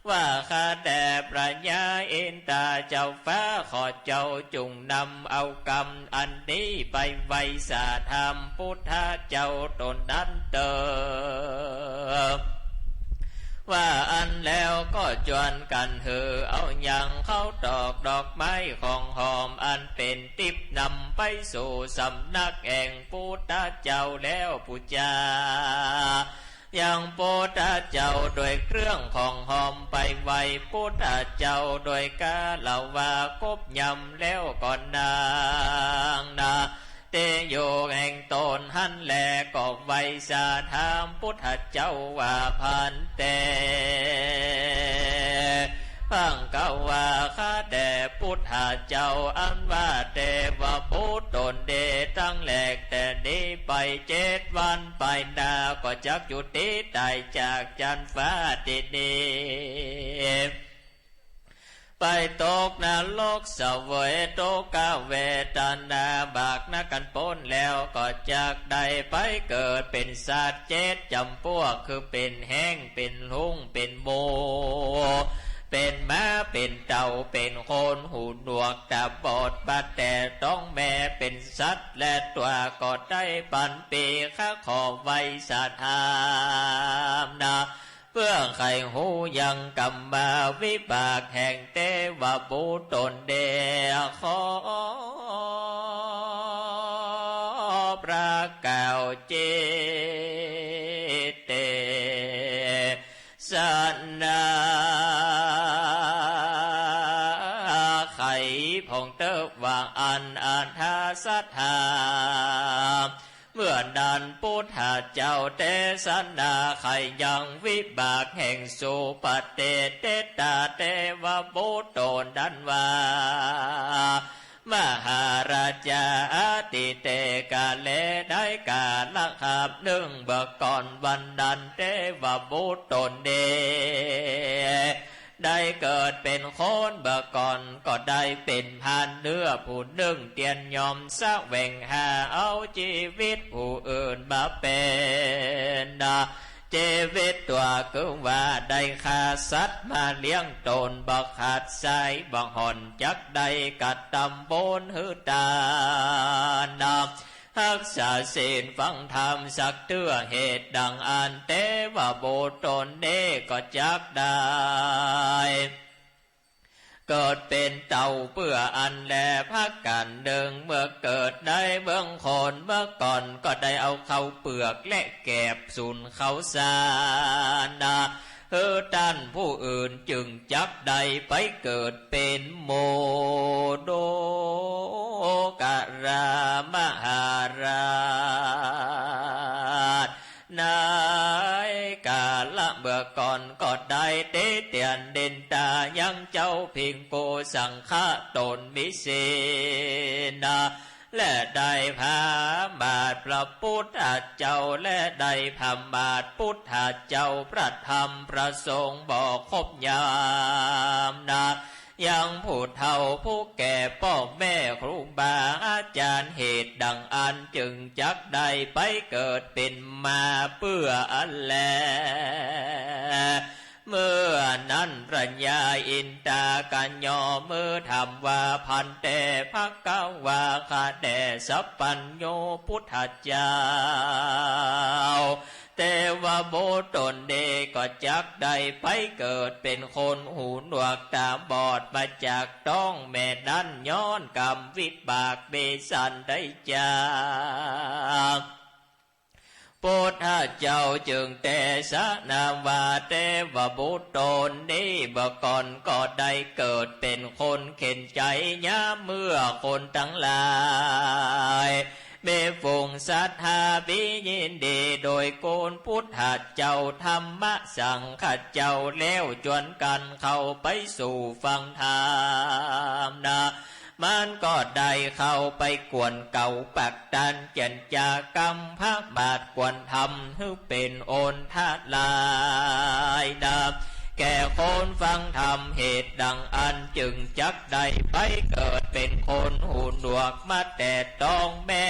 ว่า ข้าแต่พญาอินทราเจ้าฟ้า ขอเจ้าจุ่งนำเอากำอันนี้ไปไหว้สาธรรมพุทธเจ้าต๋นนั้นเต๊อะ ว่าอั้นแล้วก็จวนกั๋นหื้อเอายังข้าวตอกดอกไม้ของหอมอันเป๋นติ๊บนำไปสู่สำนักแห่งพุทธเจ้าแล้วปู๋จายังพุทธเจ้าโดยเครื่องของหอมไปไหว้พุทธเจ้าโดยกาละวะครบยามแล้วก็นั่งนะ ตี้อยู่แห่งต๋นหั้นแล ก็ไหว้สาธรรมพุทธเจ้าว่า ภันเต ภังคะวา ข้าแต่พุทธเจ้า อันว่าเตวบุตรต๋นดีตั้งแลแต๊นี้ไปเจ็ดวันไปหน้า ก็จักจุติต๋ายจากจันฟ้าตี้นี้ ไปตกนรกเสวยตุ๊กขเวทนาบากนักกั๋นป๊นแล้ว ก็จักได้ไปเกิดเป๋นสัตว์เจ็ดจ๋ำปวก คือเป๋นแฮ้ง เป๋นฮุ้ง เป๋นหมู เป๋นหมา เป๋นเต่า เป๋นคน หูหนวก ต๋าบอด ปาแต๋ด ต๊องแม่ เป๋นสัตว์และตั๋ว ก็ได้ปันปี๋ ข้าขอไหว้สาธรรมนะ เปื้อใค่ฮู้ยังกรรมาวิบากแห่งเตวบุตรต๋นเด ขอพระกล่าวเจตเต สนา ไขผ่องเต๊อะว่าอันอาธาศธา เมื่อนั้นปุทธะเจ้าเตสนาไขยังวิบากแห่งสุปเตเตตาเตวบุตรต๋นนั้นว่า มหาราชา อติเตกาเล ได้กาละคาบนึ่งเมื่อก่อนวันนั้นเตวบุตรต๋นเด ได้เกิดเป๋นคนเมื่อก่อนก็ได้เป๋นพรานเนื้อผู้นึ่งเตียนยอมแสวงหาเอาจีวิตผู้อื่นมาเป๋น จีวิตตั๋ว คือว่าได้ฆ่าสัตว์มาเลี้ยงต๋นบ่ขาดสายบ่ห่อน จักได้กระตำบุญหื้อตาน ฮักษาศีลฟังธรรมสักเตื้อ เหตุดังอั้นเตวบุตรต๋นนี้ก็จักได้ เกิดเป๋นเต่าเปื้ออันแล พระกัณฑ์นึ่งเมื่อเกิดในเมืองคน เมื่อก่อนก็ได้เอาข้าวเปือกและแกบสูนข้าวสารนะ หื้อต้านผู้อื่น จึงจักได้ไปเกิดเป๋นโมโดกะรามหาราช ในกาละเมื่อก่อนก็ได้ติเตียนนินทายังเจ้าภิกขุสังฆะต๋นมีศีลนะ และได้ผมาทพระปุทธะเจ้า และได้ผมาทปุทธะเจ้า พระธรรมพระสงฆ์บ่ครบยามนะ ยังผู้เฒ่าผู้แก่ป้อแม่ครูบาอาจ๋ารย์ เหตุดังอั้นจึงจักได้ไปเกิดเป๋นม้าเปื้ออันแล เมื่อนั้นพระญาอินทากะยอมือถามว่า ภันเต ภควา ข้าแต่สัพพัญญูปุทธะเจ้า เตวบุตรต๋นนี้ก็จักได้ไปเกิดเป๋นคนหูหนวกต๋าบอดมาจากต๊องแม่นั้น ย้อนกรรมวิบากมีสันใดจา ปุทธะเจ้าจึงเตสนาว่า เตวบุตรต๋นนี้เมื่อก่อนก็ได้เกิดเป๋นคนเข็ญใจ๋ยามเมื่อคนตังหลาย มีฝูงศรัทธามียินดีโดยคุณปุทธะเจ้า ธรรมะสังฆะเจ้า แล้วจวนกั๋นเข้าไปสู่ฟังธรรมนะ มันก็ได้เข้าไปกวนเก๋าปักตันเจียรจากำผมาทกวนธรรมหื้อเป๋นอันตรายนะ แก่คนฟังธรรม เหตุดังอั้นจึงจักได้ไปเกิดเป๋นคนหูหนวกมาแต่ต๊องแม่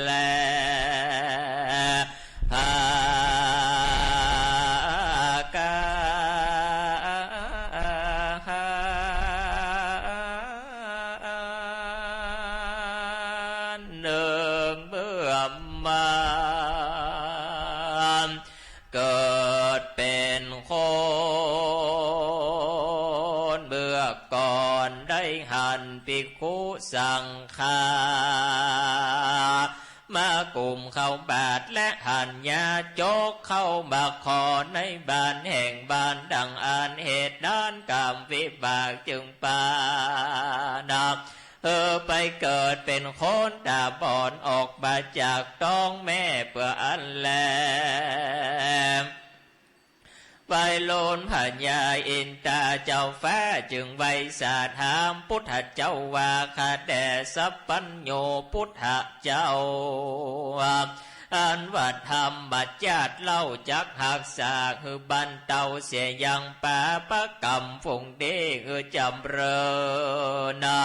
แล พากั๋นนึ่งเมื่อมา เกิดเป๋นคนเมื่อก่อน ได้หันภิกขุสังฆา มากุมเข้าบาตรและหันญาจกเข้ามาขอในบ้านแห่งบ้าน ดังอั้นเหตุนั้นกรรมวิบากจึงปานะ เออ ไปเกิดเป๋นคนต๋าบอดออกมาจากต๊องแม่เปื้ออั้นแล ฝ่ายโลนพญาอินทาเจ้าฟ้าจึงไหว้สาถามปุทธะเจ้าว่า ข้าแต่สัพพัญญูปุทธะเจ้า อันว่าธรรมจาติเล่าจักฮักษาหื้อบรรเตาเสียยังปาปะกรรมฝูงดีหื้อจ๋ำเริญนะ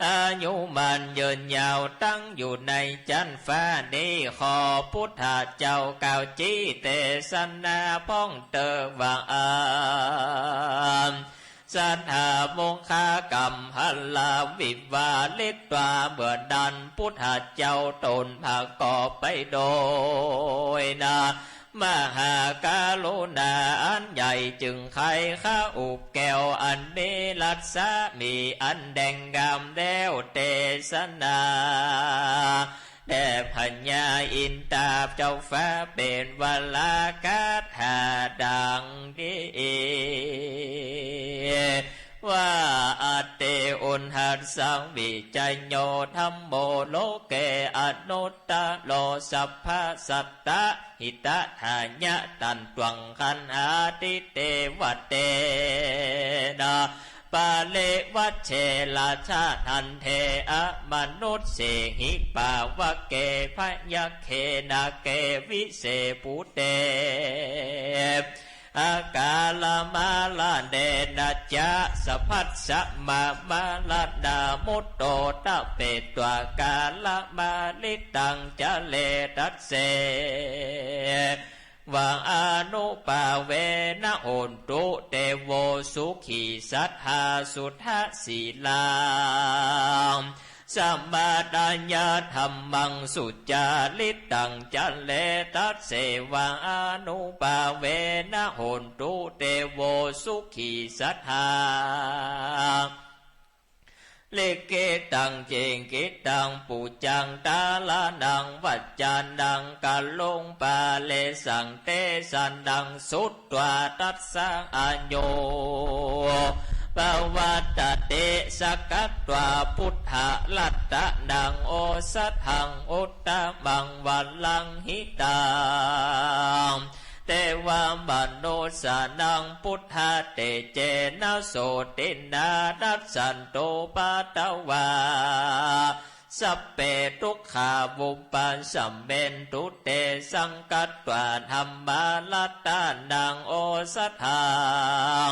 อายุมั่นยืนยาวตั้งอยู่ในจั๊นฟ้านี้ ขอปุทธะเจ้ากล่าวจี้เตสนาพ่องเตอว่าอั้น สัทธามุขะกัมหะลาวิวาลิกตวา เมื่อนั้นปุทธะเจ้าต๋นผะกอบไปโดยนะ มหากรุณาอันใหญ่ จึงใค่คอุบแก้วอันมีรัศมีอันแดงงามแล้วเตสนาแด่พญาอินทราเจ้าฟ้า เป๋นวรากถาดังนี้ ว่า อติอุณหัสสังวิชชโย ธัมโม โลเก อนุตตโร สัพพะสัตตะ หิตะถายะ ตันตวัง คันหาติ เตวะเตนะ ปะริวัชเช ราชะ ทันเท อมนุสสีหิ ปาวะเก พยัคเข นาเก วิเศษภูเต อากาละมาละเนนะจะ สะพัสสะมะ มะระนามุตโต ตะเปตวา กาละมาลิตัง จะเลตัสเส วัง อนุปาเวนะ โหนตุ เตโว สุขี สัตถา สุทะสีลัง สมาดายะ ธัมมัง สุจาริตัง จะเลตัสเส วัง อนุปาเวนะ โหนตุ เตโว สุขี สัตถา ลิขิตัง จิกิตัง ปุจจัง ตะระณัง วัจจานัง กะรุง ปะเรสัง เตสะนัง สุตวา ตัสสะ อายุ ปะวัตติ สักขะตวา พุทธะ รัตตะนัง โอสะถัง อุตตะมัง วะรัง หิตัง เตวะมะนุสสานัง พุทธะ เตเจนะ โสตินนา นัสสันตุ ปะทะวา สัพเพ ทุกขา วุปปะสะเมนตุ เตสังคะตวา ธัมมา รัตตะนัง โอสะถัง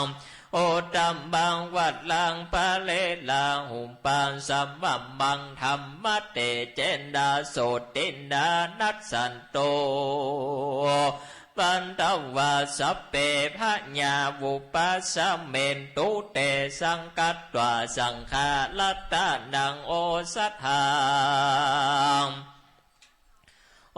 อุตตะมัง วะรัง ปะเรราหุปะสะมะมัง ธัมมะ เตเจนะ โสตินนา นัสสันตุ ปะทะวา สัพเพ พะยา วุปปะสะเมนตุ เตสังคะตวา สังฆา รัตตะนัง โอสะถัง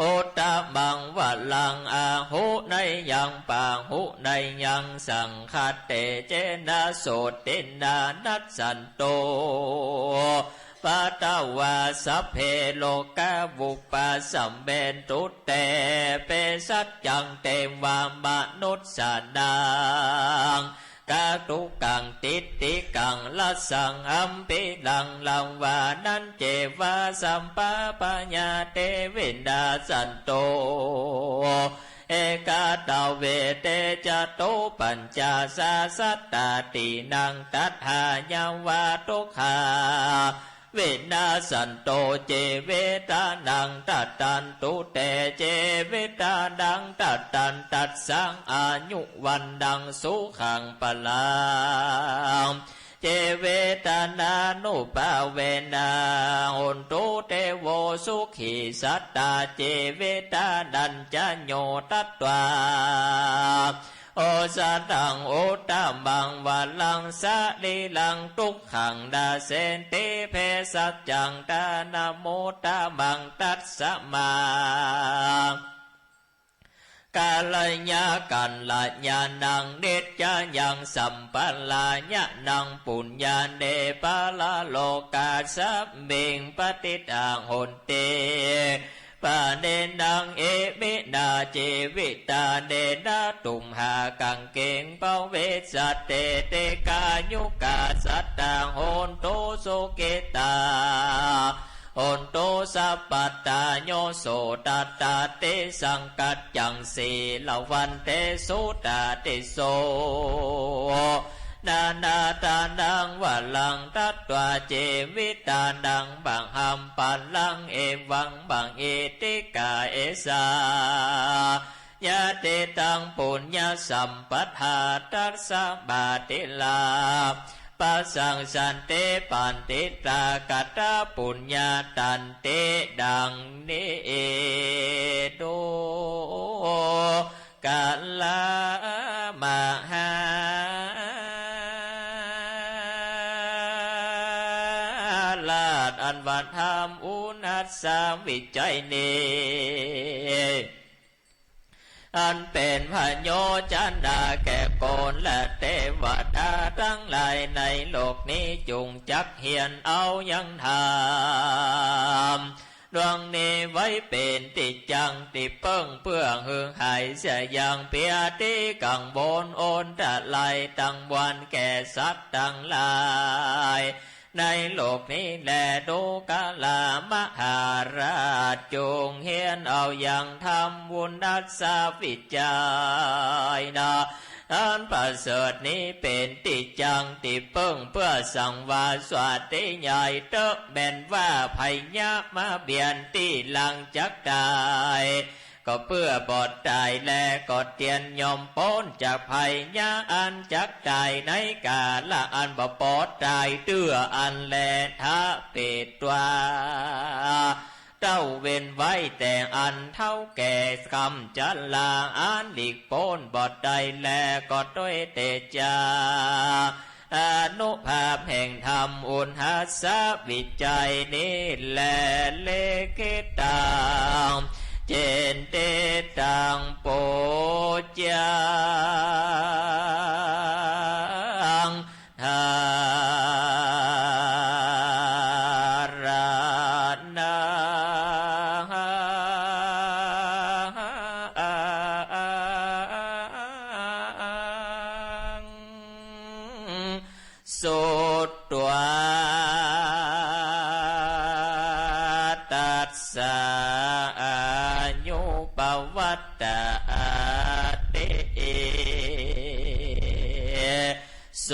อุตตะมัง วะรัง อาหุเนยยัง ปาหุเนยยัง สังฆะ เตเจนะ โสตินนา นัสสันตุ ปะทะวา สัพเพ โลกา วุปปะสะเมนตุ เต เปสัจจัง เตวะมะนุสสานัง กะตุกัง ติฏฐิกัง รัสสัง อัมภิรัง ละวานัญเจวะ สัพพะปะญา เต วินาสสันตุ เอกะตะเว เต จะตุปัญจะสาสัตตาตินัง ตัฏฐายะวะ ทุกขา วินาสสันตุ จีวิตานัง ตัฏฐันตุ เต จีวิตานัง ตัฏฐันตัสสัง อายุ วัณณัง สุขัง พะลัง จีวิตานานุภาเวนะ โหนตุ เตโว สุขี สัตตา จีวิตานัญจะโย ตัตวา โอสะถัง อุตตะมัง วะรัง สะรีรัง ทุกขัง นาสสันติ เภสัจจัง ทานะมุตตะมัง ตัสสะมา กัลยะกัลยาณัง นิจจะยัง สัมปะรายะนัง ปุญญาเน ปะระโลกาสมิง ปะฏิฏฐัง โหนติ ปะเนนะ อิมินา จีวิตาเนนะ ตุมหากัง กิง ภะวิสสะติ ดีฆายุกา สัตตา โหนตุ สุขิตา โหนตุ สัพพัตตา โย โส ตัตตา ติสังกัจจัง สีละวันเต สุตาติโส นานาทานัง วะรัง ตัตวา จีวิตานัง มะหัง พะลัง เอวัง มะหิทธิกา เอสา ยะ ติตัง ปุญญะสัมปะทา ตัสสะมา ติลาภะสัง สันติปันติตา กะตะปุญญา ตันติ ดังนี้ ดูกรา มหาราช อันว่าธรรมอุณหัสสะวิชชยนี้ อันเป๋นพโยชนะแก่คนและเตวดาตังหลายในโลกนี้ จุ่งจักเฮียนเอายังธรรมดวงนี้ไว้เป๋นตี้จั้งตี้เปิ้ง เปื้อหื้อหายเสียยังเปียตี้กังวลอันตรายตังมวลแก่สัตว์ตังหลาย ในโลกนี้แล ดูกรามาหาราช จุ่งเฮียนเอายังธรรม อุณัสสวิจัยนะ อันประเสริฐนี้เป๋นตี้จั้งตี้เปิ้ง เปื้อสังวาสวัตติญาณเต๊อะ แม่นว่าภัยยะมาเบียดตี้หลังจักต๋าย ก็เปื้อบ่ต๋ายแล ก็เตียนย่อมป๊นจากภัยยะอันจักต๋ายในกาละอันบ่ปอดต๋ายเตื้ออั้นแล ทะเปตวา เต้าเว้นไว้แต่อันเฒ่าแก่กำจรา อันหลีกป๊นบ่ได้แล ก็ด้วยเตจา อานุภาพแห่งธรรมอุณหัสสวิจัยนี้แล เลขิตัง จินทิตัง ปูชฌา ธารานัง สุตวา ตัสสะ อายุปวัตตะอาติ โส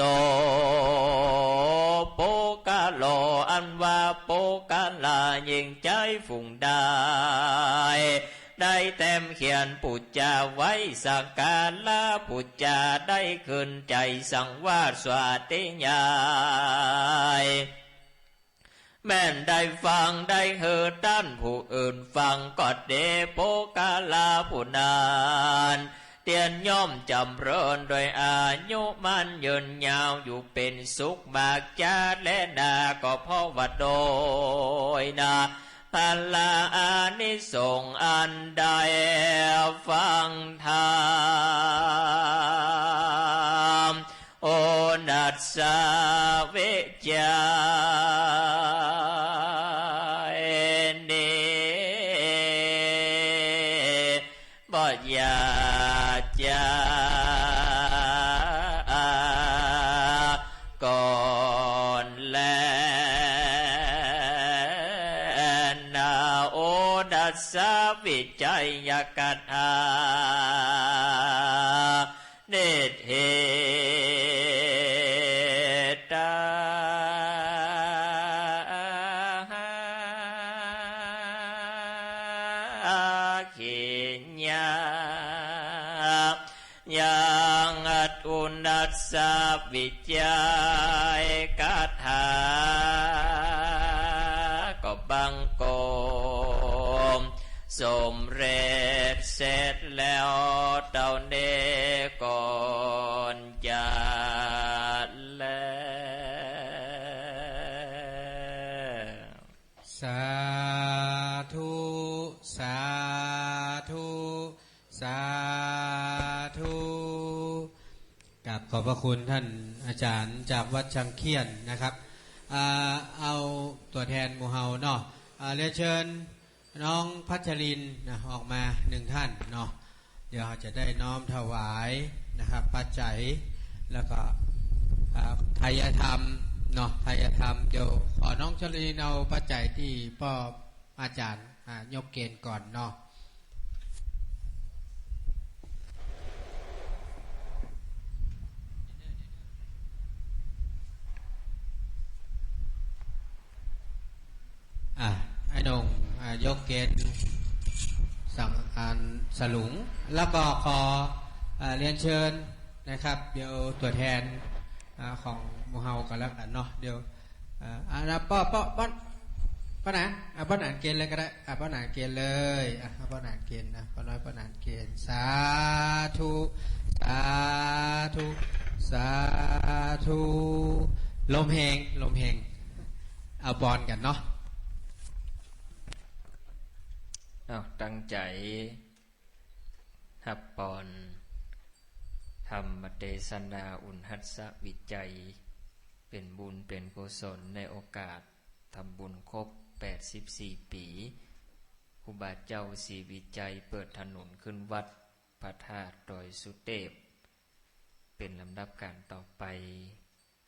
ปุคคโล อันว่าปุคคละหญิงจายฝูงใด ได้แต้มเขียนปูจาไว้ สักการะปูจา ได้ขึ้นใจ๋สังวาสวัตติญาณ แม่นได้ฟังได้หื้อต้านผู้อื่นฟังก็ดี ปุคคละผู้นั้นเตียนย่อมจ๋ำเริญโดยอายุมั่นยืนยาวอยู่เป๋นสุขมากจ๊าดแลนา ก็เพราะว่าโดยนะ ผละอานิสงส์อันได้ฟังธรรม อุณหัสสวิจัยนี้ บ่อยากจะก่อนแลนา อุณหัสสวิจัยกถา นิฏฐิตัง อักขิญญา ยังอุณหัสสวิจัยกถา ก็บังคมสำเร็จเสร็จแล้วเต้านี้ก่อนจะแล สาธุ สาธุ สาธุ กราบขอบพระคุณท่านอาจารย์จากวัดชังเคียนนะครับ อ่า เอาตั๋วแทนหมู่เฮาเนาะ อ่า เรียนเชิญน้องพัชรินทร์นะ ออกมาหนึ่งท่านเนาะ เดี๋ยวเฮาจะได้น้อมถวายนะครับ ปัจจัย แล้วก็ อ่า ไทยธรรมเนาะ ไทยธรรม เดี๋ยวขอน้องพัชรินทร์เอาปัจจัยตี้ป้ออาจารย์ อ่า ยกเกณฑ์ก่อนเนาะ อ่ะ ไอ้หนุ่ม อ่ะ ยกเกณฑ์สัง อันสลุง แล้วก็ขอ อ่า เรียนเชิญนะครับ เดี๋ยวตั๋วแทน อ่า ของหมู่เฮาก็แล้วกั๋นเนาะ เดี๋ยว อ่า อ่า นะ ป้อ ป้อ ป้อ ป้อหนาน อ่ะ ป้อหนานเกณฑ์เลยก็ได้ อ่ะ ป้อหนานเกณฑ์เลย อ่ะ ป้อหนานเกณฑ์นะ ป้อน้อย ป้อหนานเกณฑ์ สาธุ สาธุ สาธุ ลมแฮง ลมแฮง เอาปอนกั๋นเนาะ อ้าว ตั้งใจ๋ รับปอนธรรมเตสนาอุณหัสวิจัย เป๋นบุญเป๋นกุศลในโอกาสทำบุญครบแปดสิบสี่ปี๋ ครูบาเจ้าศรีวิชัยเปิดถนนขึ้นวัดพระธาตุดอยสุเตพ เป๋นลำดับการต่อไป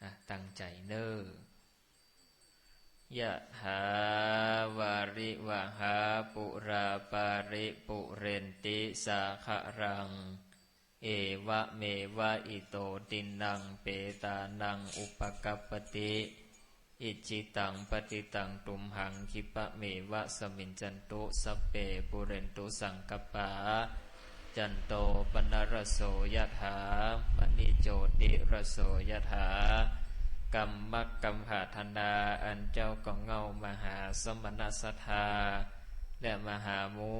อ่ะ ตั้งใจ๋เน่อ ยะถาวาริวหาปูราปาริปูเรนติสาคะรัง เอวะเมวะอิโตตินังเปตานังอุปกัปปติ อิจฉิตังปัตถิตังตุมหังคิปะเมวะสมิจจันตุ สัพเพปูเรนตุสังกัปปา จันโตปนรสโสยะถา มะณิโจติรสโสยะถา กัมมะกัมหาธนา อันเจ้าก็เง่ามหาสมณศรัทธา และมหามู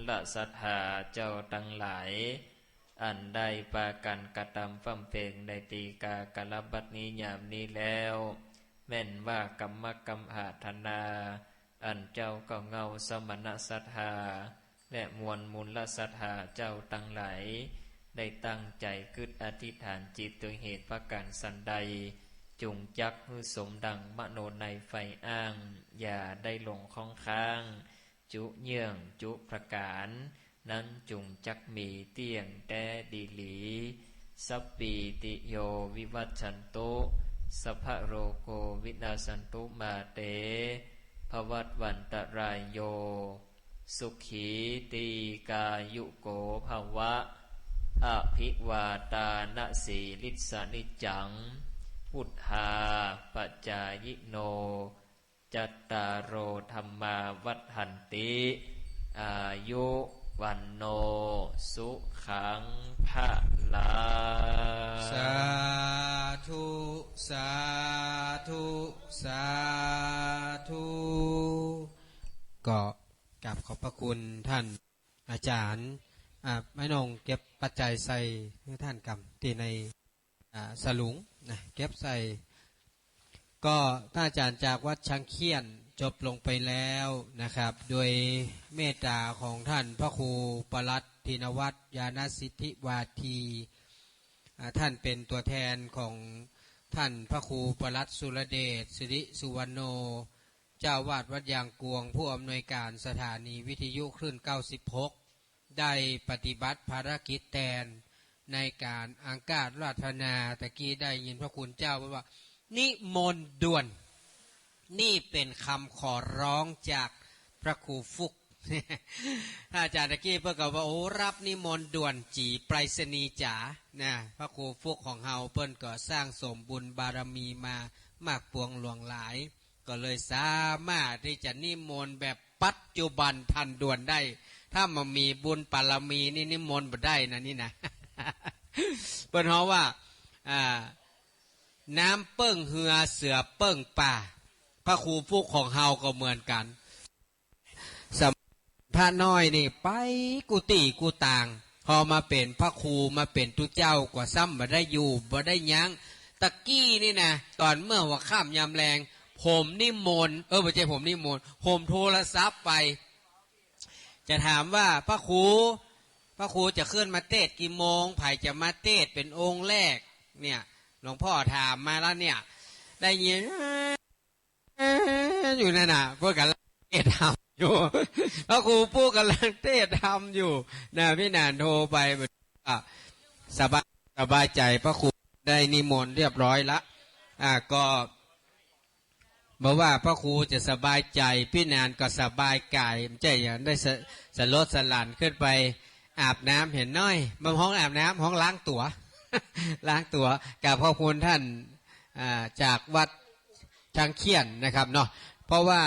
ลศรัทธาเจ้าตังหลาย อันได้ปากั๋นกระตำบำเพ็งในตีกาละบัดนี้ยามนี้แล้ว แม่นว่ากัมมะกัมหาธนา อันเจ้าก็เง่าสมณศรัทธา และมวลมูลศรัทธาเจ้าตังหลาย ได้ตั้งใจ๋กึ๊ดอธิษฐานจิตโดยเหตุประก๋านสันใด จุ่งจักหื้อสมดังมโนในใฝ่อ้าง อย่าได้หลงข้องค้าง จุเยื่องจุประก๋าน นั้นจุ่งจักมีเตี้ยงแต๊ดีหลี สัพพีติโยวิวัชชันตุ สัพพะโรโควินาสสันตุมาเต ภวัตวันตะรายโย สุขีตีกายุโกภวะ อภิวาทานะสีลิสสะนิจจัง วุฑฒาปะจายิโน จัตตาโรธัมมาวัฑฒันติ อายุวัณโณ สุขังพะลัง สาธุ สาธุ สาธุ ก็กราบขอบพระคุณท่านอาจ๋ารย์ อ่า แม่นงเก็บปัจจัยใส่หื้อต้านกำตี้ใน อ่า สลุงนะ เก็บใส่ ก็ต้านอาจ๋ารย์จากวัดช้างเขี้ยนจบลงไปแล้วนะครับ โดยเมตตาของท่านพระครูปลัดธินวัฒน์ ญาณสิทธิวาที อ่า ท่านเป๋นตั๋วแทนของท่านพระครูปลัดสุรเดช สิริสุวรรณโณ เจ้าอาวาสวัดยางกวง ผู้อำนวยการสถานีวิทยุคลื่นเก้าสิบหก ได้ปฏิบัติภารกิจแตนในก๋านอังคาราธนา ตะกี้ได้ยินพระคุณเจ้าว่า นิมนต์ด่วน นี่เป๋นกำขอร้องจากพระครูฟุก อาจ๋ารย์ตะกี้เปิ้นก็ว่า โอ้ รับนิมนต์ด่วน จี๋ไปรษณีย์จ๋า นะ พระครูฟุกของเฮาเปิ้นก็สร้างสมบุญบารมีมามากปวงหลวงหลาย ก็เลยสามารถตี้จะนิมนต์แบบปัจจุบันทันด่วนได้ ถ้าบ่มีบุญบารมีนี่นิมนต์บ่ได้นะนี่นะ เปิ้นฮ้องว่า อ่า น้ำเปิ้งเฮือ เสือเปิ้งป่า พระครูฟุกของเฮาก็เหมือนกั๋น สำ พระน้อยนี่ไปกู้ตี้กู้ตาง พอมาเป๋นพระครู มาเป๋นตุ๊เจ้า ก็ซ้ำบ่ได้อยู่ บ่ได้ยั้ง ตะกี้นี่นะ ต๋อนเมื่อหัวค่ำยามแลง ผมนิมนต์ เออ บ่ใจ้ผมนิมนต์ ผมโทรศัพท์ไป จะถามว่า พระครู พระครูจะขึ้นมาเตสน์กี่โมง ใผจะมาเตสน์เป๋นองค์แรก เนี่ย หลวงพ่อถามมาแล้วเนี่ย ได้ยิน อยู่นั่นน่ะ เปิ้นก่ำลังเตสน์ธรรมอยู่ พระครูปุกก่ำลังเตสน์ธรรมอยู่นะ พี่หนานโทรไป อ่ะ สบาย สบายใจ๋ พระครูได้นิมนต์เรียบร้อยละ อ่ะ ก็บ่ว่าพระครูจะสบายใจ๋ พี่หนานก็สบายก๋าย บ่ใจ้หยัง ได้สะ สลดสลั่นขึ้นไปอาบน้ำเหียหน้อย บ่ฮ้องอาบน้ำ ฮ้องล้างตั๋ว ล้างตั๋ว กราบขอบคุณท่าน อ่า จากวัด ช้างเขี้ยนนะครับเนาะ เพราะว่า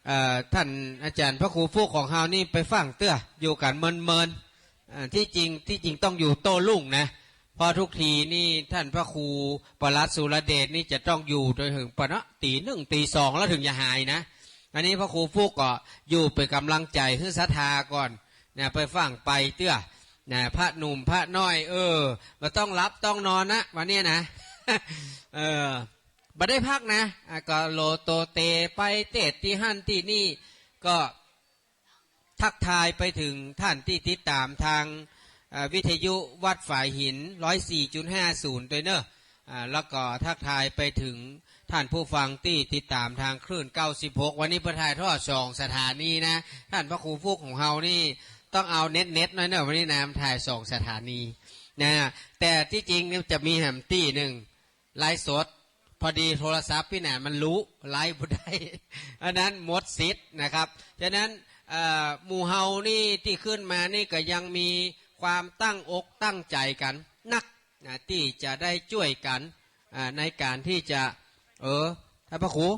เอ่อ ท่านอาจ๋ารย์พระครูฟุกของเฮานี่ไปฟั่งเตื้อ อยู่กั๋นเมินๆ เอ่อ ตี้จริง ตี้จริงต้องอยู่โต้รุ่งนะ เพราะทุกทีนี่ท่านพระครูปลัดสุรเดชนี่จะต้องอยู่โดยเถิงปะเนาะ ตี๋หนึ่งตี๋สองแล้วเถิงจะหายนะ อันนี้พระครูฟุกก็อยู่เป๋นก๋ำลังใจ๋หื้อศรัทธาก่อนนะ ไปฟั่งไปเตื้อนะ พระหนุ่มพระน้อย เออ บ่ต้องหลับต้องนอนนะ วันนี้นะ เออ บ่ได้พักนะ อ่ะ ก็โหลโตเตไปเตสน์ตี้หั้นตี้นี่ ก็ทักทายไปเถิงท่านตี้ติดต๋ามทาง อ่า วิทยุวัดฝายหิน ร้อยสี่จุดห้าศูนย์ ตวยเน่อ อ่า แล้วก็ทักทายไปเถิงท่านผู้ฟังตี้ติดต๋ามตางคลื่น เก้าสิบหก วันนี้เปิ้นถ่ายทอดสองสถานีนะ ต้านพระครูฟุกของเฮานี่ต้องเอาเน็ตๆ หน้อยเน่อ วันนี้นะ มันถ่ายสองสถานีนะ แต่ตี้จริงนี่จะมีแหมตี้นึ่ง ไลฟ์สด พอดีโทรศัพท์ปี้หนานมันฮู้ ไลฟ์บ่ได้ อันนั้นหมดสิทธิ์นะครับ ฉะนั้น เอ่อ หมู่เฮานี่ตี้ขึ้นมานี่ก็ยังมีความตั้งอกตั้งใจ๋กั๋นนักนะ ตี้จะได้จ้วยกั๋น อ่า ในก๋านตี้จะ เออ ต้านพระครู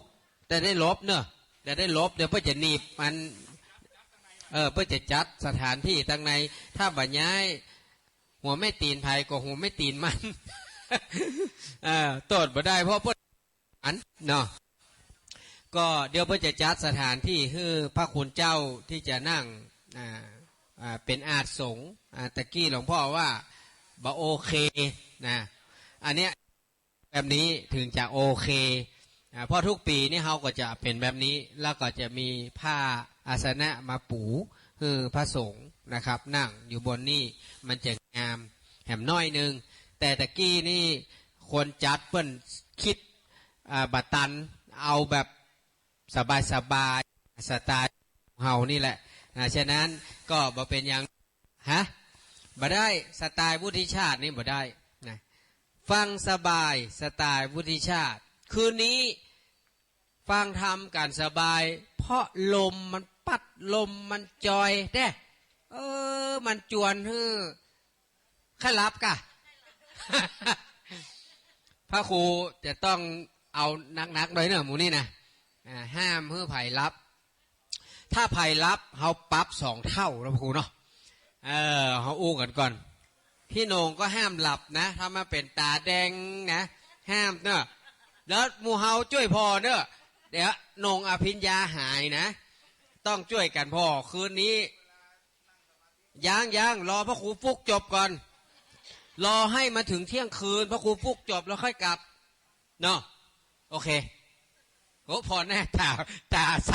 จะได้หลบเน่อ จะได้หลบ เดี๋ยวเปิ้นจะหนีบมัน เออ เปิ้นจะจัดสถานตี้ตังใน ถ้าบ่ย้าย หัวแม่ตี๋นใผก็หัวแม่ตี๋นมัน เออ โต้ษบ่ได้ เพราะเปิ้นอันเนาะ ก็เดี๋ยวเปิ้นจะจัดสถานตี้หื้อพระคุณเจ้าตี้จะนั่ง อ่า อ่า เป๋นอาสน์สงฆ์ อ่า ตะกี้หลวงพ่อว่าบ่โอเคนะ อันเนี้ย แบบนี้เถิงจะโอเค อ่า เพราะทุกปี๋นี่เฮาก็จะเป๋นแบบนี้ แล้วก็จะมีผ้าอาสนะมาปูหื้อพระสงฆ์นะครับ นั่งอยู่บนนี่ มันจะงามแหมหน้อยนึ่ง แต่ตะกี้นี่คนจัดเปิ้นกึ๊ด อ่า บ่ตัน เอาแบบสบายๆ สไตล์เฮานี่แหละ อ่า ฉะนั้นก็บ่เป๋นหยัง ฮะ บ่ได้ สไตล์วุฒิชาตินี่บ่ได้นะ ฟังสบาย สไตล์วุฒิชาติ คืนนี้ฟังธรรมกั๋นสบาย เพราะลมมันปั๊ด ลมมันจอยแต๊ เออ มันจวนหื้อใค่หลับก่ะ พระครูจะต้องเอาหนักๆ หน้อยเน่อ หมู่นี้นะ อ่า ห้ามหื้อใผหลับ ถ้าใผหลับ เฮาปรับสองเต้าเนาะพระครูเนาะ เออ เฮาอู้กั๋นก่อน พี่โหน่งก็ห้ามหลับนะ ถ้ามาเป๋นต๋าแดงนะ ห้ามเน่อ แล้วหมู่เฮาจ้วยผ่อเน่อ เดี๋ยวโหน่งอภิญญาหายนะ ต้องจ้วยกั๋นผ่อคืนนี้ ยัง ยัง รอพระครูฟุกจบก่อน รอหื้อมาเถิงเที่ยงคืน พระครูฟุกจบแล้วค่อยกลับ เนาะ โอเค โอ้ ผ่อหน้าต๋า ต๋าใส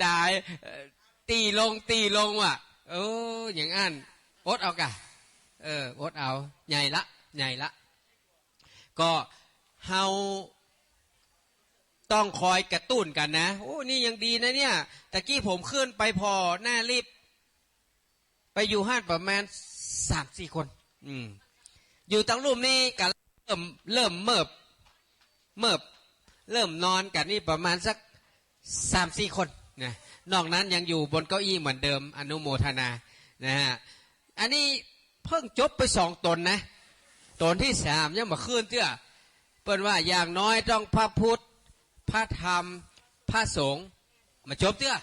ต๋า เอ่อ ตี้ลง ตี้ลงว่ะ เออ อย่างอั้น อดเอาก่ะ เออ อดเอา ใหญ่ละ ใหญ่ละ ก็เฮาต้องคอยกระตุ้นกั๋นนะ โอ้ นี่ยังดีนะเนี่ย ตะกี้ผมขึ้นไปผ่อหน้าลิฟต์ ไปอยู่หั้นประมาณสามสี่คน อืม อยู่ตังลุ่มนี่ก็เริ่ม เริ่มเมิบ เมิบ เริ่มนอนกั๋นนี่ประมาณสักสามสี่คนนะ นอกนั้นยังอยู่บนเก้าอี้เหมือนเดิม อนุโมทนา นะฮะ อันนี้เพิ่งจบไปสองต๋นนะ ต๋นตี้สามยังบ่ขึ้นเตื้อ เปิ้นว่าอย่างน้อยต้องพระพุทธ พระธรรม พระสงฆ์ บ่จบเตื้อ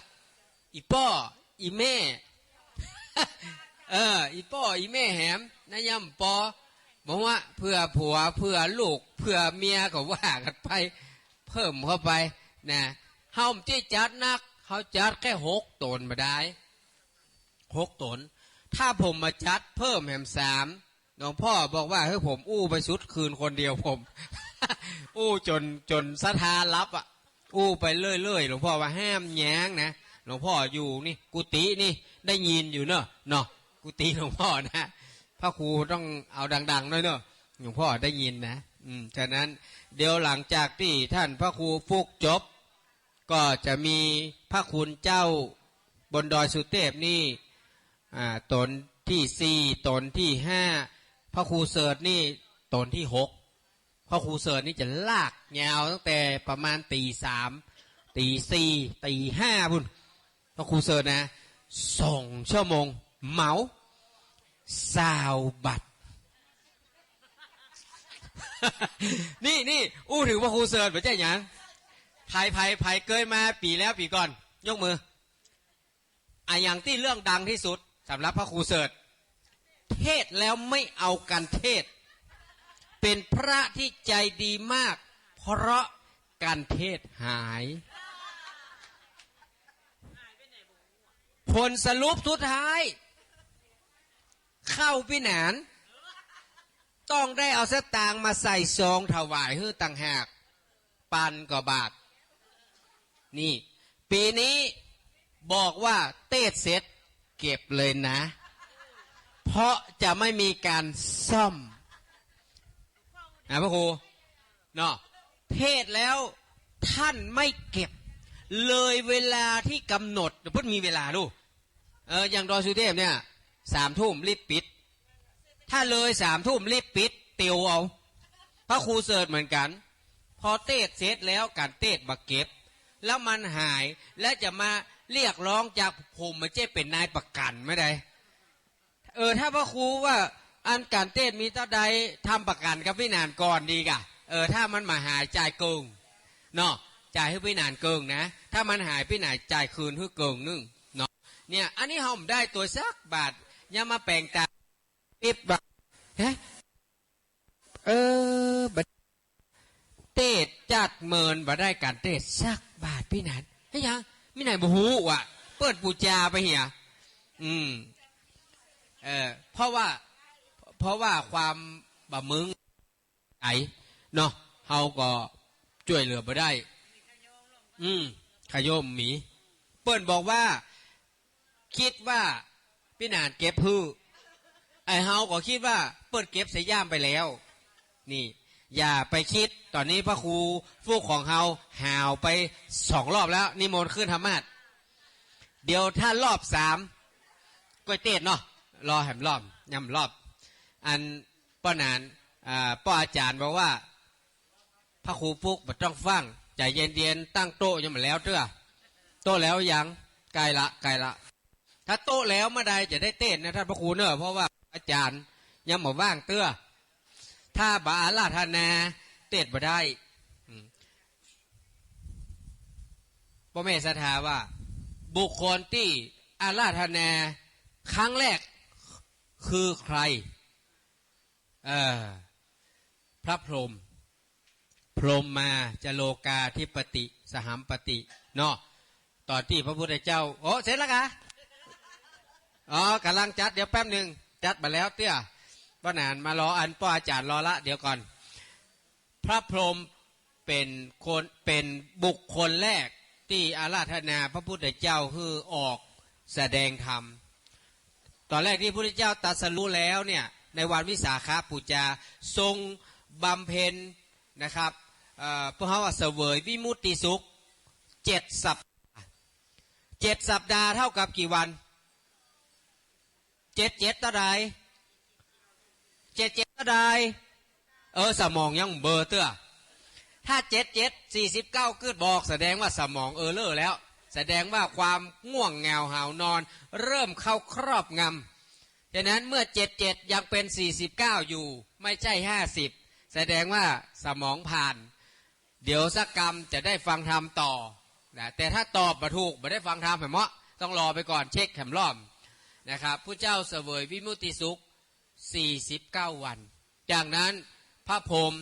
อี่ป้อ อี่แม่ เออ อี่ป้อ อี่แม่แหม นะ ยังบ่ปอ บ่ฮู้ว่าเผื่อผัว เผื่อลูก เผื่อเมียก็ว่ากั๋นไป เพิ่มเข้าไป นะ เฮาบ่ได้จัดนัก เฮาจัดแค่หกต๋นบ่ดาย หกต๋น ถ้าผมมาจัดเพิ่มแหมสาม หลวงพ่อบอกว่า เฮ้ย ผมอู้ไปสุดคืนคนเดียว ผม อู้จ๋น จ๋นศรัทธาหลับอะ อู้ไปเรื่อยๆ หลวงพ่อว่าห้ามแย้งนะ หลวงพ่ออยู่นี่ กุฏินี่ ได้ยินอยู่เนาะ เนาะ กุฏิหลวงพ่อนะ พระครูต้องเอาดังๆ หน้อยเนาะ หลวงพ่อได้ยินนะ อืม ฉะนั้น เดี๋ยวหลังจากตี้ท่านพระครูฟุกจบ ก็จะมีพระคุณเจ้าบนดอยสุเตพนี่ อ่า ต๋นตี้สี่ ต๋นตี้ห้า พระครูเสิร์ชนี่ต๋นตี้หก พระครูเสิร์ชนี่จะลากยาวตั้งแต่ประมาณตี๋สาม ตี๋สี่ ตี๋ห้าพู้น พระครูเสิร์ชนะ สองชั่วโมง เหมา ซาวบาท นี่ นี่ อู้เถิงพระครูเสิร์ช บ่ใจ้หยัง ใผ ใผ ใผเกยมาปี๋แล้วปี๋ก่อน ยกมือ อ่ะ อย่างตี้เรื่องดังตี้สุดสำหรับพระครูเสิร์ช เทศน์แล้วไม่เอากัณฑ์เทศน์ เป๋นพระตี้ใจ๋ดีมาก เพราะกัณฑ์เทศน์หาย ผลสรุปสุดท้าย เข้าวิหาร ต้องได้เอาสตางค์มาใส่ซองถวายหื้อต่างหาก ปันกว่าบาท นี่ ปี๋นี้บอกว่าเตสน์เสร็จเก็บเลยนะ เพราะจะไม่มีการซ่อม อ่ะ พระครู เนาะ เทศน์แล้วท่านไม่เก็บ เลยเวลาที่กำหนด เพิ่นมีเวลาดู เออ อย่างดอยสุเทพเนี่ย สามทุ่มรีบปิด ถ้าเลยสามทุ่มรีบปิด ติวเอา พระครูเสิร์ชเหมือนกั๋น พอเทศน์เสร็จแล้ว ก๋านเทศน์บ่เก็บ แล้วมันหาย แล้วจะมาเรียกร้องจากผม มันจะเป๋นนายประกั๋นไม่ได้ เออ ถ้าพระครูว่าอันก๋านเทศน์มีเต้าใด ทำประกั๋นกับปี้หนานก่อนดีก่ะ เออ ถ้ามันบ่หายจ่ายเกิ่ง เนาะ จ่ายหื้อปี้หนานเกิ่งนะ ถ้ามันหายปี้หนานจ่ายคืนหื้อเกิ่งนึ่ง เนาะ เนี่ย อันนี้เฮาบ่ได้ตั๋วสักบาท ยังมาแป๋งต๋าปิ๊บบ่า ฮะ เออ บ่ เทศน์จัดเมินบ่ได้ก๋านเทศน์สักบาทปี้หนาน เฮ้ย ยัง ปี้หนานบ่ฮู้ว่ะ เปิ้นปู๋จาไปเหีย อืม เออ เพราะว่า เพราะว่าความบ่มึงใจ๋เนาะ เฮาก็จ้วยเหลือบ่ได้ อืม ขย่มมี เปิ้นบอกว่า กึ๊ดว่าปี้หนานเก็บหื้อ ไอ้เฮาก็กึ๊ดว่าเปิ้นเก็บใส่ย่ามไปแล้ว นี่ อย่าไปกึ๊ด ต๋อนนี้พระครูฟุกของเฮาหาวไปสองรอบแล้ว นิมนต์ขึ้นธรรมาสน์ เดี๋ยวถ้ารอบสาม ก้อยเทศน์เนาะ รอแหมรอบ ยังบ่รอบ อันป้อหนาน อ่า ป้ออาจ๋ารย์บอกว่า พระครูปุ๊กบ่ต้องฟั่ง ใจ๋เย็นๆ ตั้งโต๊ะยังบ่แล้วเตื้อ โต๊ะแล้วยัง ใก้ละ ใก้ละ ถ้าโต๊ะแล้วเมื่อใดจะได้เทศน์นะท่านพระครูเนอะ เพราะว่าอาจ๋ารย์ยังบ่ว่างเตื้อ ถ้าบ่อาราธนาเทศน์บ่ได้ อืม ป้อแม่ศรัทธาว่า บุคคลตี้อาราธนาครั้งแรกคือใคร เออ พระพรหม พรหมมา จโลกาธิปติ สหัมปติ เนาะ ต๋อนตี้พระพุทธเจ้า โอ้ เสร็จแล้วกะ อ๋อ ก่ำลังจัด เดี๋ยวแป๊บนึ่ง จัดบ่แล้วเตื้อ ป้อหนานมารอ อันป้ออาจ๋ารย์รอละ เดี๋ยวก่อน พระพรหมเป๋นคน เป๋นบุคคลแรกตี้อาราธนาพระพุทธเจ้าหื้อออกแสดงธรรม ต๋อนแรกตี้พระพุทธเจ้าตรัสรู้แล้วเนี่ย ในวันวิสาขบูชา ทรงบำเพ็ญนะครับ เอ่อ พวกเฮาว่าเสวยวิมุตติสุข เจ็ดสัปดาห์ เจ็ดสัปดาห์เท่ากับกี่วัน เจ็ดเจ็ดเต้าใด เจ็ดเจ็ดเต้าใด เออ สมองยังเบอเตื้อ ถ้าเจ็ดเจ็ด สี่สิบเก้า กึ๊ดบอก แสดงว่าสมองเออเลอร์แล้ว แสดงว่าความง่วงเหงาหาวนอนเริ่มเข้าครอบงำ ฉะนั้นเมื่อเจ็ดเจ็ดยังเป็นสี่สิบเก้าอยู่ ไม่ใช่ห้าสิบ แสดงว่าสมองผ่าน เดี๋ยวสักกำจะได้ฟังธรรมต่อนะ แต่ถ้าตอบบ่ถูก บ่ได้ฟังธรรมแหมเนาะ ต้องรอไปก่อน เช็คแหมรอบนะครับ พุทธเจ้าเสวยวิมุตติสุข สี่สิบเก้าวัน จากนั้นพระพรหม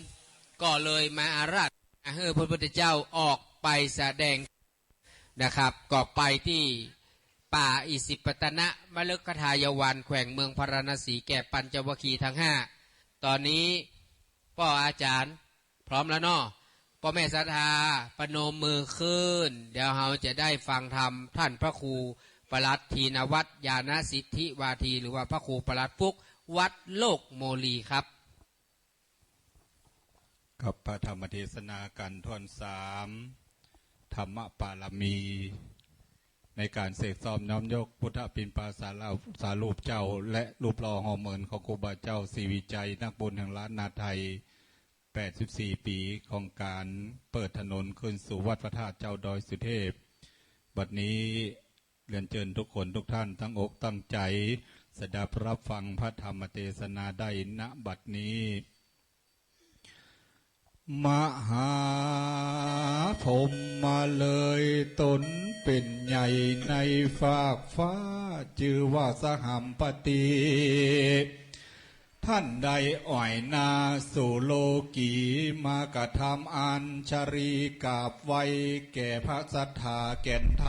ก็เลยมาอาราธนาหื้อพระพุทธเจ้าออกไปแสดงนะครับ ก็ไปตี้ป่าอิสิปตนมฤคทายวัน แขวงเมืองพาราณสี แก่ปัญจวัคคีย์ทั้งห้า ต๋อนนี้ป้ออาจ๋ารย์ พร้อมแล้วเนาะ ป้อแม่ศรัทธา ประนมมือขึ้น เดี๋ยวเฮาจะได้ฟังธรรมท่านพระครูปลัดธีนวัฒน์ ญาณสิทธิวาที หรือว่าพระครูปลัดปุ๊ก วัดโลกโมลีครับ กับพระธรรมเทศนากั๋นถ้วนสาม ธรรมปารมี ในก๋านเสกซ่อมน้อมยกพุทธปิณฑปาสารา สารูปเจ้า และรูปหล่อห่อเหมือนของครูบาเจ้าศรีวิชัย นักบุญแห่งล้านนาไทย แปดสิบสี่ปี๋ของก๋านเปิดถนนขึ้นสู่วัดพระธาตุเจ้าดอยสุเทพ บัดนี้เรียนเจิญทุกคนทุกท่านตั้งอกตั้งใจ๋สดับฮับฟังพระธรรมเทศนาได้ ณ บัดนี้ มหาพรหมมาเลยตนเป๋นใหญ่ในฟากฟ้า จื้อว่าสหัมปติ ท่านได้อ่อยหน้าสู่โลกี มากระทำอัญชลีกราบไหว้แก่พระศรัทธาแก่นไท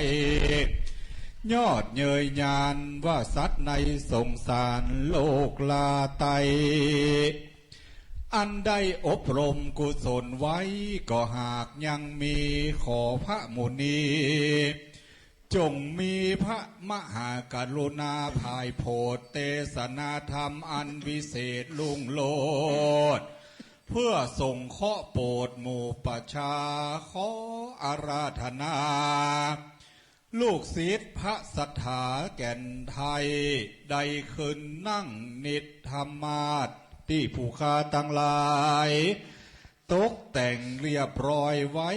ย ยอดเย้ยญาณว่าสัตว์ในสงสารโลกลาไต อันได้อบรมกุศลไว้ ก็หากยังมีขอพระมุนี จงมีพระมหากรุณาผายโผดเตสนาธรรมอันวิเศษรุ่งโรจน์ เพื่อสงเคราะห์โปรดหมู่ประชา ขออาราธนา ลูกศิษย์พระศรัทธาแก่นไทย ได้ขึ้นนั่งนิทธรรมาสน์ตี้ผู้ข้าตังหลาย ตกแต่งเรียบร้อยไว้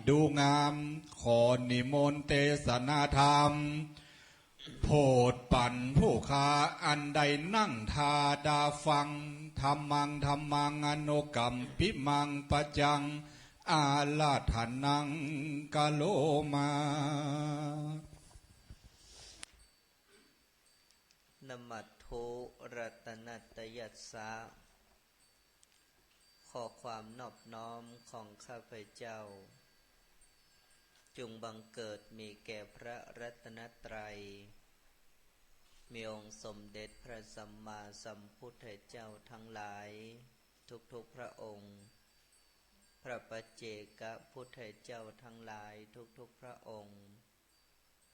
ดูงาม ขอนิมนต์เตสนาธรรม โผดปั๋นผู้ข้าอันได้นั่งทาดาฟัง ธัมมัง ธัมมัง อนุกัมปิมัง ปัจจัง อาราธนัง กะโรมา นะมัตถุรัตนัตยัสสะ ขอความนอบน้อมของข้าพเจ้า จงบังเกิดมีแก่พระรัตนตรัย มีองค์สมเด็จพระสัมมาสัมพุทธเจ้าทั้งหลายทุกๆพระองค์ พระปัจเจกพุทธเจ้าทั้งหลายทุกๆพระองค์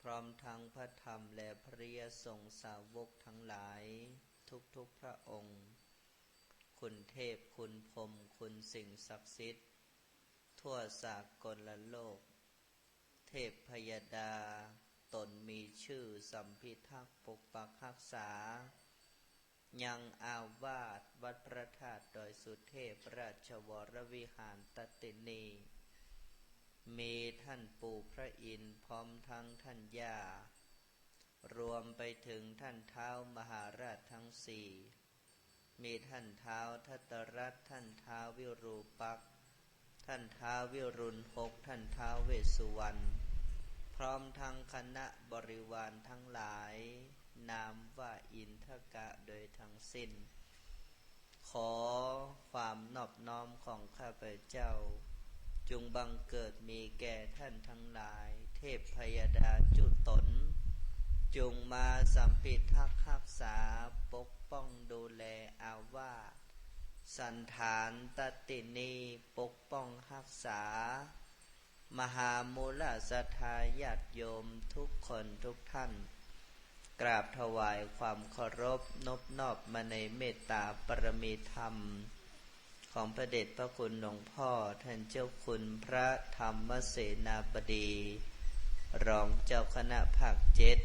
พร้อมทั้งพระธรรมและพระริยสงฆ์สาวกทั้งหลายทุกๆพระองค์ คุณเทพ คุณพรหม คุณสิ่งศักดิ์สิทธิ์ ทั่วสากลโลก เทพพยดา ต๋นมีจื้อสัมภิทักษ์ปกปักฮักษา ยังอาวาสวัดพระธาตุดอยสุเทพราชวรวิหารตตินี มีท่านปู่พระอินทร์พร้อมทั้งท่านย่า รวมไปถึงท่านท้าวมหาราชทั้งสี่ มีท่านท้าวทัตตรัตน์ ท่านท้าววิรูปักษ์ ท่านท้าววิรุฬหก ท่านท้าวเวสสุวรรณ พร้อมทั้งคณะบริวารทั้งหลาย นามว่าอินทกะโดยทั้งสิ้น ขอความนอบน้อมของข้าพเจ้า จงบังเกิดมีแก่ท่านทั้งหลาย เทพพยดาจุต๋น จงมาสัมภิทักษ์ฮักษา ปกป้องดูแลอาวาส สันฐานตตินี ปกป้องฮักษา มหามูลศรัทธาญาติโยมทุกคนทุกท่าน กราบถวายความเคารพนบนอบมาในเมตตาปรมีธรรม ของพระเดชพระคุณหลวงพ่อท่านเจ้าคุณพระธรรมเสนาบดี รองเจ้าคณะภาคเจ็ด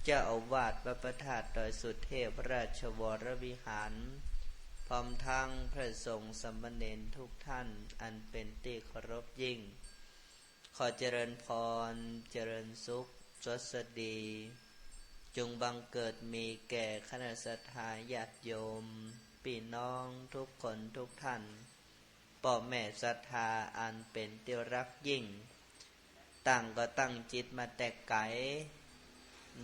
เจ้าอาวาสวัดพระธาตุดอยสุเทพราชวรวิหาร พร้อมทั้งพระสงฆ์สามเณรทุกท่านอันเป็นตี้เคารพยิ่ง ขอเจริญพร เจริญสุข สวัสดี จงบังเกิดมีแก่คณะศรัทธาญาติโยม ปี้น้องทุกคนทุกท่าน ป้อแม่ศรัทธาอันเป็นตี้ฮักยิ่ง ต่างก็ตั้งจิตมาแต่ไก๋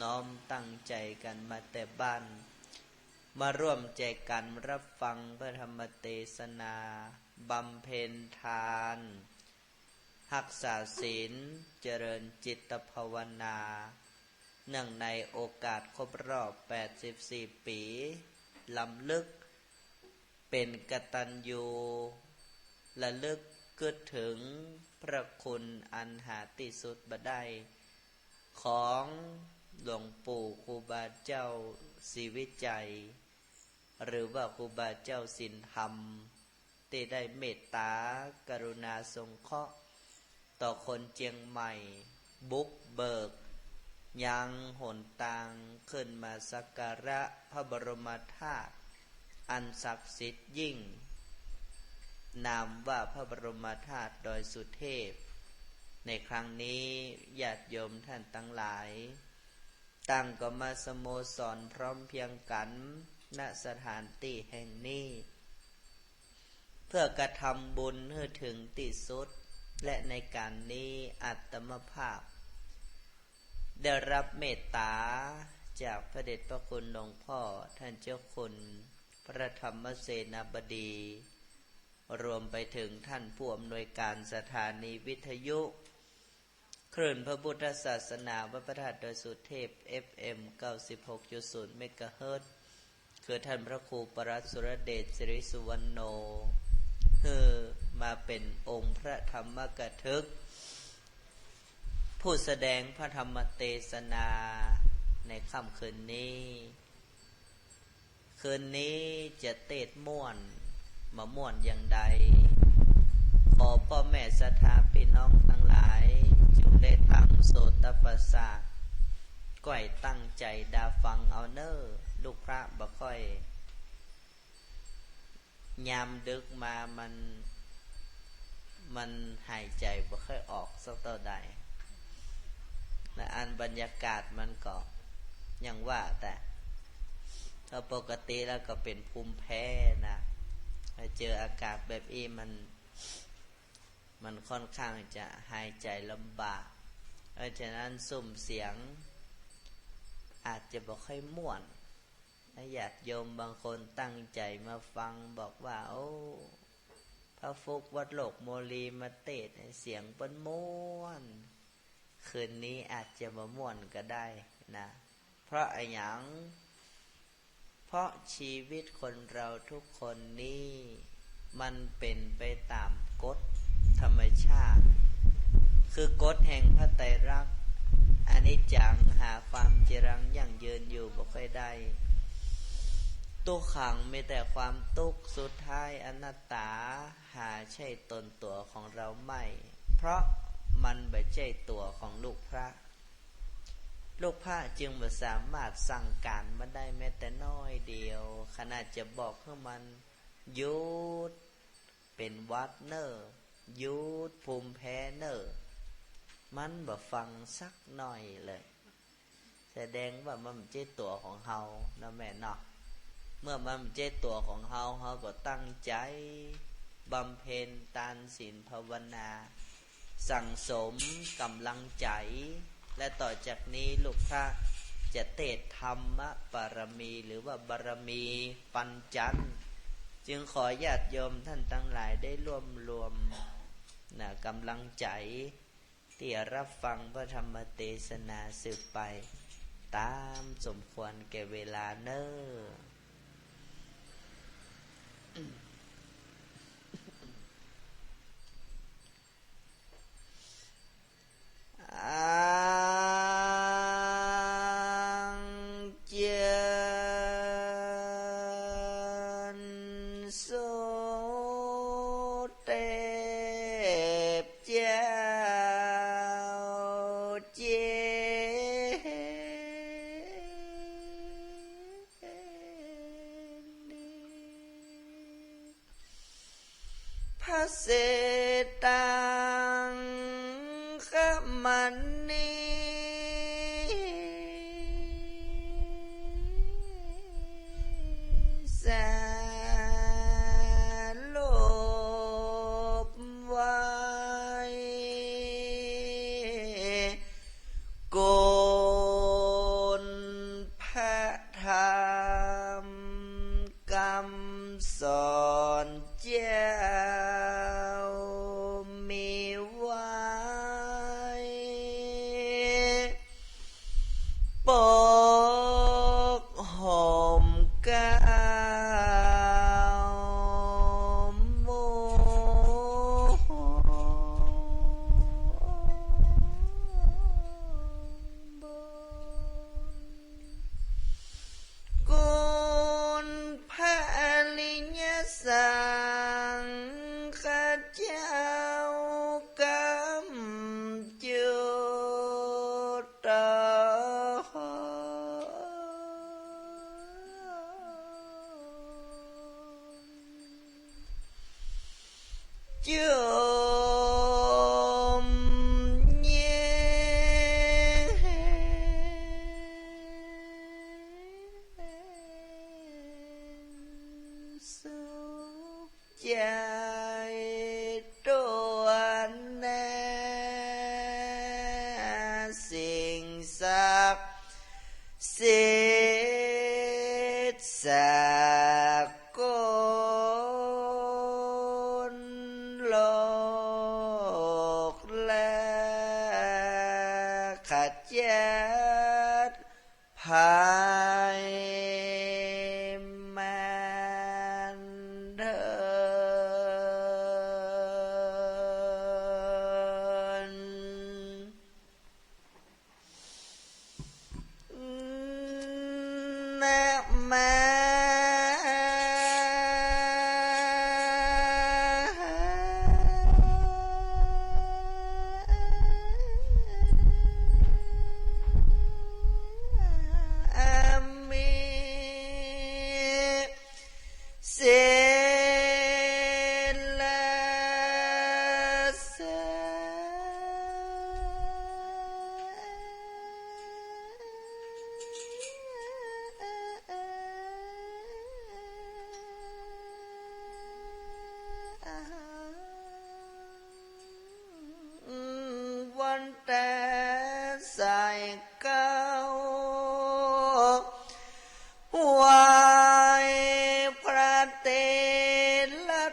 น้อมตั้งใจ๋กั๋นมาแต่บ้าน มาร่วมใจ๋กั๋นรับฟังพระธรรมเตสนา บำเพ็ญทาน ฮักษาศีล เจริญจิตภาวนา เนื่องในโอกาสครบรอบแปดสิบสี่ปี๋ รำลึกเป๋นกตัญญู ระลึกกึ๊ดเถิงพระคุณอันหาตี้สุดบ่ได้ ของหลวงปู่ครูบาเจ้าศรีวิชัย หรือว่าครูบาเจ้าสินธรรม ตี้ได้เมตตากรุณาสงเคราะห์ ต่อคนเจียงใหม่ บุกเบิกยังหนตางขึ้นมาสักการะพระบรมธาตุอันศักดิ์สิทธิ์ยิ่ง นามว่าพระบรมธาตุดอยสุเทพ ในครั้งนี้ญาติโยมท่านตังหลาย ต่างก็มาสโมสรพร้อมเพรียงกั๋น ณ สถานตี้แห่งนี้ เพื่อกระทำบุญหื้อเถิงตี้สุด และในก๋านนี้อาตมาภาพ ได้รับเมตตาจากพระเดชพระคุณหลวงพ่อท่านเจ้าคุณพระธรรมเสนาบดี รวมไปเถิงท่านผู้อำนวยการสถานีวิทยุ คลื่นพระพุทธศาสนาวัดพระธาตุดอยสุเทพ เอฟเอ็ม เก้าสิบหกจุดศูนย์ เมกะเฮิรตซ์ คือท่านพระครูปรัตน์สุรเดช สิริสุวรรณโณ หื้อมาเป๋นองค์พระธรรมกถึก แผ ผู้แสดงพระธรรมเตสนาในค่ำคืนนี้ คืนนี้จะเตสน์ม่วน บ่ม่วนอย่างใด ขอป้อแม่ศรัทธาปี้น้องตังหลาย จงได้ตั้งโสตประสาท ใค่อยตั้งใจ๋ดาฟังเอาเน่อ ลูกพระบ่ค่อย ยามดึกมามัน มันหายใจ๋บ่ค่อยออกสักเต้าใด และอันบรรยากาศมันก็อย่างว่า แต่ถ้าปกติแล้วก็เป๋นภูมิแพ้นะ ถ้าเจออากาศแบบอี้มัน มันค่อนข้างจะหายใจ๋ลำบาก เพราะฉะนั้นซุ่มเสียงอาจจะบ่ค่อยม่วน และญาติโยมบางคนตั้งใจ๋มาฟังบอกว่า โอ้ พระฟลุ๊กวัดโลกโมลีมาเตสน์ เสียงเปิ้นม่วน คืนนี้อาจจะบ่ม่วนก็ได้นะ เพราะอะหยัง เพราะชีวิตคนเราทุกคนนี้ มันเป๋นไปต๋ามกฎธรรมชาติ คือกฎแห่งพระไตรลักษณ์ อนิจจัง หาความจีรังยั่งยืนอยู่บ่ค่อยได้ ตุ๊กขัง มีแต่ความตุ๊กข์ สุดท้ายอนัตตา หาใจ้ตนตั๋วของเราไม่ เพราะมันบ่ใจ้ตั๋วของลูกพระ ลูกพระจึงบ่สามารถสั่งก๋านมันได้แม้แต่น้อยเดียว ขนาดจะบอกหื้อมันหยุดเป๋นหวัดเน่อ หยุดภูมิแพ้เน่อ มันบ่ฟังสักหน้อยเลย แสดงว่ามันบ่ใจ้ตั๋วของเฮาเนาะแม่เนาะ เมื่อมันบ่ใจ้ตั๋วของเฮา เฮาก็ตั้งใจ๋บำเพ็ญตานศีลภาวนา สั่งสมก๋ำลังใจ๋ และต่อจากนี้ลูกพระจะเตสน์ธรรมบารมี หรือว่าบารมีปัญจันทร์ จึงขอญาติโยมต้านตังหลายได้ร่วมรวมนะ ก๋ำลังใจ๋ ตี้จะฮับฟังพระธรรมเตสนาสืบไป ต๋ามสมควรแก่เวลาเน่อ อังเจิญ สุเตพเจ้าเจดี พระเสตังคมณี สาโลปไว้ กุณพระธรรม กำสอนเจ้ามีไว้ ปกห่มเกล้ามุง กุณพระอริยสังฆเจ้ากำจุตน จุ่มเย็นสุขใจ๋ ตั๊วแน่ สิ่งศักดิ์สิทธิ์สากล โลกและขจัด ภัยมันเถิด มามิ เสลสะ วันแต่ใส่เกล้า ไหว้พระเตรั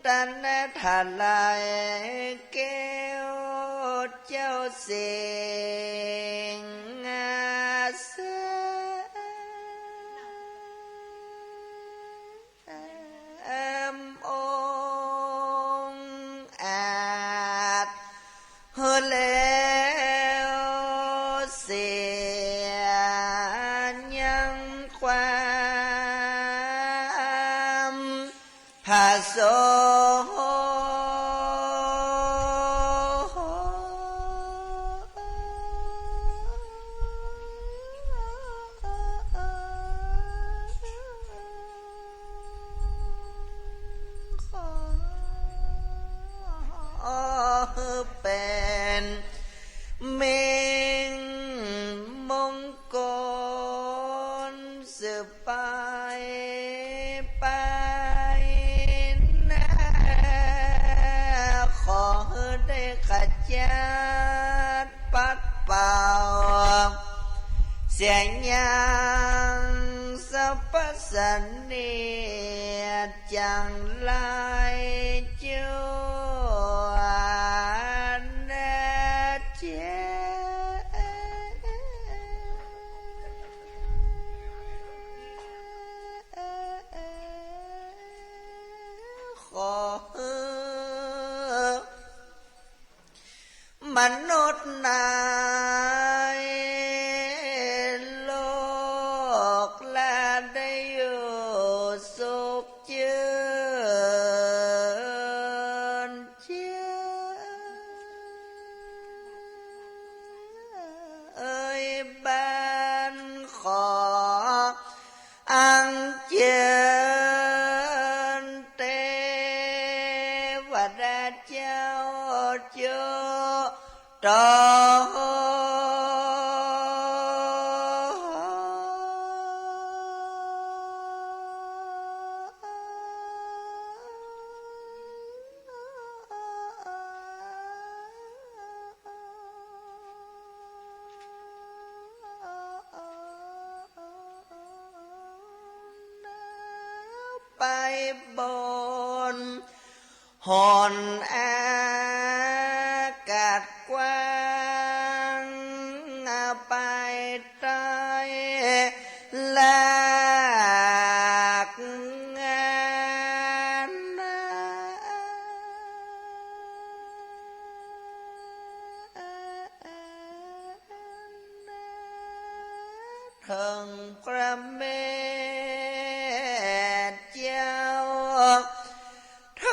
ตนตรัยแก้วเจ้าเสงอาสา องค์อาจแล้วเสียยังความผสม ขอเป็นเม็งมงคลสืบไป ไปหน้า ขอหื้อได้ขจัด ปัดเป่าเสียยังสรรพเสนียดจังไรจั่วนาเจ้า ขอหื้อ มนุษย์ในโลก และได้อยู่สุขจื้นเจื้อ เอ่ยบานขอ อันเจิญเตวดาเจ้าจุตอง ไปบนหนอากาศกว้าง ไปใต้หลากงาน เถิงพระแม่เจ้าธร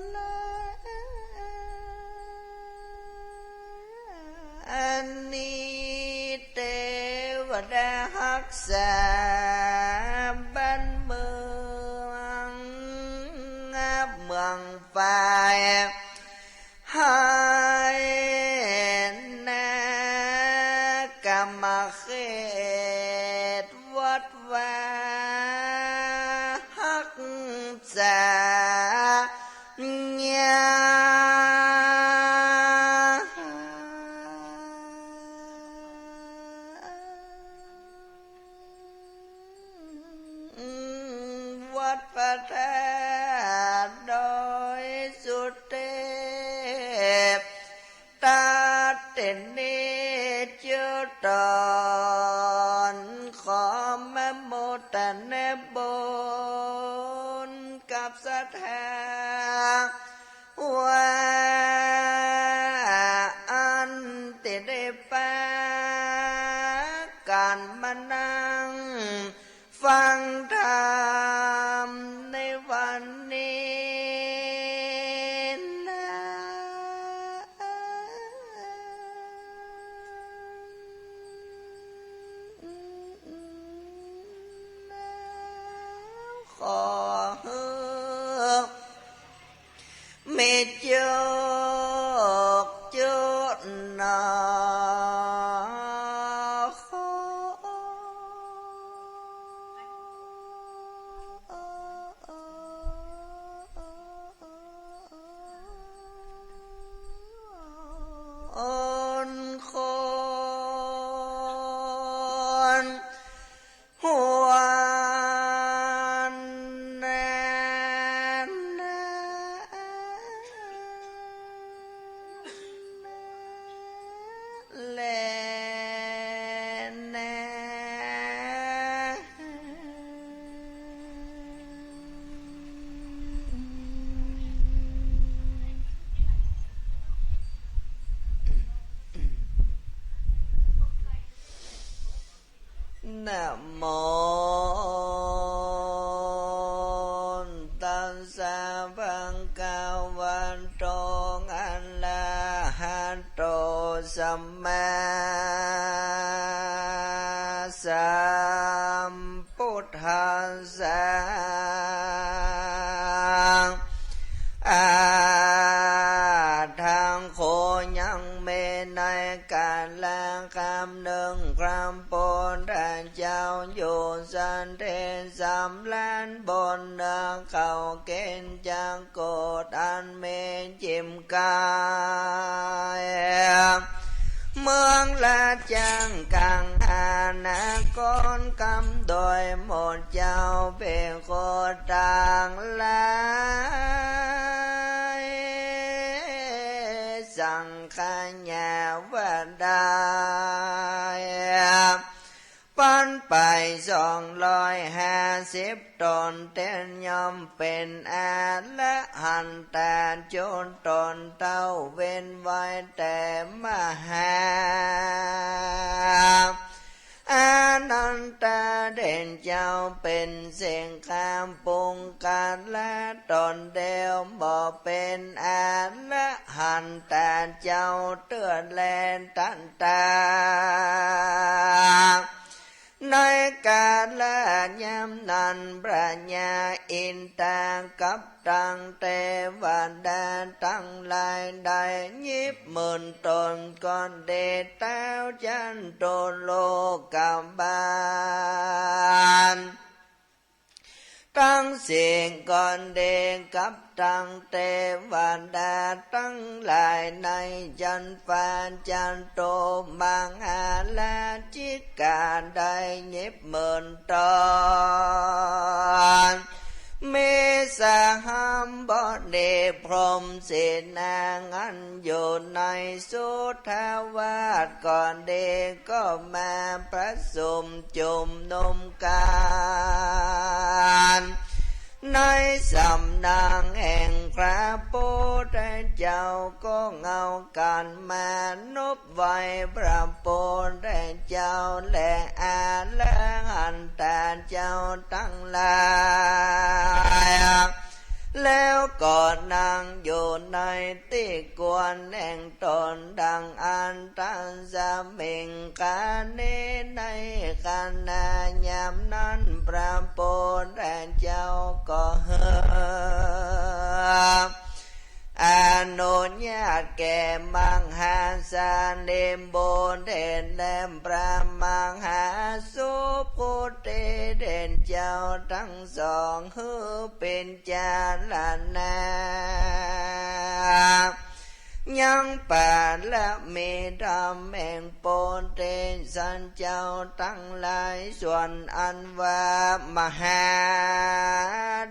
ณี อันนี้เตวดาฮักษาบ้านเมือง เมืองไฟ ให้นากรรมเขตวัดวา ฮักษาญา วัดพระธาตุดอยสุเทพ ตาเตเนเจตอน ขอมโมทนาบุญกับศรัทธา ว่าอันเตได้ปา คน หัว แล แน นะโม ตัสสะ ภะคะวะโต อะระหะโต สัมมาสัมพุทธัสสะ อา ตัง โข ยังมีในก๋าละกำนึ่ง พระพุทธเจ้าอยู่เสด็จสำราญบนเนื้อเขาเกณฑ์จะโกฏอันมีจิ่มก๋าย เมืองละจังกัง อาณาคอนกำ โดยหมู่เจ้าภิกขุตังหลาย สังฆายาว่าได้ ปันไปสองร้อยห้าสิบตน เต๊นย่อมเป๋นอระหันตาจุดตนเต้า เว้นไว้แต่มหา อานันทะเดชเจ้า เป๋นเศรษฐาปุคคละตนเดียว บ่เป๋นอระหันตาเจ้าเตื้อแล ตันตา ในก๋าละยามนั้น พระยาอินทากับตังเตวดาตังหลาย ได้ยิบหมื่นตนก็ดี เต๊าจัตุโลกบาลตังสี่ก็ดี กับตังเตวดาตังหลาย ในจันทร์ฟ้าจัตุมหาราชิกา ได้ยิบหมื่นตน มีสหบดีพรหมเสนาอันอยู่ในสุทธาวาสก็ดี ก็มาประชุมจุมนุมกั๋น ในสำนักแห่งพระพุทธเจ้า ก็เอากั๋นมานบไหว้พระพุทธเจ้า และอระหันตาเจ้าตังหลาย แล้วก็นั่งอยู่ในตี้ควรแห่งตน ดังอันตสมิงคาเน ในขณะยามนั้น พระพุทธเจ้าก็เฮออนุญาตแก่มหาสารีบุตรและพระมหาสุคติเดชเจ้าตังสอง หื้อพิจารณา ยังบารมีธรรมแห่งปุริสเจ้าตังหลาย ส่วนอันว่ามหา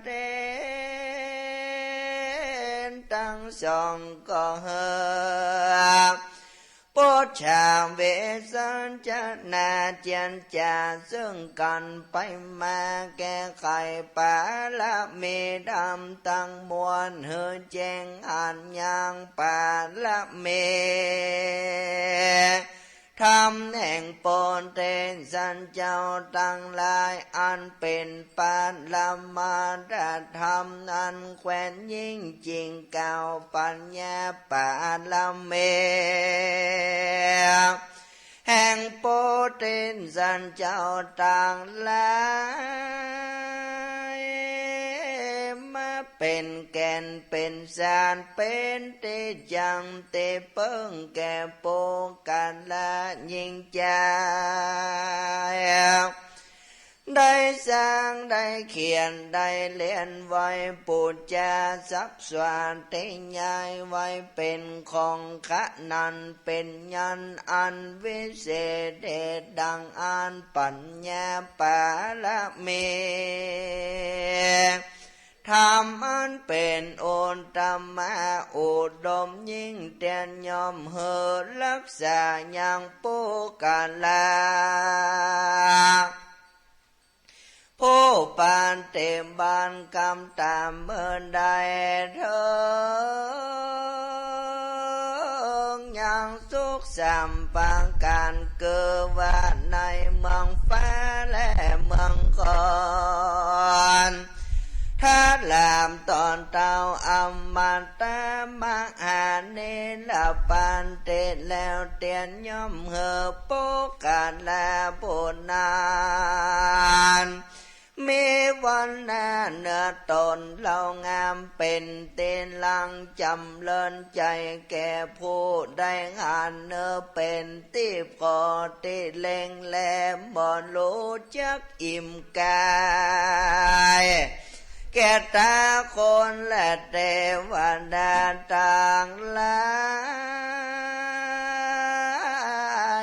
เถรตังสองก็เฮอ ปุจฉาเวสสัชนา เจียรจาซึ่งกั๋นไปมา แก้ไขบารมีธรรมตังมวล หื้อแจ้งอันยังบารมีธรรมแห่งปุริสเจ้าตังหลาย อันเป๋นปรมัตถธรรม อันแขวนยิ่งจริง กล่าวปัญญาบารมี แห่งปุริสเจ้าตังหลาย มา เป๋นแก่นเป๋นสาร เป๋นตี้จั้งตี้เปิ้งแก่ปุคคละยิ่งใจ๋ ได้สร้างได้เขียนได้เรียนไว้ ปู๋จาศักดิ์สวาธยายไว้ เป๋นของขนัน เป๋นญาณอันวิเศษ เดชดังอานันต์ปัญญาปารมี ธรรมอันเป๋นอุตตมะอุดมยิ่ง เตียรย่อมหื้อฮักษายังปุคคละ ผู้ปฏิบัติกำต๋ามเมินได้เถิง ยังสุขสามประก๋าน คือว่าในเมืองฟ้าและเมืองคน ถ้าลามต๋นเต้าอมตะมหานิรปานติแล้ว เตียรย่อมหื้อปุคคละผู้นั้น มีวรรณะเนื้อต๋นเลาะงาม เป๋นตี้รังจ๋ำเริญใจ๋แก่ผู้ได้หัน เป๋นตี้ผ่อตี้เล็งแล บ่ฮู้จักอิ่มกาย แก่ตาคนและเตวดาตังหลา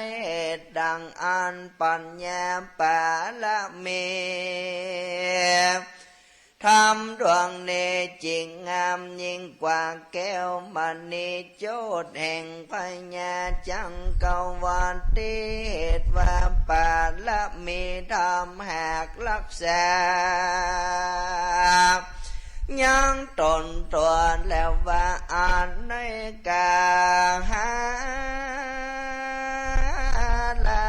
ย เหตุดังอานันต์ปัญญาปารมี ธรรมดวงนี้จึงงามยิ่งกว่าแก้วมณี โจทย์แห่งพญาจักรวรรดิ เหตุว่าปารมีธรรมหากฮักษา ยังต๋นตั๋วแล้วว่าอันในกาละ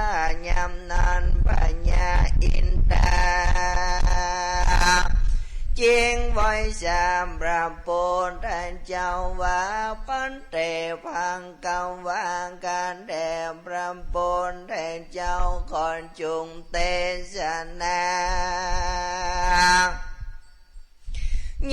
ยามนั้นพญาอินทา จึงไหว้สาพระพุทธเจ้าว่า ภันเต ภะคะวา ข้าแต่พระพุทธเจ้า ขอจงเตสนา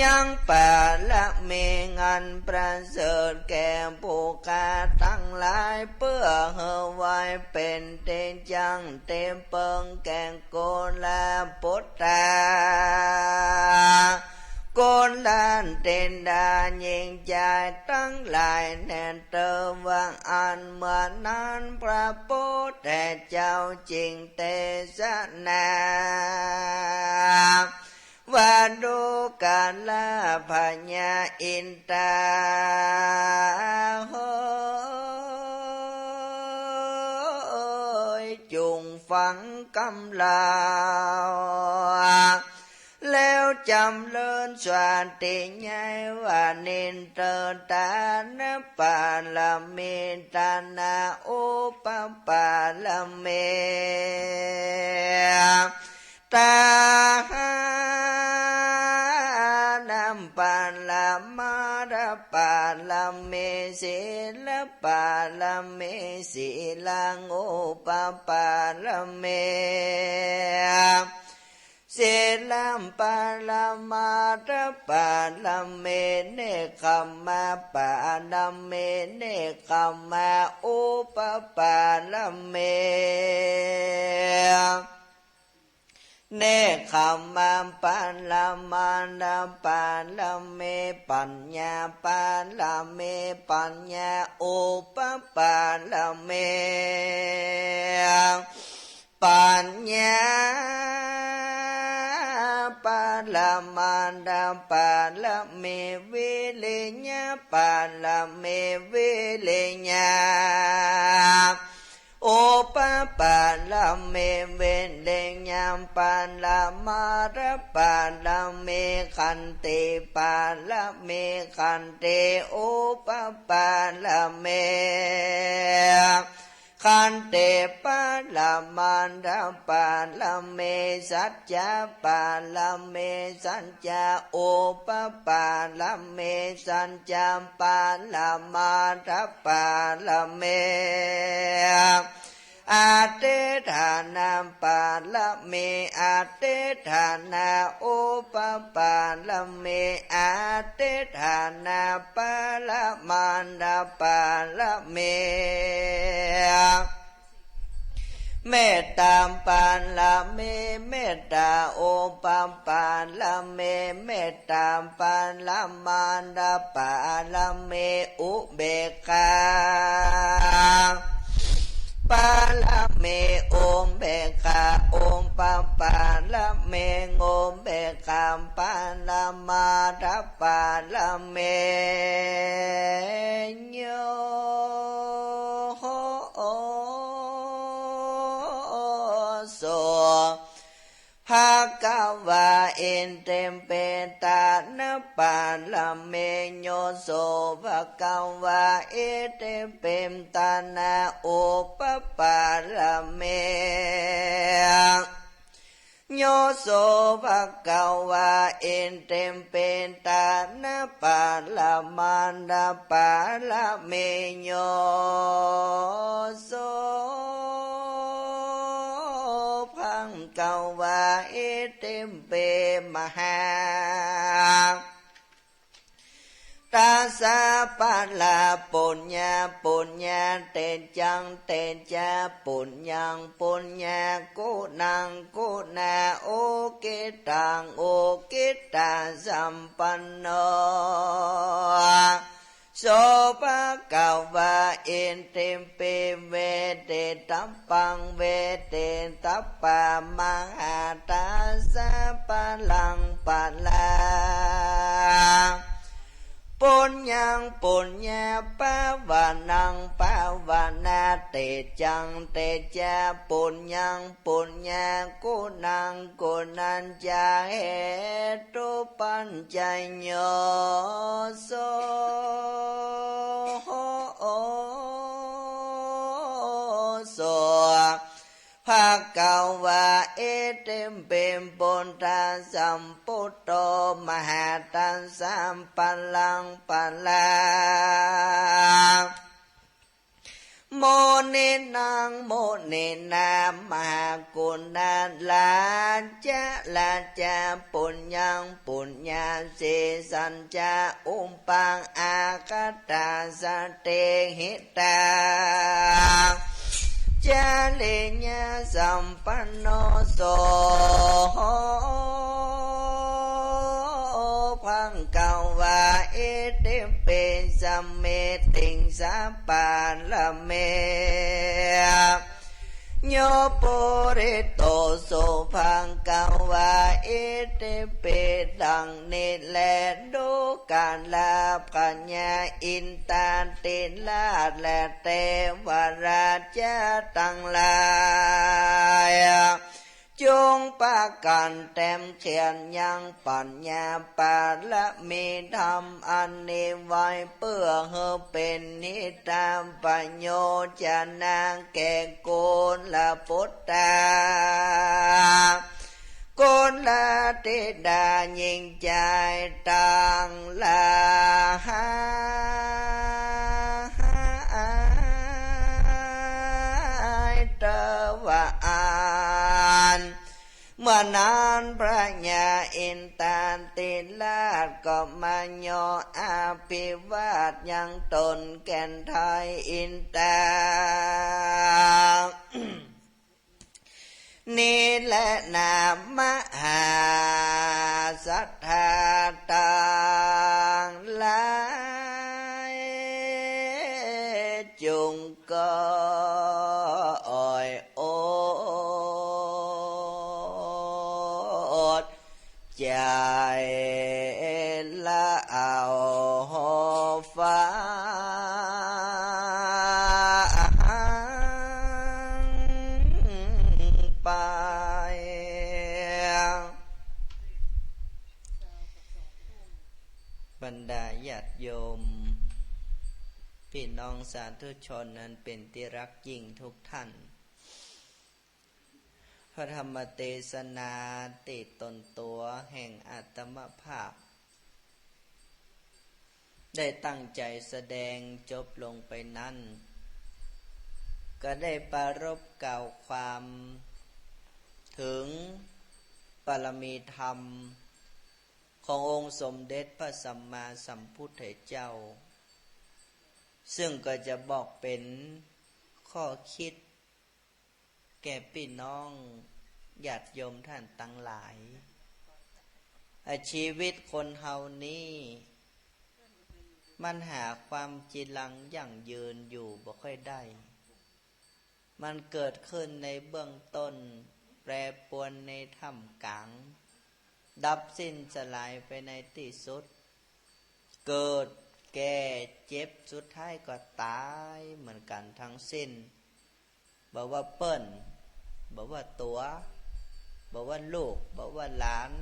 ยังปารมีอันประเสริฐแก่ผู้ข้าตังหลาย เปื้อหื้อไว้เป๋นตี้จั้งตี้เปิ้งแก่กุลปุตตา กุลธิดายิ่งใจ๋ตังหลายแน่เตอว่าอั้น เมื่อนั้นพระพุทธเจ้าจึงเตสนา ว่าดูกรา พญาอินทา เฮย จุ่งฟังกำลาว แล้วจ๋ำเริญสวาธยายว่า นิเตอตานปารมี ตานาอุปปารมี ตาหานัมปารมาทปารมี ศีลปารมี ศีลังอุปปารมี ศีลัมปารมาทปารมี เนกขัมมปารมี เนกขัมมาอุปปารมี เนกขัมมปารมาทปารมี ปัญญาปารมี ปัญญาอุปปารมี ปัญญาปารมาทปารมี วิริยะปารมี วิริยะ อุปปารมี วิริยะปารมาทปารมี ขันติปารมี ขันติอุปปารมี ขันติปารมาทปารมี สัจจะปารมี สัจจะอุปปารมี สัจจะปารมาทปารมี อธิ ฐานะปารมี อธิฐานะอุปปารมี อธิฐานะปรมาณปารมี เมตตาปารมี เมตตาอุปปารมี เมตตาปรมาณปารมี อุเบกขาปารมี อุเบกขาอุปปารมี อุเบกขาปรมาณปารมี โย โส ภะคะวา อิติปิตานะปารมี โย โส ภะคะวา อิติปิตานะอุปปารมี โย โส ภะคะวา อิติปิตานะปรมาณปารมี โย โส ภะคะวา อิติปิ มหา ตัสสะ ปะระ ปุญญา ปุญญา เตจัง เตจะ ปุญญัง ปุญญา กุณัง กุณา อุกขิตัง อุกขิตาสัมปันโน โส ภะคะวา อิติปิ เวทิตะปัง เวทิตะปะ มหา ตัสสะ ปะระ ปะระ ปุญญัง ปุญญา ปะวะนัง ปะวะนา เตจัง เตจะ ปุญญัง ปุญญา กุณัง กุณัญจะ เหตุปัจจโย โส โส ภะคะวา อิติปิ ปุตตะสัมปุตโต มหา ตัสสะ ปะระ ปะระ มุนินัง มุนินา มหากุณา ราจะ ราจะ ปุญญัง ปุญญา สีสัญจะ อุปัง อาคัตตา สะเตหิตา จริยาสัมปันโน โส ภะคะวา อิติปิ สะมมิติง สะปะระเม โย ปุริโต สุภะคะวา อิติปิ ดังนี้แล ดูกรา พญา อินทาธิราช และเทวราชาตังหลาย จงปากั๋นแตมเตียนยังปัญญาปารมีธรรมอันนี้ไว้ เปื้อหื้อเป๋นหิตาประโยชนะแก่กุลปุตตา กุลธิดาหญิงชายตังหลายเตอว่าอั้น เมื่อนั้นพญาอินทาธิราชก็มาย่ออภิวาทยังต๋นแก่ไทยอินทา นี้แลนา มหาสัตถาตังหลาย จุ่งก็อ้อยโอด ใจ๋ละเอาฟังไป บรรดาญาติโยม พี่น้องสาธุชนอันเป๋นตี้ฮักยิ่งทุกท่าน พระธรรมเตสนาตี้ต๋นตั๋วแห่งอาตมาภาพ ได้ตั้งใจ๋แสดงจบลงไปนั้น ก็ได้ปรารภกล่าวความเถิงบารมีธรรมขององค์สมเด็จพระสัมมาสัมพุทธเจ้า ซึ่งก็จะบอกเป๋นข้อคิดแก่ปี้น้องญาติโยมต้านตังหลาย อ่ะ ชีวิตคนเฮานี้ มันหาความจีรังยั่งยืนอยู่บ่ค่อยได้ มันเกิดขึ้นในเบื้องต้น แปรปรวนในท่ามกลาง ดับสิ้นสลายไปในตี้สุด เกิด แก่ เจ็บ สุดท้ายก็ต๋ายเหมือนกั๋นตังสิ้น บ่ว่าเปิ้น บ่ว่าตั๋ว บ่ว่าลูก บ่ว่าหลาน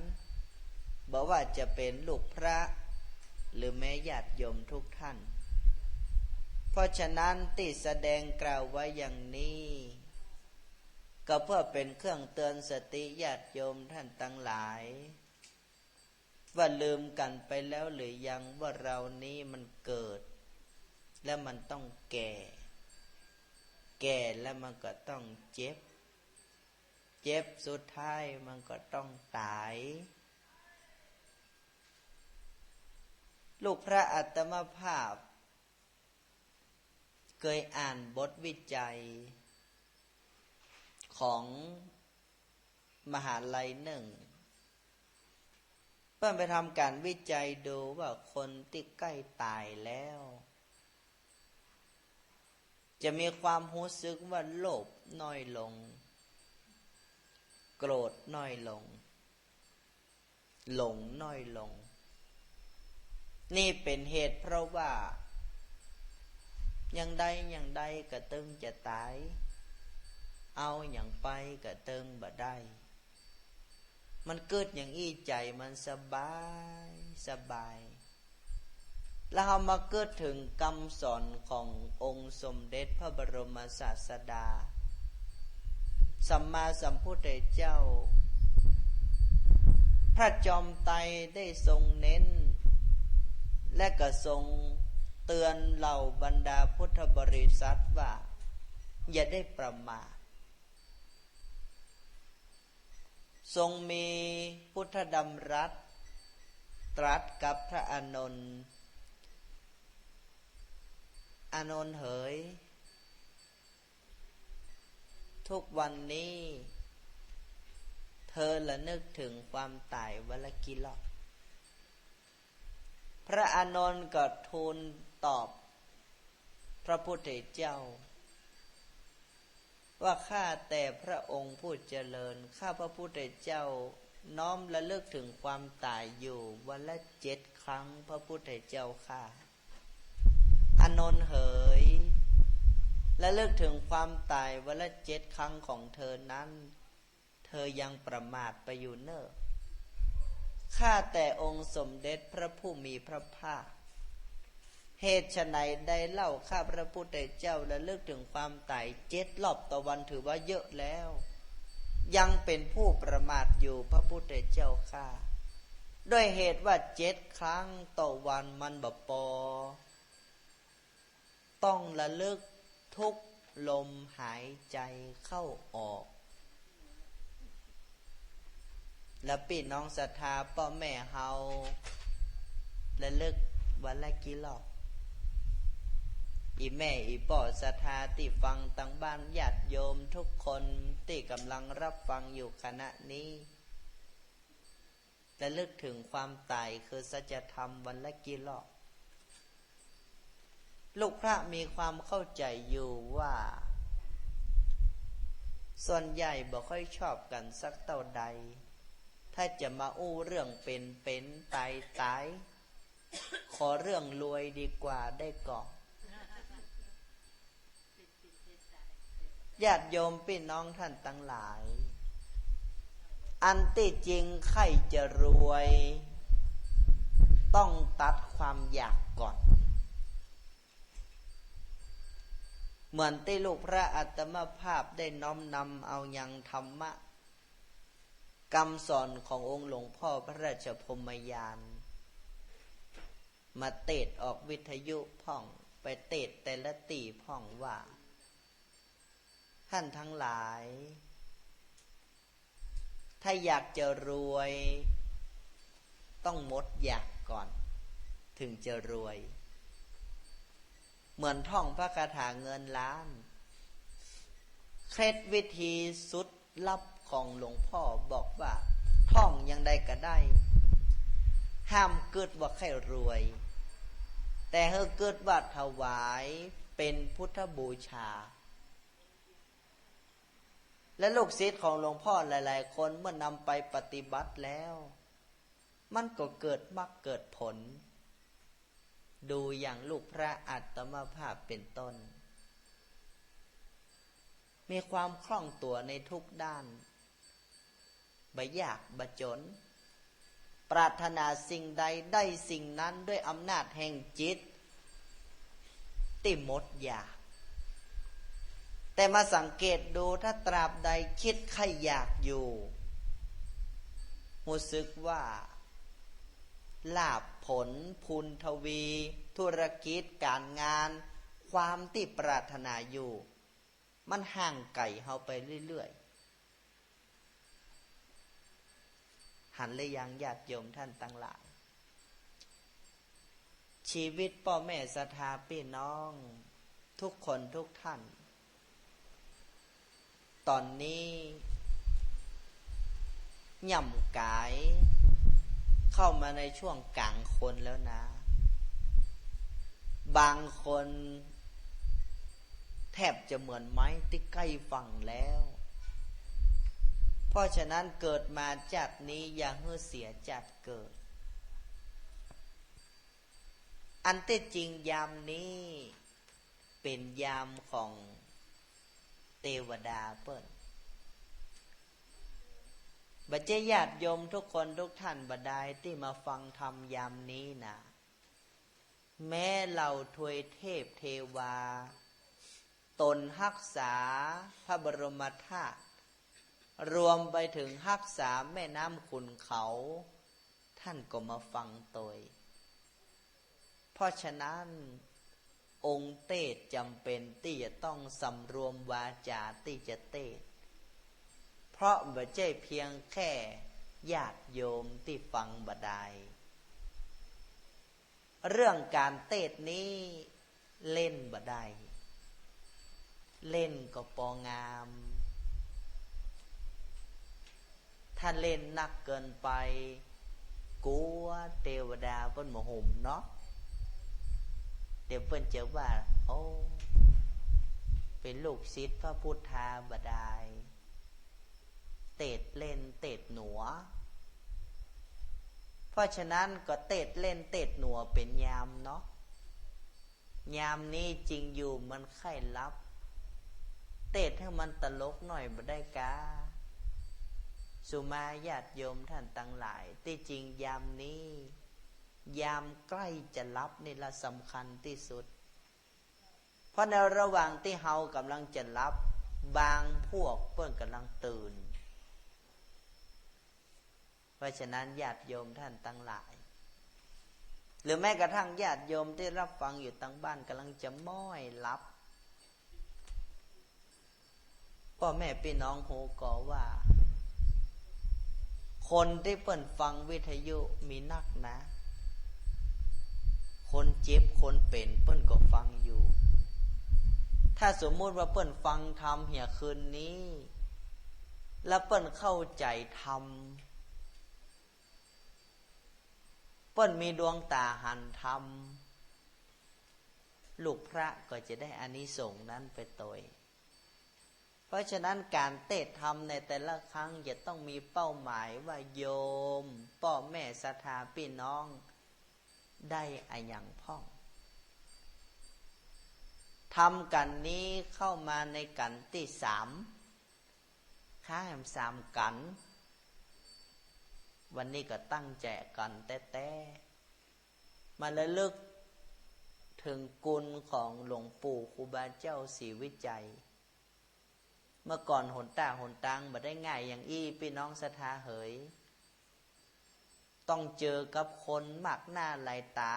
บ่ว่าจะเป๋นลูกพระ หรือแม้ญาติโยมทุกท่าน เพราะฉะนั้นตี้แสดงกล่าวไว้อย่างนี้ ก็เพื่อเป๋นเครื่องเตือนสติญาติโยมต้านตังหลาย ว่าลืมกั๋นไปแล้วหรือยังว่าเฮานี้มันเกิด แล้วมันต้องแก่ แก่แล้วมันก็ต้องเจ็บ เจ็บสุดท้ายมันก็ต้องต๋าย ลูกพระอาตมาภาพ เกยอ่านบทวิจัยของมหาลัยนึ่ง เปิ้นไปทำก๋านวิจัยดูว่าคนตี้ใก้ต๋ายแล้ว จะมีความฮู้สึกว่าโลภน้อยลง โกรธน้อยลง หลงน้อยลง นี่เป๋นเหตุเพราะว่า อย่างใดอย่างใดก็ตึงจะต๋าย เอาหยังไปก็ตึงบ่ได้ มันกึ๊ดอย่างอี้ใจ๋มันสบาย สบาย แล้วเฮามากึ๊ดเถิงกำสอนขององค์สมเด็จพระบรมศาสดา สัมมาสัมพุทธเจ้า พระจอมไตรได้ทรงเน้น และก็ทรงเตือนเหล่าบรรดาพุทธบริษัทว่า อย่าได้ประมาท ทรงมีพุทธดำรัสตรัสกับพระอานนท์ อานนท์เหย ทุกวันนี้เธอระนึกถึงความต๋ายวันละกี่รอบ พระอานนท์ก็ทูลตอบพระพุทธเจ้า ว่า ข้าแต่พระองค์ผู้เจริญ ข้าพระพุทธเจ้าน้อมระลึกถึงความต๋ายอยู่วันละเจ็ดครั้ง พระพุทธเจ้าข้า อานนท์เหย ระลึกถึงความต๋ายวันละเจ็ดครั้งของเธอนั้น เธอยังประมาทไปอยู่เน่อ ข้าแต่องค์สมเด็จพระผู้มีพระภาค เหตุไฉนได้เล่า ข้าพระพุทธเจ้าระลึกถึงความต๋ายเจ็ดรอบต่อวันถือว่าเยอะแล้ว ยังเป๋นผู้ประมาทอยู่ พระพุทธเจ้าข้า ด้วยเหตุว่าเจ็ดครั้งต่อวันมันบ่ปอ ต้องระลึกทุกลมหายใจเข้าออก แล้วปี้น้องศรัทธาป้อแม่เฮาระลึกวันละกี่รอบ อี่แม่อี่ป้อศรัทธาตี้ฟังตังบ้าน ญาติโยมทุกคนตี้ก่ำลังรับฟังอยู่ขณะนี้ ระลึกถึงความต๋ายคือสัจธรรมวันละกี่รอบ ลูกพระมีความเข้าใจ๋อยู่ว่า ส่วนใหญ่บ่ค่อยชอบกั๋นสักเต้าใด ถ้าจะมาอู้เรื่องเป๋นเป๋นต๋ายต๋าย ขอเรื่องรวยดีกว่าได้ก่อ ญาติโยมปี้น้องต้านตังหลาย อันตี้จริงใค่จะรวย ต้องตัดความอยากก่อน เหมือนตี้ลูกพระอาตมาภาพได้น้อมนำเอายังธรรมะกำสอนขององค์หลวงพ่อพระราชพรหมยาน มาเตสน์ออกวิทยุพ่อง ไปเตสน์แต่ละตี้พ่องว่า ท่านทั้งหลาย ถ้าอยากจะรวย ต้องหมดอยากก่อน ถึงจะรวย เหมือนท่องพระคาถาเงินล้าน เคล็ดวิธีสุดลับของหลวงพ่อบอกว่า ท่องอย่างใดก็ได้ ห้ามกึ๊ดว่าใค่รวย แต่หื้อกึ๊ดว่าถวายเป๋นพุทธบูชา และลูกศิษย์ของหลวงพ่อหลายๆ คนเมื่อนำไปปฏิบัติแล้ว มันก็เกิดมรรคเกิดผล ดูอย่างลูกพระอาตมาภาพเป๋นต้น มีความคล่องตั๋วในทุกด้าน บ่ยากบ่จ๋น ปรารถนาสิ่งใดได้สิ่งนั้นด้วยอำนาจแห่งจิตตี้หมดอยาก แต่มาสังเกตดู ถ้าตราบใดคิดใค่อยากอยู่ ฮู้สึกว่า ลาภผล พูนทวี ธุรกิจ ก๋านงาน ความตี้ปรารถนาอยู่ มันห่างไก๋เฮาไปเรื่อยๆ หันหรือยังญาติโยมท่านตังหลาย ชีวิตป้อแม่ศรัทธาปี้น้อง ทุกคนทุกท่าน ต๋อนนี้ ย่ำก๋าย เข้ามาในช่วงก๋างคนแล้วนะ บางคน แทบจะเหมือนไม้ตี้ใก้ฝั่งแล้ว เพราะฉะนั้นเกิดมาจาตินี้อย่าหื้อเสียจาติเกิด อันตี้จริงยามนี้เป๋นยามของเตวดาเปิ้น บ่ใจ้ญาติโยมทุกคนทุกท่านบ่ดายตี้มาฟังธรรมยามนี้นะ แม้เหล่าทวยเทพเทวา ต๋นฮักษาพระบรมธาตุ รวมไปถึงฮักษาแม่น้ำขุ่นเขา ท่านก็มาฟังตวย เพราะฉะนั้น องค์เตสน์จ๋ำเป๋นตี้จะต้องสำรวมวาจาตี้จะเตสน์ เพราะบ่ใจ้เพียงแค่ญาติโยมตี้ฟังบ่ดาย เรื่องก๋านเตสน์นี้เล่นบ่ได้ เล่นก็ปองาม ถ้าเล่นนักเกินไป กั๋วเตวดาเปิ้นบ่หื้อเนาะ เดี๋ยวเปิ้นจะว่า โอ้ เป๋นลูกศิษย์พระพุทธาบ่ดาย เตสน์เล่นเตสน์หนัว เพราะฉะนั้นก็เตสน์เล่นเตสน์หนัวเป๋นยามเนาะ ยามนี้จริงอยู่มันใค่หลับ เตสน์หื้อมันตลกหน่อยบ่ได้กา สุมาญาติโยมท่านตังหลาย ตี้จริงยามนี้ ยามใก้จะหลับนี่ละสำคัญตี้สุด เพราะในระหว่างตี้เฮาก่ำลังจะหลับ บางพวกเปิ้นก่ำลังตื่น เพราะฉะนั้นญาติโยมท่านตังหลาย หรือแม้กระทั่งญาติโยมตี้รับฟังอยู่ตังบ้านก่ำลังจะม้อยหลับ ป้อแม่ปี้น้องฮู้ก่อว่า คนตี้เปิ้นฟังวิทยุมีนักนะ คนเจ็บคนเป๋นเปิ้นก็ฟังอยู่ ถ้าสมมุติว่าเปิ้นฟังธรรมเหียคืนนี้ แล้วเปิ้นเข้าใจ๋ธรรม เปิ้นมีดวงต๋าหันธรรม ลูกพระก็จะได้อานิสงส์นั้นไปตวย เพราะฉะนั้นก๋านเตสน์ธรรมในแต่ละครั้งจะต้องมีเป้าหมายว่าโยม ป้อแม่ศรัทธาปี้น้องได้อะหยังพ่อง ธรรมกัณฑ์นี้เข้ามาในกัณฑ์ตี้สาม ข้าแหมสามกัณฑ์ วันนี้ก็ตั้งใจ๋กัณฑ์แต๊ๆ มาระลึกเถิงคุณของหลวงปู่ครูบาเจ้าศรีวิชัย เมื่อก่อนหนต้าหนตางบ่ได้ง่ายอย่างอี้ ปี้น้องศรัทธาเหย ต้องเจอกับคนมากหน้าหลายต๋า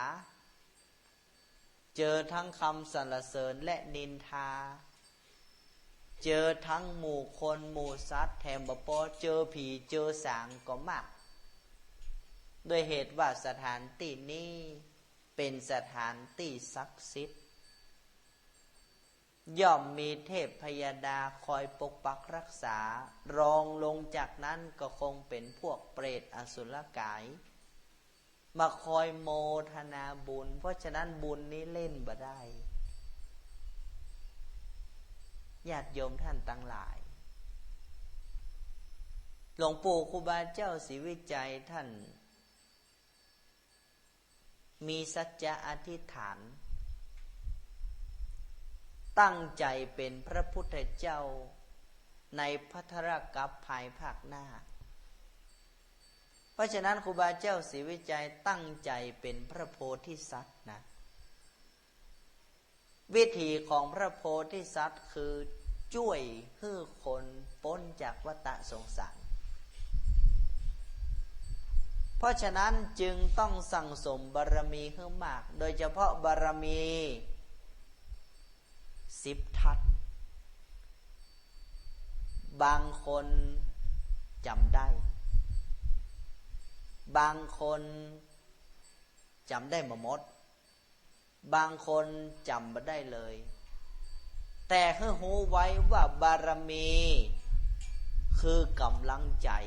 เจอทั้งคำสรรเสริญและนินทา เจอตึงหมู่คนหมู่สัตว์ แถมบ่ปอ เจอผีเจอสางก็มาก ด้วยเหตุว่าสถานตี้นี้เป๋นสถานตี้ศักดิ์สิทธิ์ ย่อมมีเทพพยดาคอยปกปักรักษา รองลงจากนั้นก็คงเป๋นพวกเปรตอสุรกาย มาคอยโมทนาบุญ เพราะฉะนั้นบุญนี้เล่นบ่ได้ ญาติโยมท่านตังหลาย หลวงปู่ครูบาเจ้าศรีวิชัยท่านมีสัจจะอธิษฐาน ตั้งใจ๋เป๋นพระพุทธเจ้าในภัททรกัปภายภาคหน้า เพราะฉะนั้นครูบาเจ้าศรีวิชัยตั้งใจ๋เป๋นพระโพธิสัตว์นะ วิถีของพระโพธิสัตว์คือจ้วยหื้อคนป๊นจากวัฏสงสาร เพราะฉะนั้นจึงต้องสั่งสมบารมีหื้อมาก โดยเฉพาะบารมีสิบทัศ บางคนจ๋ำได้ บางคนจ๋ำได้บ่หมด บางคนจ๋ำบ่ได้เลย แต่หื้อฮู้ไว้ว่าบารมีคือกำลังใจ๋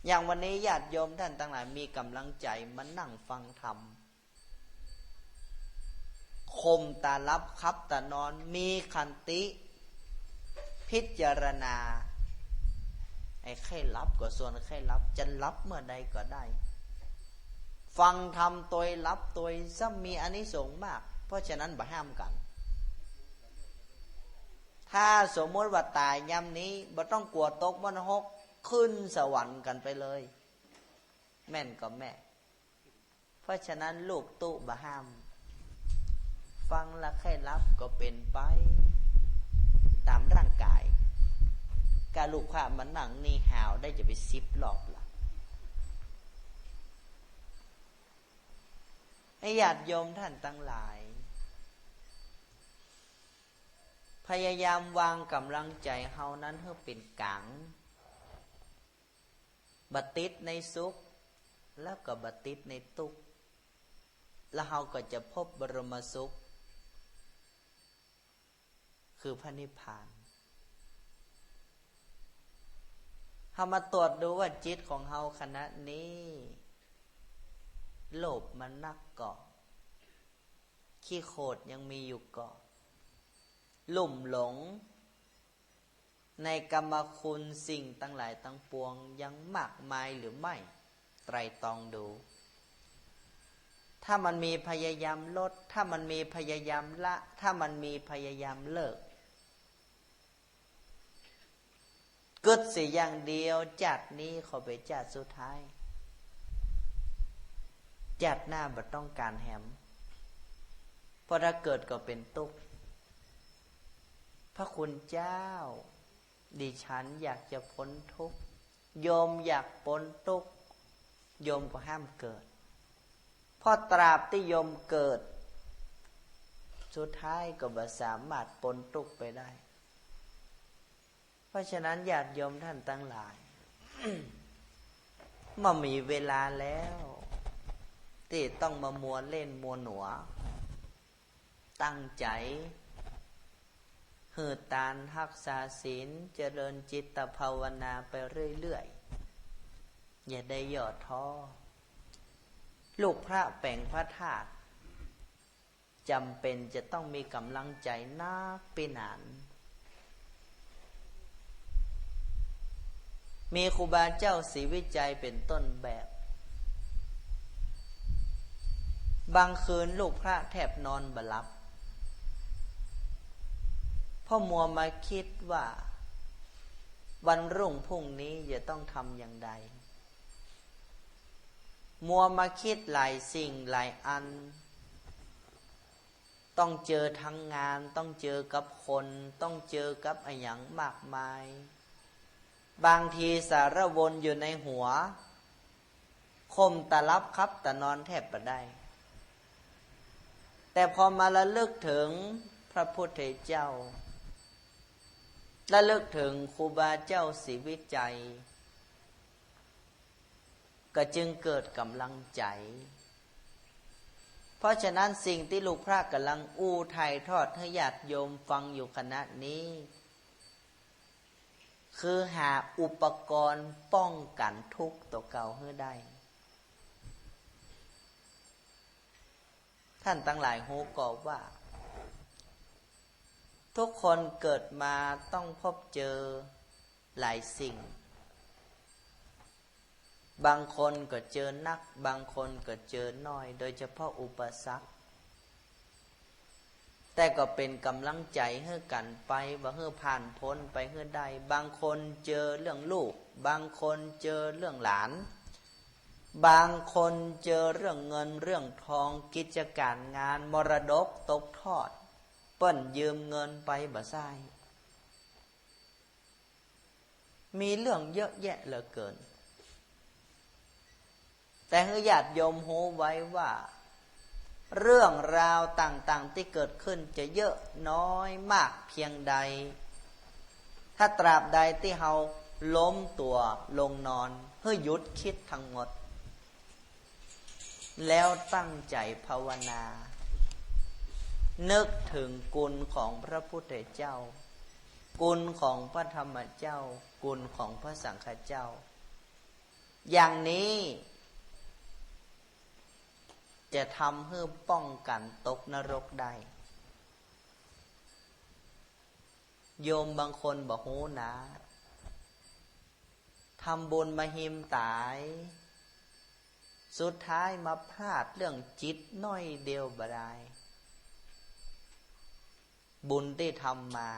อย่างวันนี้ญาติโยมท่านตังหลายมีกำลังใจ๋มานั่งฟังธรรม ข่มต๋าหลับขับต๋านอน มีขันติพิจารณา ไอ้ใค่หลับก็ส่วนใค่หลับ จะหลับเมื่อใดก็ได้ ฟังธรรมตวยหลับตวยซ้ำมีอานิสงส์มาก เพราะฉะนั้นบ่ห้ามกั๋น ถ้าสมมติว่าต๋ายยามนี้ บ่ต้องกั๋วตกมรณะ ขึ้นสวรรค์กั๋นไปเลย แม่นก็แม่ เพราะฉะนั้นลูกตุ๊บ่ห้าม ฟังละใค่หลับก็เป๋นไปต๋ามร่างก๋าย ก้าลูกพระมานั่งนี่หาวได้จะไปสิบรอบละ ไอ้ญาติโยมท่านตังหลาย พยายามวางกำลังใจ๋เฮานั้นหื้อเป๋นก๋าง บ่ติดในสุข แล้วก็บ่ติดในตุ๊กข์ แล้วเฮาก็จะพบบรมสุข คือพระนิพพาน เฮามาตรวจดูว่าจิตของเฮาขณะนี้ โลภมันนักก่อ ขี้โขดยังมีอยู่ก่อ ลุ่มหลง ในกามคุณสิ่งตังหลายตังปวงยังมากมายหรือไม่ ไตร่ตรองดู ถ้ามันมีพยายามลด ถ้ามันมีพยายามละ ถ้ามันมีพยายามเลิก กึ๊ดเสียอย่างเดียว จาตินี้ขอเป๋นจาติสุดท้าย จาติหน้าบ่ต้องก๋านแหม เพราะถ้าเกิดก็เป๋นตุ๊กข์ พระคุณเจ้า ดิฉันอยากจะป๊นตุ๊กข์ โยมอยากป๊นตุ๊กข์ โยมก็ห้ามเกิด เพราะตราบตี้โยมเกิด สุดท้ายก็บ่สามารถป๊นตุ๊กข์ไปได้ เพราะฉะนั้นญาติโยมท่านตังหลาย บ่มีเวลาแล้ว ตี้ต้องมามัวเล่นมัวหนัว ตั้งใจ๋ หื้อตาน ฮักษาศีล เจริญจิตภาวนาไปเรื่อยๆ อย่าได้ย่อท้อ ลูกพระแป๋งพระธาตุ จ๋ำเป๋นจะต้องมีก๋ำลังใจ๋นักปี้หนาน มีครูบาเจ้าศรีวิชัยเป๋นต้นแบบ บางคืนลูกพระแทบนอนบ่หลับ เพราะมัวมาคิดว่าวันรุ่งพรุ่งนี้จะต้องทำอย่างใด มัวมาคิดหลายสิ่งหลายอัน ต้องเจอทั้งงาน ต้องเจอกับคน ต้องเจอกับอะหยังมากมาย บางทีสารวนอยู่ในหัว ข่มตาหลับขับตานอนแทบบ่ได้ แต่พอมาระลึกถึงพระพุทธเจ้า ระลึกเถิงครูบาเจ้าศรีวิชัย ก็จึงเกิดก๋ำลังใจ๋ เพราะฉะนั้นสิ่งตี้ลูกพระก่ำลังอู้ถ่ายทอดหื้อญาติโยมฟังอยู่ขณะนี้ คือหาอุปกรณ์ป้องกั๋นทุกข์ตั๋วเก่าหื้อได้ ต้านตังหลายฮู้ก่อว่า ทุกคนเกิดมาต้องพบเจอหลายสิ่ง บางคนก็เจอนัก บางคนก็เจอน้อย โดยเฉพาะอุปสรรค แต่ก็เป๋นก๋ำลังใจ๋หื้อกั๋นไป ว่าหื้อผ่านพ้นไปหื้อได้ บางคนเจอเรื่องลูก บางคนเจอเรื่องหลาน บางคนเจอเรื่องเงินเรื่องทอง กิจก๋ารงาน มรดกตกทอด เปิ้นยืมเงินไปบ่ใซ้ มีเรื่องเยอะแยะเหลือเกิน แต่หื้อญาติโยมฮู้ไว้ว่า เรื่องราวต่างๆ ตี้เกิดขึ้นจะเยอะน้อยมากเพียงใด ถ้าตราบใดตี้เฮาล้มตั๋วลงนอน หื้อหยุดกึ๊ดตึงหมด แล้วตั้งใจ๋ภาวนา นึกเถิงกุณของพระพุทธเจ้า กุณของพระธรรมเจ้า กุณของพระสังฆเจ้า อย่างนี้จะทำหื้อป้องกั๋นตกนรกได้ โยมบางคนบ่ฮู้นะ ทำบุญมาหิมต๋าย สุดท้ายมาพลาดเรื่องจิตน้อยเดียวบ่ดาย บุญตี้ทำมา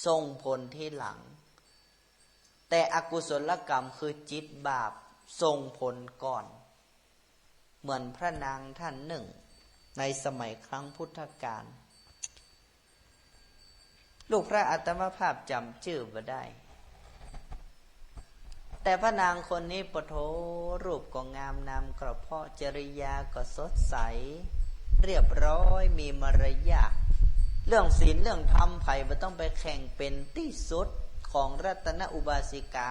ส่งผลทีหลัง แต่อกุศลกรรมคือจิตบาปส่งผลก่อน เหมือนพระนางท่านหนึ่งในสมัยครั้งพุทธกาล ลูกพระอาตมาภาพจ๋ำจื้อบ่ได้ แต่พระนางคนนี้ปะโถ รูปก็งาม นามก็เพราะ จริยาก็สดใส เรียบร้อย มีมารยาท เรื่องศีลเรื่องธรรมใผบ่ต้องไปแข่ง เป๋นตี้สุดของรัตนอุบาสิกา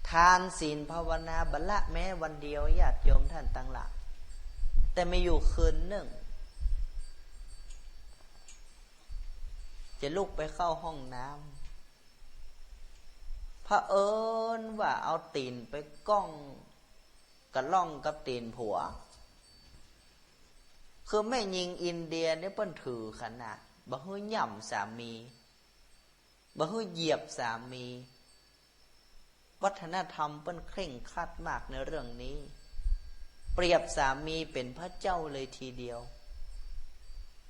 ทานศีลภาวนาบ่ละแม้วันเดียว ญาติโยมต้านตังหลาย แต่มีอยู่คืนนึ่ง จะลุกไปเข้าห้องน้ำ เผอิญว่าเอาตี๋นไปก้องกะล่องกับตี๋นผัว คือแม่ญิงอินเดียเนี่ยเปิ้นถือขนาด บ่หื้อย่ำสามี บ่หื้อเหยียบสามี วัฒนธรรมเปิ้นเคร่งครัดมากในเรื่องนี้ เปรียบสามีเป๋นพระเจ้าเลยทีเดียว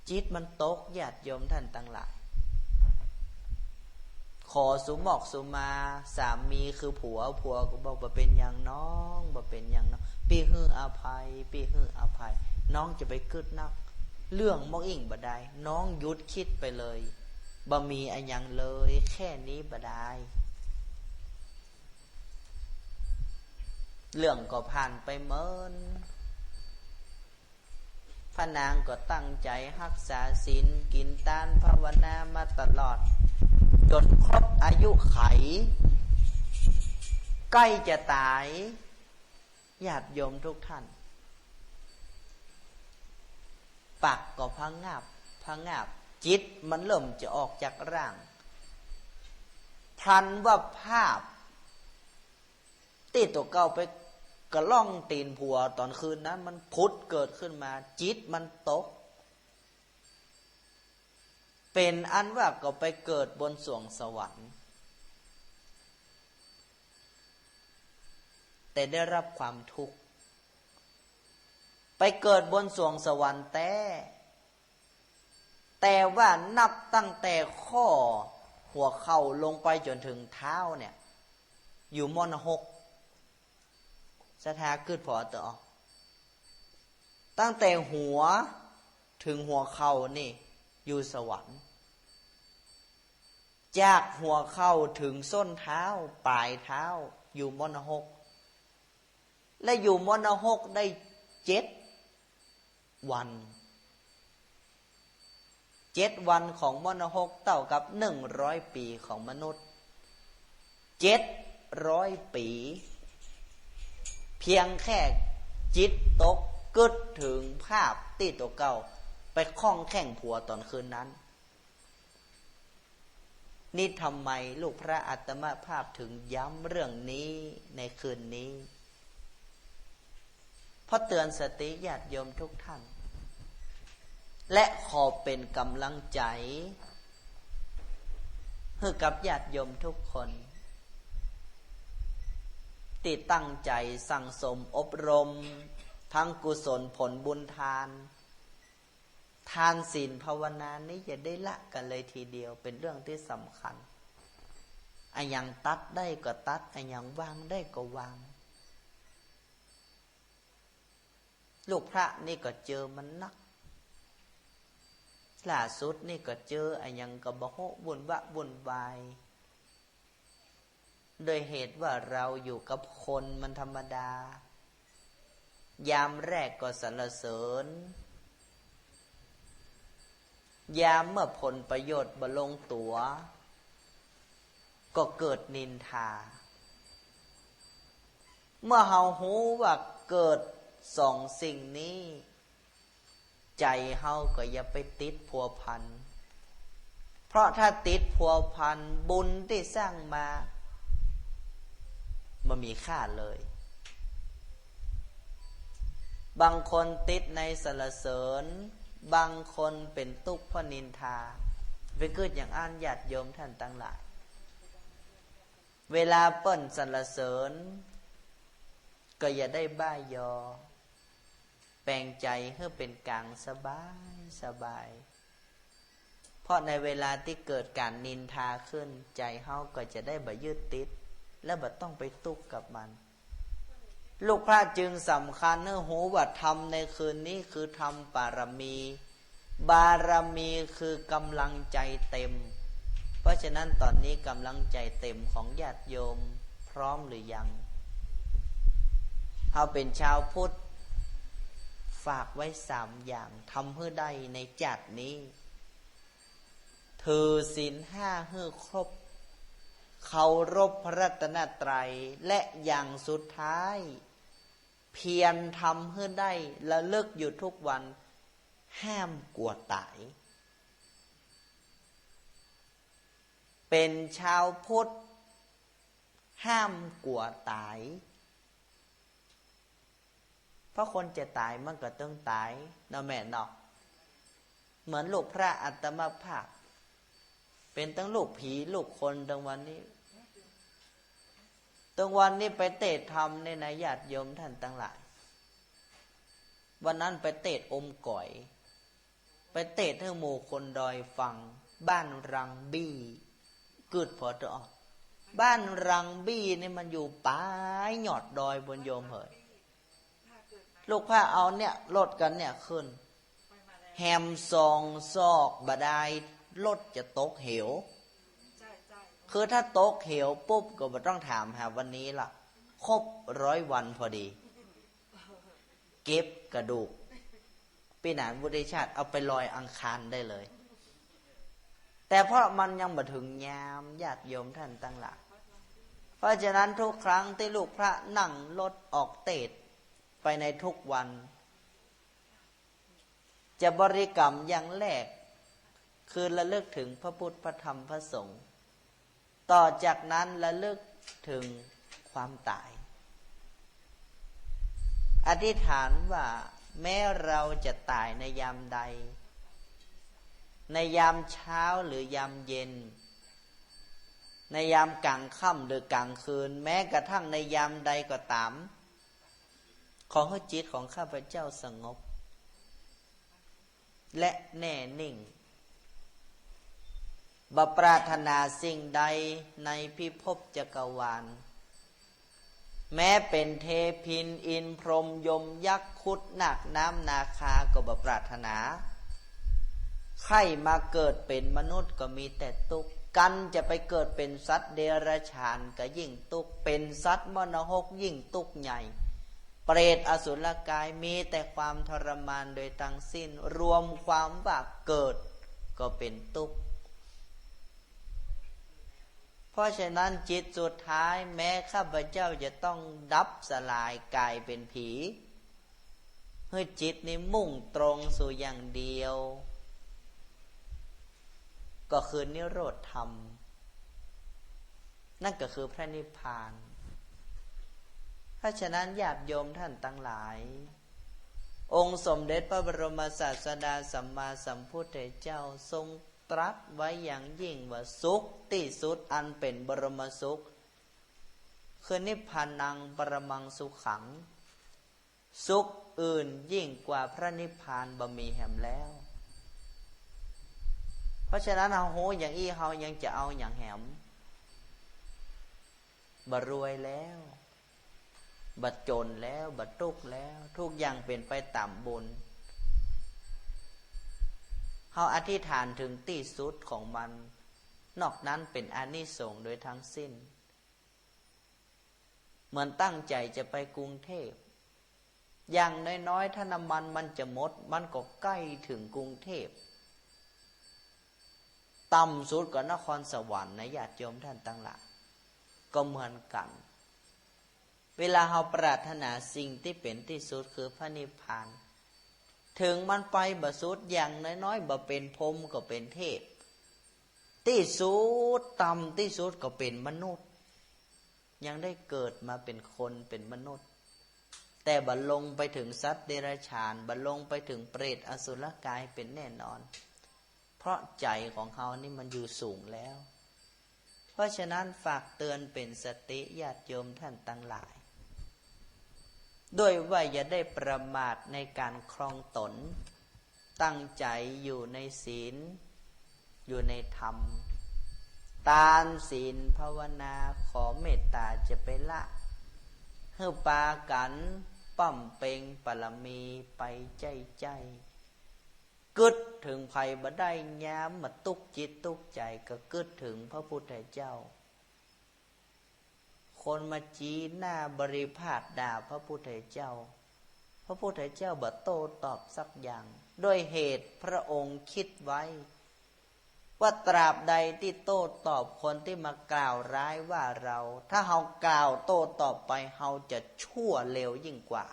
จิตมันตก ญาติโยมต้านตังหลาย ขอสุหมอกสุมา สามีคือผัว ผัวก็บอก บ่เป๋นหยังน้อง บ่เป๋นหยังน้อง ปี้หื้ออภัย ปี้หื้ออภัย น้องจะไปกึ๊ดนัก เรื่องหม้ออิ้งบ่ดาย น้องหยุดกึ๊ดไปเลย บ่มีอะหยังเลย แค่นี้บ่ดาย เรื่องก็ผ่านไปเมิน พระนางก็ตั้งใจ๋ฮักษาศีล กิ๋นตาน ภาวนามาตลอด จ๋นครบอายุขัย ใก้จะต๋าย ญาติโยมทุกท่าน ปากก็ผะงาบ ผะงาบ จิตมันเริ่มจะออกจากร่าง พลันว่าภาพตี้ตั๋วเก่าไปกะล่องตี๋นผัวต๋อนคืนนั้น มันผุดเกิดขึ้นมา จิตมันตก เป๋นอันว่าก็ไปเกิดบนสวงสวรรค์ แต่ได้รับความทุกข์ ไปเกิดบนสวงสวรรค์แต๊ แต่ว่านับตั้งแต่ข้อหัวเข่าลงไปจ๋นเถิงเท้าเนี่ย อยู่หม้อนรก ศรัทธากึ๊ดผ่อเต๊อะ ตั้งแต่หัวเถิงหัวเข่านี่อยู่สวรรค์ จากหัวเข่าเถิงส้นเท้า ป๋ายเท้า อยู่หม้อนรก และอยู่หม้อนรกได้เจ็ดวัน เจ็ดวันของมรณหกเต้ากับหนึ่งร้อยปี๋ของมนุษย์ เจ็ดร้อยปี๋ เพียงแค่จิตตกกึ๊ดเถิงภาพตี้ตั๋วเก่าไปคล่องแคล่งผัวต๋อนคืนนั้น นี่ทำไมลูกพระอาตมาภาพเถิงย้ำเรื่องนี้ในคืนนี้ เพราะเตือนสติญาติโยมทุกท่าน และขอเป๋นก๋ำลังใจ๋หื้อกับญาติโยมทุกคน ตี้ตั้งใจ๋สั่งสมอบรมทั้งกุศลผลบุญทาน ทานศีลภาวนานี้อย่าได้ละกั๋นเลยทีเดียว เป๋นเรื่องตี้สำคัญ อะหยังตัดได้ก็ตัด อะหยังวางได้ก็วาง ลูกพระนี่ก็เจอมันนัก ล่าสุดนี่ก็เจออะหยังก็บ่ฮู้ วุ่นวะวุ่นวาย โดยเหตุว่าเราอยู่กับคนมันธรรมดา ยามแรกก็สรรเสริญ ยามเมื่อผลประโยชน์บ่ลงตั๋ว ก็เกิดนินทา เมื่อเฮาฮู้ว่าเกิดสองสิ่งนี้ ใจ๋เฮาก็อย่าไปติดพัวพัน เพราะถ้าติดพัวพันบุญตี้สร้างมาบ่มีค่าเลย บางคนติดในสรรเสริญ บางคนเป๋นตุ๊กข์เพราะนินทา ไปกึ๊ดอย่างอั้นญาติโยมท่านตังหลาย เวลาเปิ้นสรรเสริญ ก็อย่าได้บ้ายอ แป๋งใจ๋หื้อเป๋นก๋างสบายสบาย เพราะในเวลาตี้เกิดก๋านนินทาขึ้น ใจ๋เฮาก็จะได้บ่ยึดติด และบ่ต้องไปตุ๊กข์กับมัน ลูกพระจึงสำคัญหื้อฮู้ว่าธรรมในคืนนี้คือธรรมปารมี บารมีคือกำลังใจ๋เต็ม เพราะฉะนั้นต๋อนนี้กำลังใจ๋เต็มของญาติโยมพร้อมหรือยัง เฮาเป๋นชาวพุทธ ฝากไว้สามอย่าง ทำหื้อได้ในจาตินี้ ถือศีลห้าหื้อครบ เคารพพระรัตนตรัย และอย่างสุดท้าย เพียรทำหื้อได้ ระลึกอยู่ทุกวัน ห้ามกลัวต๋าย เป๋นชาวพุทธ ห้ามกลัวต๋าย เพราะคนจะต๋ายมันก็ต้องต๋ายเนาะแม่เนาะ เหมือนลูกพระอาตมาภาพ เป๋นตึงลูกผีลูกคนตึงวันนี้ ตึงวันนี้ไปเตศน์ธรรมเนี่ยนะญาติโยมท่านตังหลาย วันนั้นไปเตศน์อมก๋อย ไปเตศน์หื้อหมู่คนดอยฟัง บ้านรังบี้ กึ๊ดผ่อเต๊อะ บ้านรังบี้นี่มันอยู่ป๋ายยอดดอยปู๊นโยมเหย ลูกพระเอาเนี่ยรถกั๋นเนี่ยขึ้น แหมสองซอกบ่ดายรถจะตกเหว คือถ้าตกเหวปุ๊บก็บ่ต้องถามหาวันนี้ละ ครบร้อยวันพอดี เก็บกระดูก ปี้หนานวุฒิชาติเอาไปลอยอังคารได้เลย แต่เพราะมันยังบ่ถึงยามญาติโยมท่านตังหลาย เพราะฉะนั้นทุกครั้งตี้ลูกพระนั่งรถออกเตศน์ไปในทุกวัน จะบริกรรมอย่างแรก คือระลึกถึงพระพุทธพระธรรมพระสงฆ์ ต่อจากนั้นระลึกถึงความต๋าย อธิษฐานว่าแม้เราจะต๋ายในยามใด ในยามเช้าหรือยามเย็น ในยามกลางค่ำหรือกลางคืน แม้กระทั่งในยามใดก็ต๋าม ขอหื้อจิตของข้าพเจ้าสงบ และแน่นิ่ง บ่ปรารถนาสิ่งใดในพิภพจักรวาล แม้เป๋นเทพิน อินทร์ พรหม ยม ยักษ์ ครุฑ นาค น้ำ นาคา ก็บ่ปรารถนา ใค่มาเกิดเป๋นมนุษย์ก็มีแต่ตุ๊กข์ กันจะไปเกิดเป๋นสัตว์เดรัจฉานก็ยิ่งตุ๊กข์ เป๋นสัตว์มรณหกยิ่งตุ๊กข์ใหญ่ เปรตอสุรกายมีแต่ความทรมานโดยตังสิ้น รวมความว่าเกิด ก็เป๋นตุ๊กข์ เพราะฉะนั้นจิตสุดท้ายแม้ข้าพเจ้าจะต้องดับสลายกลายเป๋นผี หื้อจิตนี้มุ่งตรงสู่อย่างเดียว ก็คือนิโรธธรรม นั่นก็คือพระนิพพาน เพราะฉะนั้นญาติโยมท่านตังหลาย องค์สมเด็จพระบรมศาสดาสัมมาสัมพุทธเจ้าทรงตรัสไว้อย่างยิ่งว่าสุขตี้สุดอันเป๋นบรมสุข คือนิพพานังปรมังสุขัง สุขอื่นยิ่งกว่าพระนิพพานบ่มีแหมแล้ว เพราะฉะนั้นเฮาฮู้อย่างอี้เฮายังจะเอาหยังแหม บ่รวยแล้ว บ่จ๋นแล้ว บ่ตุ๊กข์แล้ว ทุกอย่างเป๋นไปต๋ามบุญ เฮาอธิษฐานเถิงตี้สุดของมัน นอกนั้นเป๋นอานิสงส์โดยทั้งสิ้น เหมือนตั้งใจ๋จะไปกรุงเทพฯ อย่างน้อยๆ ถ้าน้ำมันมันจะหมด มันก็ใก้เถิงกรุงเทพฯ ต่ำสุดก็นครสวรรค์นะ ญาติโยมท่านตังหลาย ก็เหมือนกั๋น เวลาเฮาปรารถนาสิ่งตี้เป๋นตี้สุดคือพระนิพพาน เถิงมันไปบ่สุด อย่างน้อยๆ บ่เป๋นพรหมก็เป๋นเทพฯ ตี้สุด ต่ำตี้สุดก็เป๋นมนุษย์ ยังได้เกิดมาเป๋นคนเป๋นมนุษย์ แต่บ่ลงไปเถิงสัตว์เดรัจฉาน บ่ลงไปเถิงเปรตอสุรกายเป๋นแน่นอน เพราะใจ๋ของเฮานี่มันอยู่สูงแล้ว เพราะฉะนั้นฝากเตือนเป๋นสติญาติโยมท่านตังหลาย ด้วยว่าอย่าได้ประมาทในก๋านครองต๋น ตั้งใจ๋อยู่ในศีล อยู่ในธรรม ตานศีลภาวนา ขอเมตต๋าจะไปละ หื้อปากั๋นบำเพ็ญบารมีไปใจ๊ๆ กึ๊ดเถิงใผบ่ได้ ยามมาตุ๊กข์จิตตุ๊กข์ใจ๋ก็กึ๊ดเถิงพระพุทธเจ้า คนมาจี๊หน้าบริพาทด่าพระพุทธเจ้า พระพุทธเจ้าบ่โต้ตอบสักอย่าง ด้วยเหตุพระองค์คิดไว้ ว่าตราบใดตี้โต้ตอบคนตี้มากล่าวร้ายว่าเฮา ถ้าเฮากล่าวโต้ตอบไป เฮาจะชั่วเลวยิ่งกว่า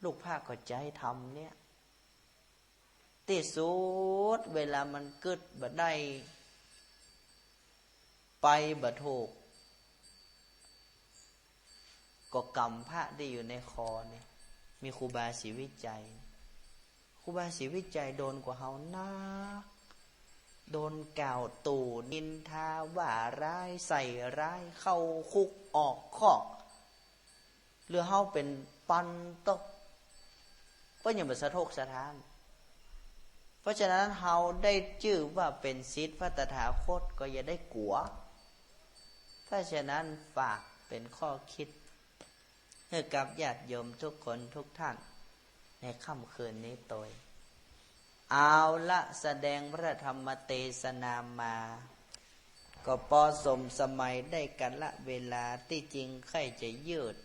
ลูกพระก็ใจ๊ธรรมเนี่ย ตี้สุดเวลามันกึ๊ดบ่ได้ ไปบ่ถูก ก็กำพระตี้อยู่ในคอเนี่ย มีครูบาศรีวิชัย ครูบาศรีวิชัยโดนกว่าเฮานัก โดนกล่าวตู่นินทาว่าร้ายใส่ร้าย เข้าคุกออกคอก หรือเฮาเป๋นปันตก ก็ยังบ่สะทกสะท้าน เพราะฉะนั้นเฮาได้จื้อว่าเป๋นศิษย์พระตถาคตก็อย่าได้กั๋ว เพราะฉะนั้นฝากเป๋นข้อคิด หื้อกับญาติโยมทุกคนทุกท่าน ในค่ำคืนนี้ตวย เอาละ แสดงพระธรรมเตสนามา ก็ปอสมสมัยได้กาละเวลา ตี้จริงใค่จะยืด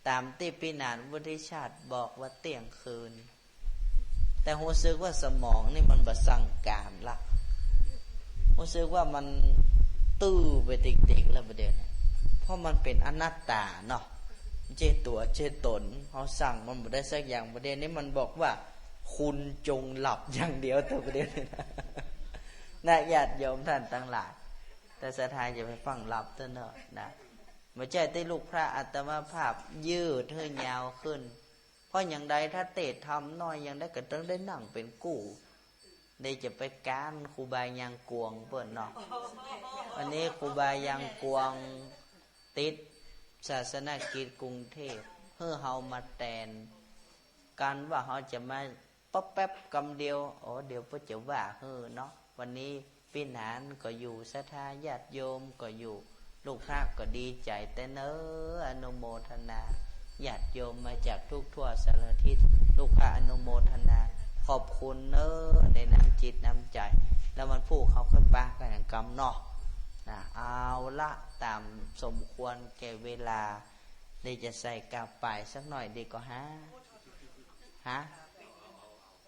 ต๋ามตี้ปี้หนานวุฒิชาติบอกว่าเตี้ยงคืน แต่ฮู้สึกว่าสมองนี่มันบ่สั่งก๋านละ ฮู้สึกว่ามันตื้อไปติ๊กๆ แล้วบ่าเดี่ยวนี้ เพราะมันเป๋นอนัตตาเนาะ บ่ใจ้ตั๋วบ่ใจ้ต๋น เฮาสั่งมันบ่ได้สักอย่าง บ่าเดี่ยวนี้มันบอกว่า คุณจงหลับอย่างเดียวเถอะ บ่าเดี่ยวนี้นะ นะ ญาติโยมท่านตังหลาย แต่ศรัทธาอย่าไปฟั่งหลับเต๊อะเนาะนะ บ่ใจ้ตี้ลูกพระอาตมาภาพยืดหื้อยาวขึ้น เพราะอย่างใดถ้าเตะธรรมน้อยอย่างใดก็ต้องได้นั่งเป๋นกู้ เดี๋ยวจะไปก๊านครูบายางกวงเปิ้นเนาะ วันนี้ครูบายางกวงติดศาสนกิจกรุงเทพฯ หื้อเฮามาแตน กันว่าเฮาจะมาป๊อบแป๊บกำเดียว โอ้ เดี๋ยวเปิ้นจะว่าหื้อเนาะ วันนี้ปี้หนานก็อยู่ ศรัทธาญาติโยมก็อยู่ ลูกพระก็ดีใจ๋แต๊เน้อ อนุโมทนา ญาติโยมมาจากทุกทั่วสารทิศ ลูกพระอนุโมทนา ขอบคุณเน้อ ในน้ำจิตน้ำใจ๋ แล้ววันพูกเฮาค่อยปะกั๋นอย่างกำเนาะ นะ เอาละ ต๋ามสมควรแก่เวลา เดี๋ยวจะใส่กาบป่ายสักหน่อยดีก็ฮะ ฮะ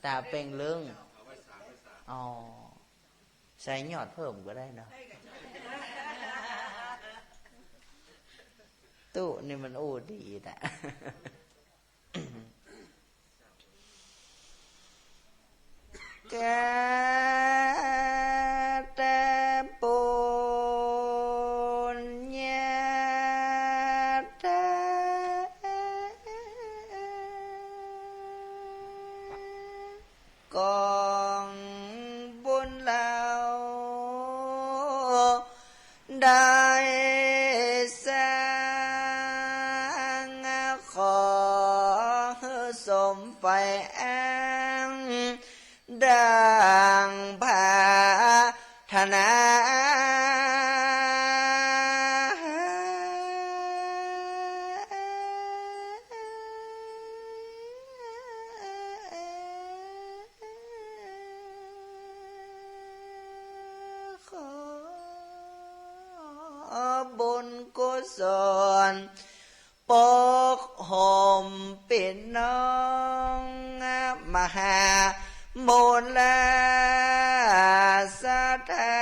ต๋าเป่งลึง อ๋อ ใส่ยอดเพิ่มก็ได้เนาะ ตุ๊นี่มันอู้ดีนะ เกิดแต่ปุญญาตา กองบุญเฮาได้สร้าง ขอหื้อสมใฝ่อันดังปรารถนา ขอบุญกุศลปกห่มปี้น้อง มหามูลศรัทธา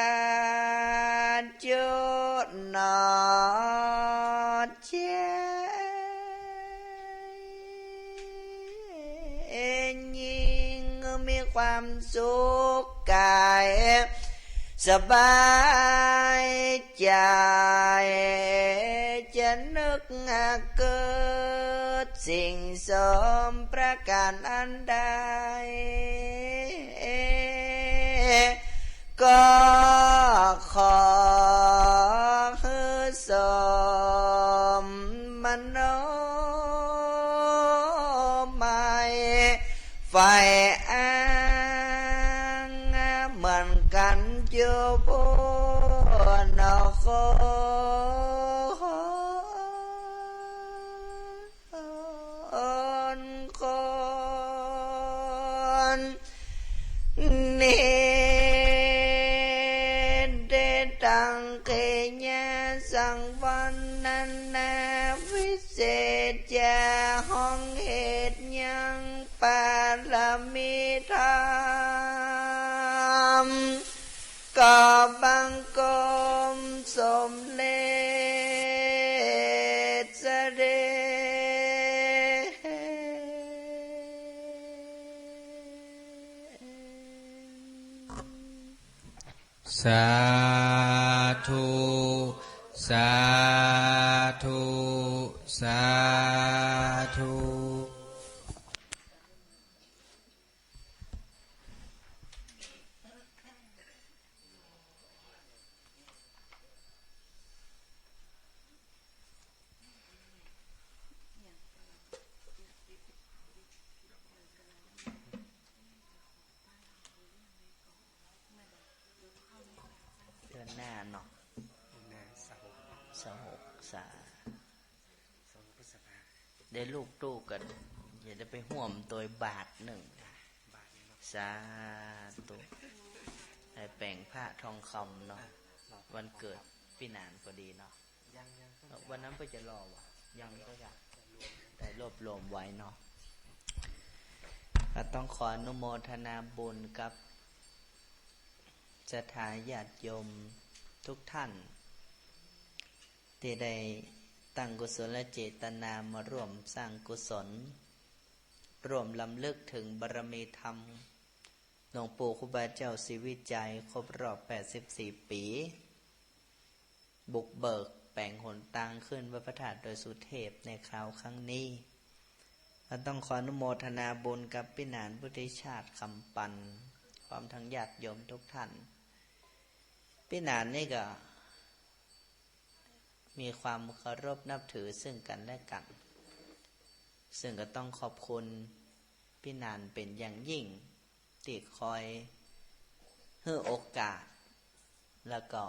จุหนอ ใจ ยิ่งมีความสุขกายสบายใจ๋ จะนึกเกิดสิ่งสมประก๋านอันใด ก็ขอหื้อสมมโนมัยใฝ่อันเหมือนกั๋นจุผู้หนอ คน คนนี้ได้ตั้งกิริยาสังวรนานาวิเศษ จะฮ้องเหตุยังปารมีธรรม ก็บังคมสมเร็จเสด็จ สาธุ สาธุ สาธุ เดือนหน้าเนาะ เดือนหน้า เสาร์หก เสาร์หก เสาร์ สองพฤษภา ได้ลูกตู้กั๋น จะได้ไปฮ่วมตวยบาทนึ่ง บาทนึ่งเนาะ สาธุ ได้แป๋งผ้าทองคำเนาะ อ่ะ วันเกิดปี้หนานพอดีเนาะ ยัง ยัง วันนั้นเปิ้นจะหล่อวะ ยังก็จะ จะรวม ได้รวบรวมไว้เนาะ ก็ต้องขออนุโมทนาบุญกับศรัทธาญาติโยมทุกท่าน ตี้ได้ตั้งกุศลเจตนามาร่วมสร้างกุศล ร่วมรำลึกเถิงบารมีธรรมหลวงปู่ครูบาอาจารย์ศรีวิชัยครบรอบแปดสิบสี่ปี๋ บุกเบิกแป๋งหนตางขึ้นวัดพระธาตุดอยสุเทพในคราวครั้งนี้ ก็ต้องขออนุโมทนาบุญกับปี้หนานวุฒิชาติ คำปัน พร้อมทั้งญาติโยมทุกท่าน ปี้หนานนี่ก็ มีความเคารพนับถือซึ่งกั๋นและกั๋น ซึ่งก็ต้องขอบคุณปี้หนานเป๋นอย่างยิ่ง ตี้คอยหื้อโอกาส แล้วก็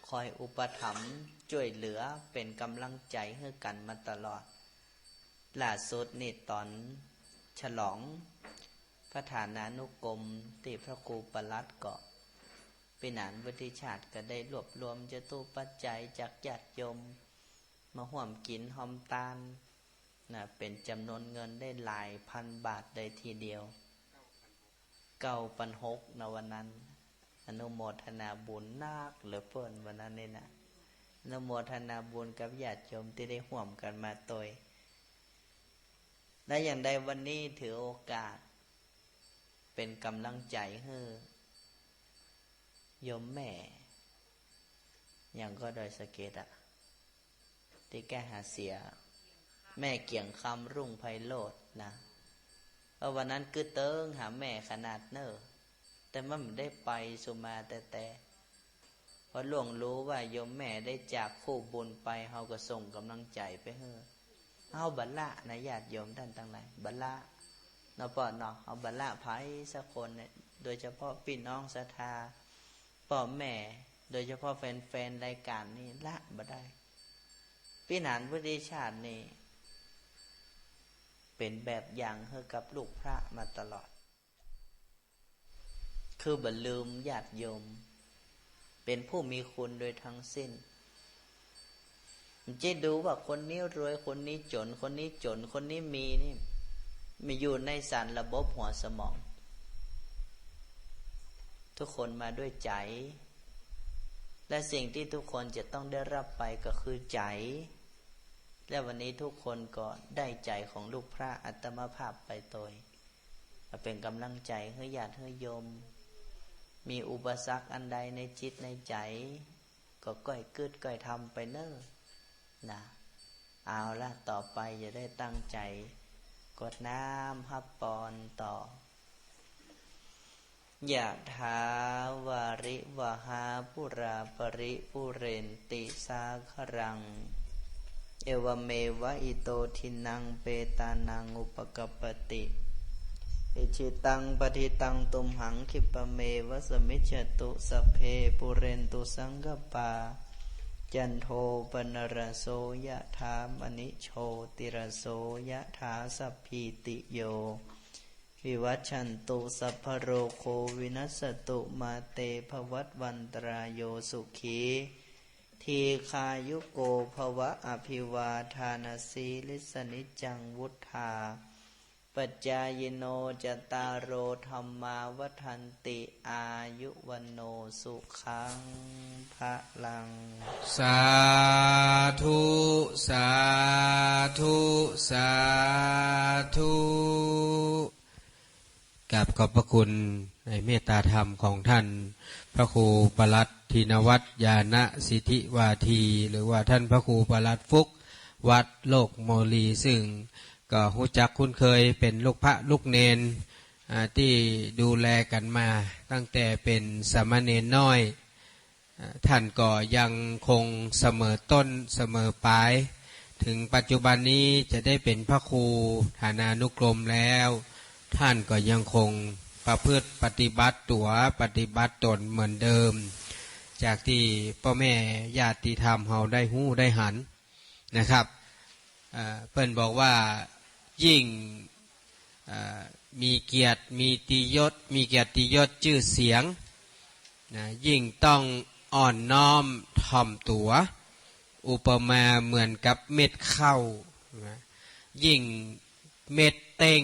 คอยอุปถัมภ์จ้วยเหลือเป๋นก๋ำลังใจ๋หื้อกั๋นมาตลอด ล่าสุดนี่ต๋อนฉลองพระฐานานุกรมตี้พระครูปลัดก็ ปี้หนานวุฒิชาติก็ได้รวบรวมจตุปัจจัยจากญาติโยมมาฮ่วมกิ๋นฮ่วมตานนะ เป๋นจ๋ำนวนเงินได้หลายพันบาทเลยทีเดียว เก้าปันหกนะวันนั้น อนุโมทนาบุญนักเหลือเปิ้นวันนั้นนี่นะ อนุโมทนาบุญกับญาติโยมตี้ได้ฮ่วมกั๋นมาตวย และอย่างใดวันนี้ถือโอกาสเป๋นก๋ำลังใจ๋หื้อโยมแม่ อย่างก็ดอยสะเก็ดอะ ตี้แก้หาเสีย แม่เกียงคำ รุ่งไพโรจน์นะ เพราะวันนั้นกึ๊ดเติงหาแม่ขนาดเน่อ แต่มันบ่ได้ไปสุมาแต่แต่ เพราะล่วงรู้ว่าโยมแม่ได้จากคู่บุญไป เฮาก็ส่งก๋ำลังใจ๋ไปหื้อ เฮาบ่ละนะญาติโยมต้านตังหลาย บ่ละเนาะป้อเนาะ เฮาบ่ละใผสักคนเนี่ย โดยเฉพาะปี้น้องศรัทธา ป้อแม่ โดยเฉพาะแฟนๆ รายก๋านนี้ละบ่ได้ ปี้หนานพุทธิชาตินี่เป๋นแบบอย่างหื้อกับลูกพระมาตลอด คือบ่ลืมญาติโยม เป๋นผู้มีคุณโดยทั้งสิ้น บ่ใจ้ดูว่าคนนี้รวย คนนี้จ๋น คนนี้จ๋น คนนี้มีนี่ มีอยู่ในสารระบบหัวสมอง ทุกคนมาด้วยใจ๋ และสิ่งที่ทุกคนจะต้องได้รับไปก็คือใจ๋ และวันนี้ทุกคนก็ได้ใจ๋ของลูกพระอาตมาภาพไปตวย มาเป๋นก๋ำลังใจ๋หื้อญาติหื้อโยม มีอุปสรรคอันใดในจิตในใจ๋ ก็ก้อยกึ๊ดก้อยทำไปเน่อ นะ เอาละ ต่อไปจะได้ตั้งใจ๋กรวดน้ำฮับปอนต่อ ยะถาวาริวหาปูราปริปูเรนติสาคารัง เอวเมวะอิโตทินังเปตานังอุปกัปปติ อิจฉิตังปัตถิตังตุมหัง ขิปปะเมวะสมมิจจตุ สัพเพปูเรนตุสังกัปปา จันโทปนรสโส ยะถามณิโชติรสโส ยะถาสัพพีติโย วิวัชชันตุ สัพพะโรโควินัสสตุ มาเตภวัตวันตรายโย สุขีทีฆายุโกภวะ อภิวาทานะสีลิสสะ นิจจังวุฑฒาปจายิโน จัตตาโรธัมมาวัฑฒันติ อายุวัณโณสุขังพะลัง สาธุ สาธุ สาธุ กราบขอบพระคุณในเมตตาธรรมของท่านพระครูปลัดธินวัฒน์ ญาณสิทธิวาที หรือว่าท่านพระครูปลัดฟุก วัดโลกโมลี ซึ่งก็ฮู้จักคุ้นเคยเป็นลูกพระลูกเณร อ่า ที่ดูแลกันมาตั้งแต่เป็นสามเณรน้อย อ่า ท่านก็ยังคงเสมอต้นเสมอปลาย ถึงปัจจุบันนี้จะได้เป็นพระครูฐานานุกรมแล้ว ท่านก็ยังคงประพฤติปฏิบัติตั๋วปฏิบัติตนเหมือนเดิม จากที่ป้อแม่ญาติธรรมเฮาได้ฮู้ได้หันนะครับ อ่า เปิ้นบอกว่ายิ่ง อ่า มีเกียรติ มีติยศ มีเกียรติยศจื้อเสียง นะ ยิ่งต้องอ่อนน้อมถ่อมตั๋ว อุปมาเหมือนกับเม็ดข้าว นะ ยิ่งเม็ดเต้ง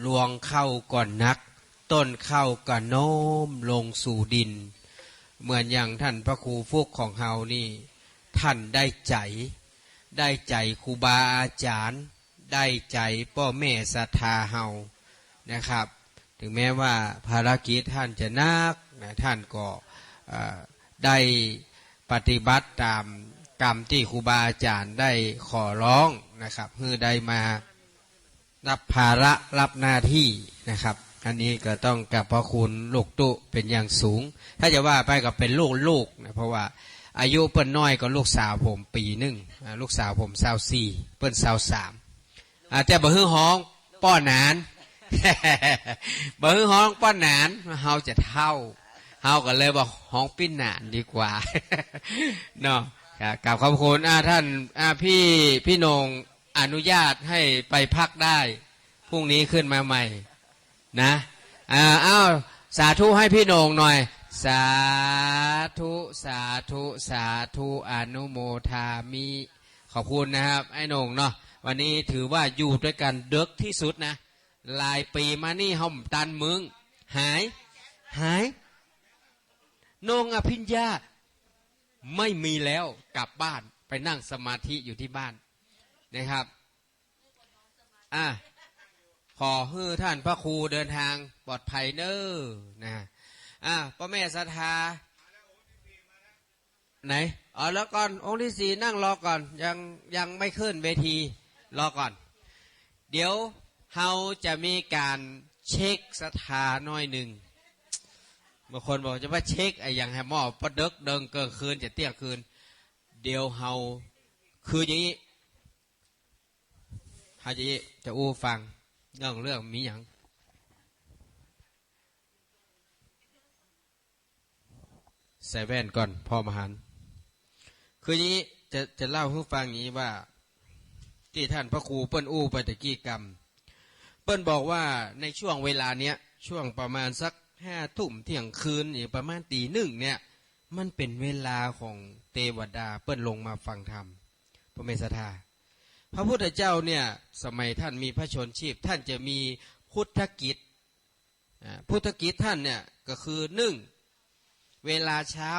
รวงข้าวก็หนัก ต้นข้าวก็โน้มลงสู่ดิน เหมือนอย่างท่านพระครูฟุกของเฮานี่ ท่านได้ใจ๋ ได้ใจ๋ครูบาอาจ๋ารย์ ได้ใจ๋ป้อแม่ศรัทธาเฮานะครับ ถึงแม้ว่าภารกิจท่านจะหนักนะ ท่านก็ เอ่อ ได้ปฏิบัติต๋ามกำตี้ครูบาอาจ๋ารย์ได้ขอร้องนะครับ หื้อได้มารับภาระรับหน้าตี้นะครับ อันนี้ก็ต้องขอบพระคุณลูกตุ๊เป๋นอย่างสูง ถ้าจะว่าไปก็เป๋นลูกๆ นะ เพราะว่าอายุเปิ้นน้อยกว่าลูกสาวผมปี๋นึ่ง อ่า ลูกสาวผมซาวสี่ เปิ้นซาวสาม อ่า แต่บ่หื้อฮ้องป้อหนาน บ่หื้อฮ้องป้อหนาน เฮาจะเฒ่า เฮาก็เลยว่าฮ้องปี้หนานดีกว่า เนาะ ครับ กราบขอบคุณ อ่า ท่าน อ่า พี่ พี่โหน่งอนุญาตให้ไปพักได้ พรุ่งนี้ขึ้นมาใหม่ นะ อ่า อ้าว สาธุให้พี่โหน่งหน่อย สาธุ สาธุ สาธุ อนุโมทามิ ขอบคุณนะครับ ไอ้โหน่งเนาะ วันนี้ถือว่าอยู่ด้วยกันเดิ็กตี้สุดนะ หลายปี๋มานี่เฮาบ่ตันมึง หาย หาย นงอภิญญาไม่มีแล้ว กลับบ้านไปนั่งสมาธิอยู่ที่บ้านนะครับ อ่ะ ขอหื้อท่านพระครูเดินทางปลอดภัยเน้อ นะ อ่ะ ป้อแม่ศรัทธา ไหน อ๋อ รอก่อน องค์ที่สี่นั่งรอก่อน ยัง ยังไม่ขึ้นเวที รอก่อน เดี๋ยวเฮาจะมีก๋านเช็คศรัทธาหน้อยนึ่ง บางคนบอกจะมาเช็คอะหยังแหม ปอเดิกเดิงเกิ่งคืนจะเตี้ยงคืน เดี๋ยวเฮา คืออย่างนี้ เฮาจะ จะอู้ฟังเรื่อง เรื่องมีหยัง ใส่แว่นก่อน พอมหันต์ คืออย่างนี้ จะ จะเล่าหื้อฟังอย่างนี้ว่า ตี้ท่านพระครูเปิ้นอู้ไปตะกี้กำ เปิ้นบอกว่าในช่วงเวลาเนี้ย ช่วงประมาณสักห้าทุ่มเตี้ยงคืน หรือประมาณตีหนึ่งเนี่ย มันเป๋นเวลาของเตวดาเปิ้นลงมาฟังธรรม ป้อแม่ศรัทธา พระพุทธเจ้าเนี่ย สมัยท่านมีพระชนม์ชีพ ท่านจะมีพุทธกิจ อ่า พุทธกิจท่านเนี่ยก็คือ นึ่ง เวลาเช้า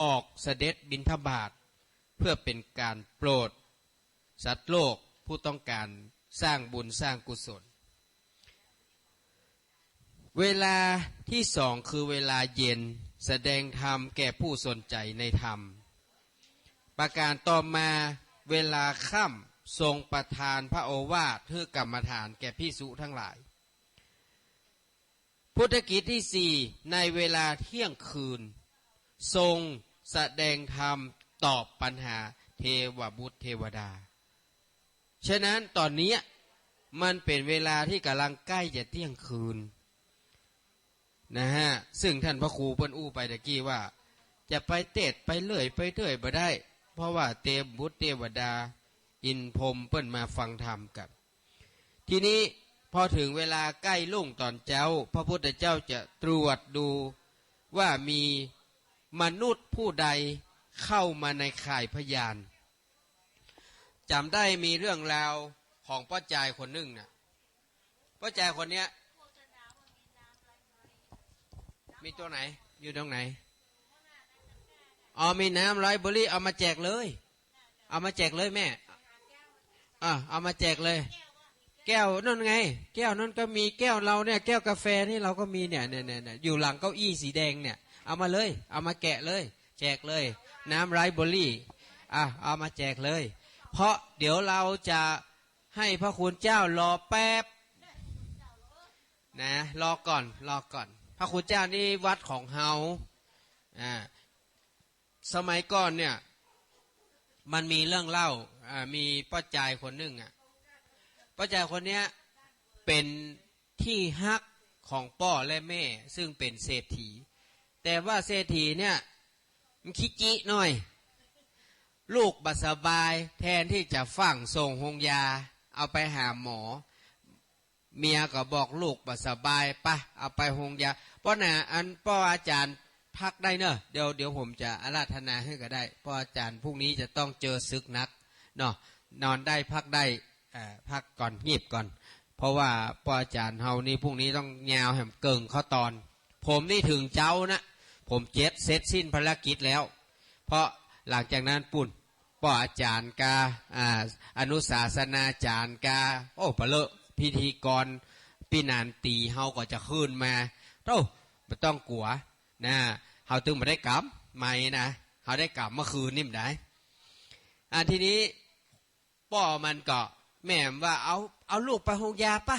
ออกเสด็จบิณฑบาต เพื่อเป๋นก๋านโปรดสัตว์โลกผู้ต้องการสร้างบุญสร้างกุศล เวลาที่สองคือเวลาเย็น แสดงธรรมแก่ผู้สนใจในธรรม ประการต่อมา เวลาค่ำทรงประทานพระโอวาทหื้อกรรมฐานแก่ภิกษุทั้งหลาย พุทธกิจที่สี่ ในเวลาเที่ยงคืน ทรงแสดงธรรมตอบปัญหาเทวบุตรเทวดา ฉะนั้นต๋อนเนี้ยมันเป๋นเวลาตี้ก่ำลังใก้จะเตี้ยงคืนนะฮะ ซึ่งท่านพระครูเปิ้นอู้ไปตะกี้ว่า จะไปเตสน์ไปเรื่อยไปเตื้อยบ่ได้ เพราะว่าเตวบุตรเตวดา อินทร์พรหมเปิ้นมาฟังธรรมกั๋น ทีนี้พอเถิงเวลาใก้รุ่งต๋อนเจ๊า พระพุทธเจ้าจะตรวจดูว่ามีมนุษย์ผู้ใดเข้ามาในข่ายพยาน จ๋ำได้มีเรื่องราวของป้อจายคนนึ่งน่ะ ป้อจายคนเนี้ย มีตรงไหน อยู่ตรงไหน อ๋อ มีน้ำไลฟ์เบอรี่ เอามาแจกเลย เอามาแจกเลยแม่ อ่ะ เอามาแจกเลย แก้วนั่นไง แก้วนั่นก็มี แก้วเราเนี่ย แก้วกาแฟนี่เราก็มีเนี่ย เนี่ย เนี่ย เนี่ย อยู่หลังเก้าอี้สีแดงเนี่ย เอามาเลย เอามาแกะเลย แจกเลย น้ำไลฟ์เบอรี่ อ่ะ เอามาแจกเลย เพราะเดี๋ยวเราจะให้พระคุณเจ้ารอแป๊บ นะ รอก่อน รอก่อน พระคุณเจ้านี่วัดของเฮา อ่า สมัยก่อนเนี่ย มันมีเรื่องเล่า อ่า มีป้อจายคนนึ่งอะ ป้อจายคนเนี้ยเป๋นตี้ฮักของป้อและแม่ ซึ่งเป๋นเศรษฐี แต่ว่าเศรษฐีเนี่ย มันขี้จิหน่อย ลูกบ่สบาย แทนตี้จะฟั่งส่งโฮงยา เอาไปหาหมอ เมียก็บอกลูกบ่สบาย ปะ เอาไปโฮงยา ป้อหนา อันป้ออาจ๋ารย์พักได้เนอะ เดี๋ยว เดี๋ยวผมจะอาราธนาหื้อก็ได้ ป้ออาจ๋ารย์พรุ่งนี้จะต้องเจอศึกหนักเนาะ นอนได้พักได้ เอ่อ พักก่อน งีบก่อน เพราะว่าป้ออาจ๋ารย์เฮานี่พรุ่งนี้ต้องยาวแหมเกิ่งเข้าตอน ผมนี่เถิงเจ๊านะ ผมเจ็ด เสร็จสิ้นภารกิจแล้ว เพราะหลังจากนั้นปู้น ป้ออาจ๋ารย์กา อ่า อนุศาสนาจ๋ารย์กา โอ้ ปะเลอะ พิธีกรปี้หนานตี๋เฮาก็จะขึ้นมา โอ้ บ่ต้องกั๋วนะ เฮาตึงบ่ได้กลับ ไม่นะ เฮาได้กลับเมื่อคืนนี่มันได้ อ่า ทีนี้ป้อมันก็ แม่มันว่า เอา เอาลูกไปโฮงยาปะ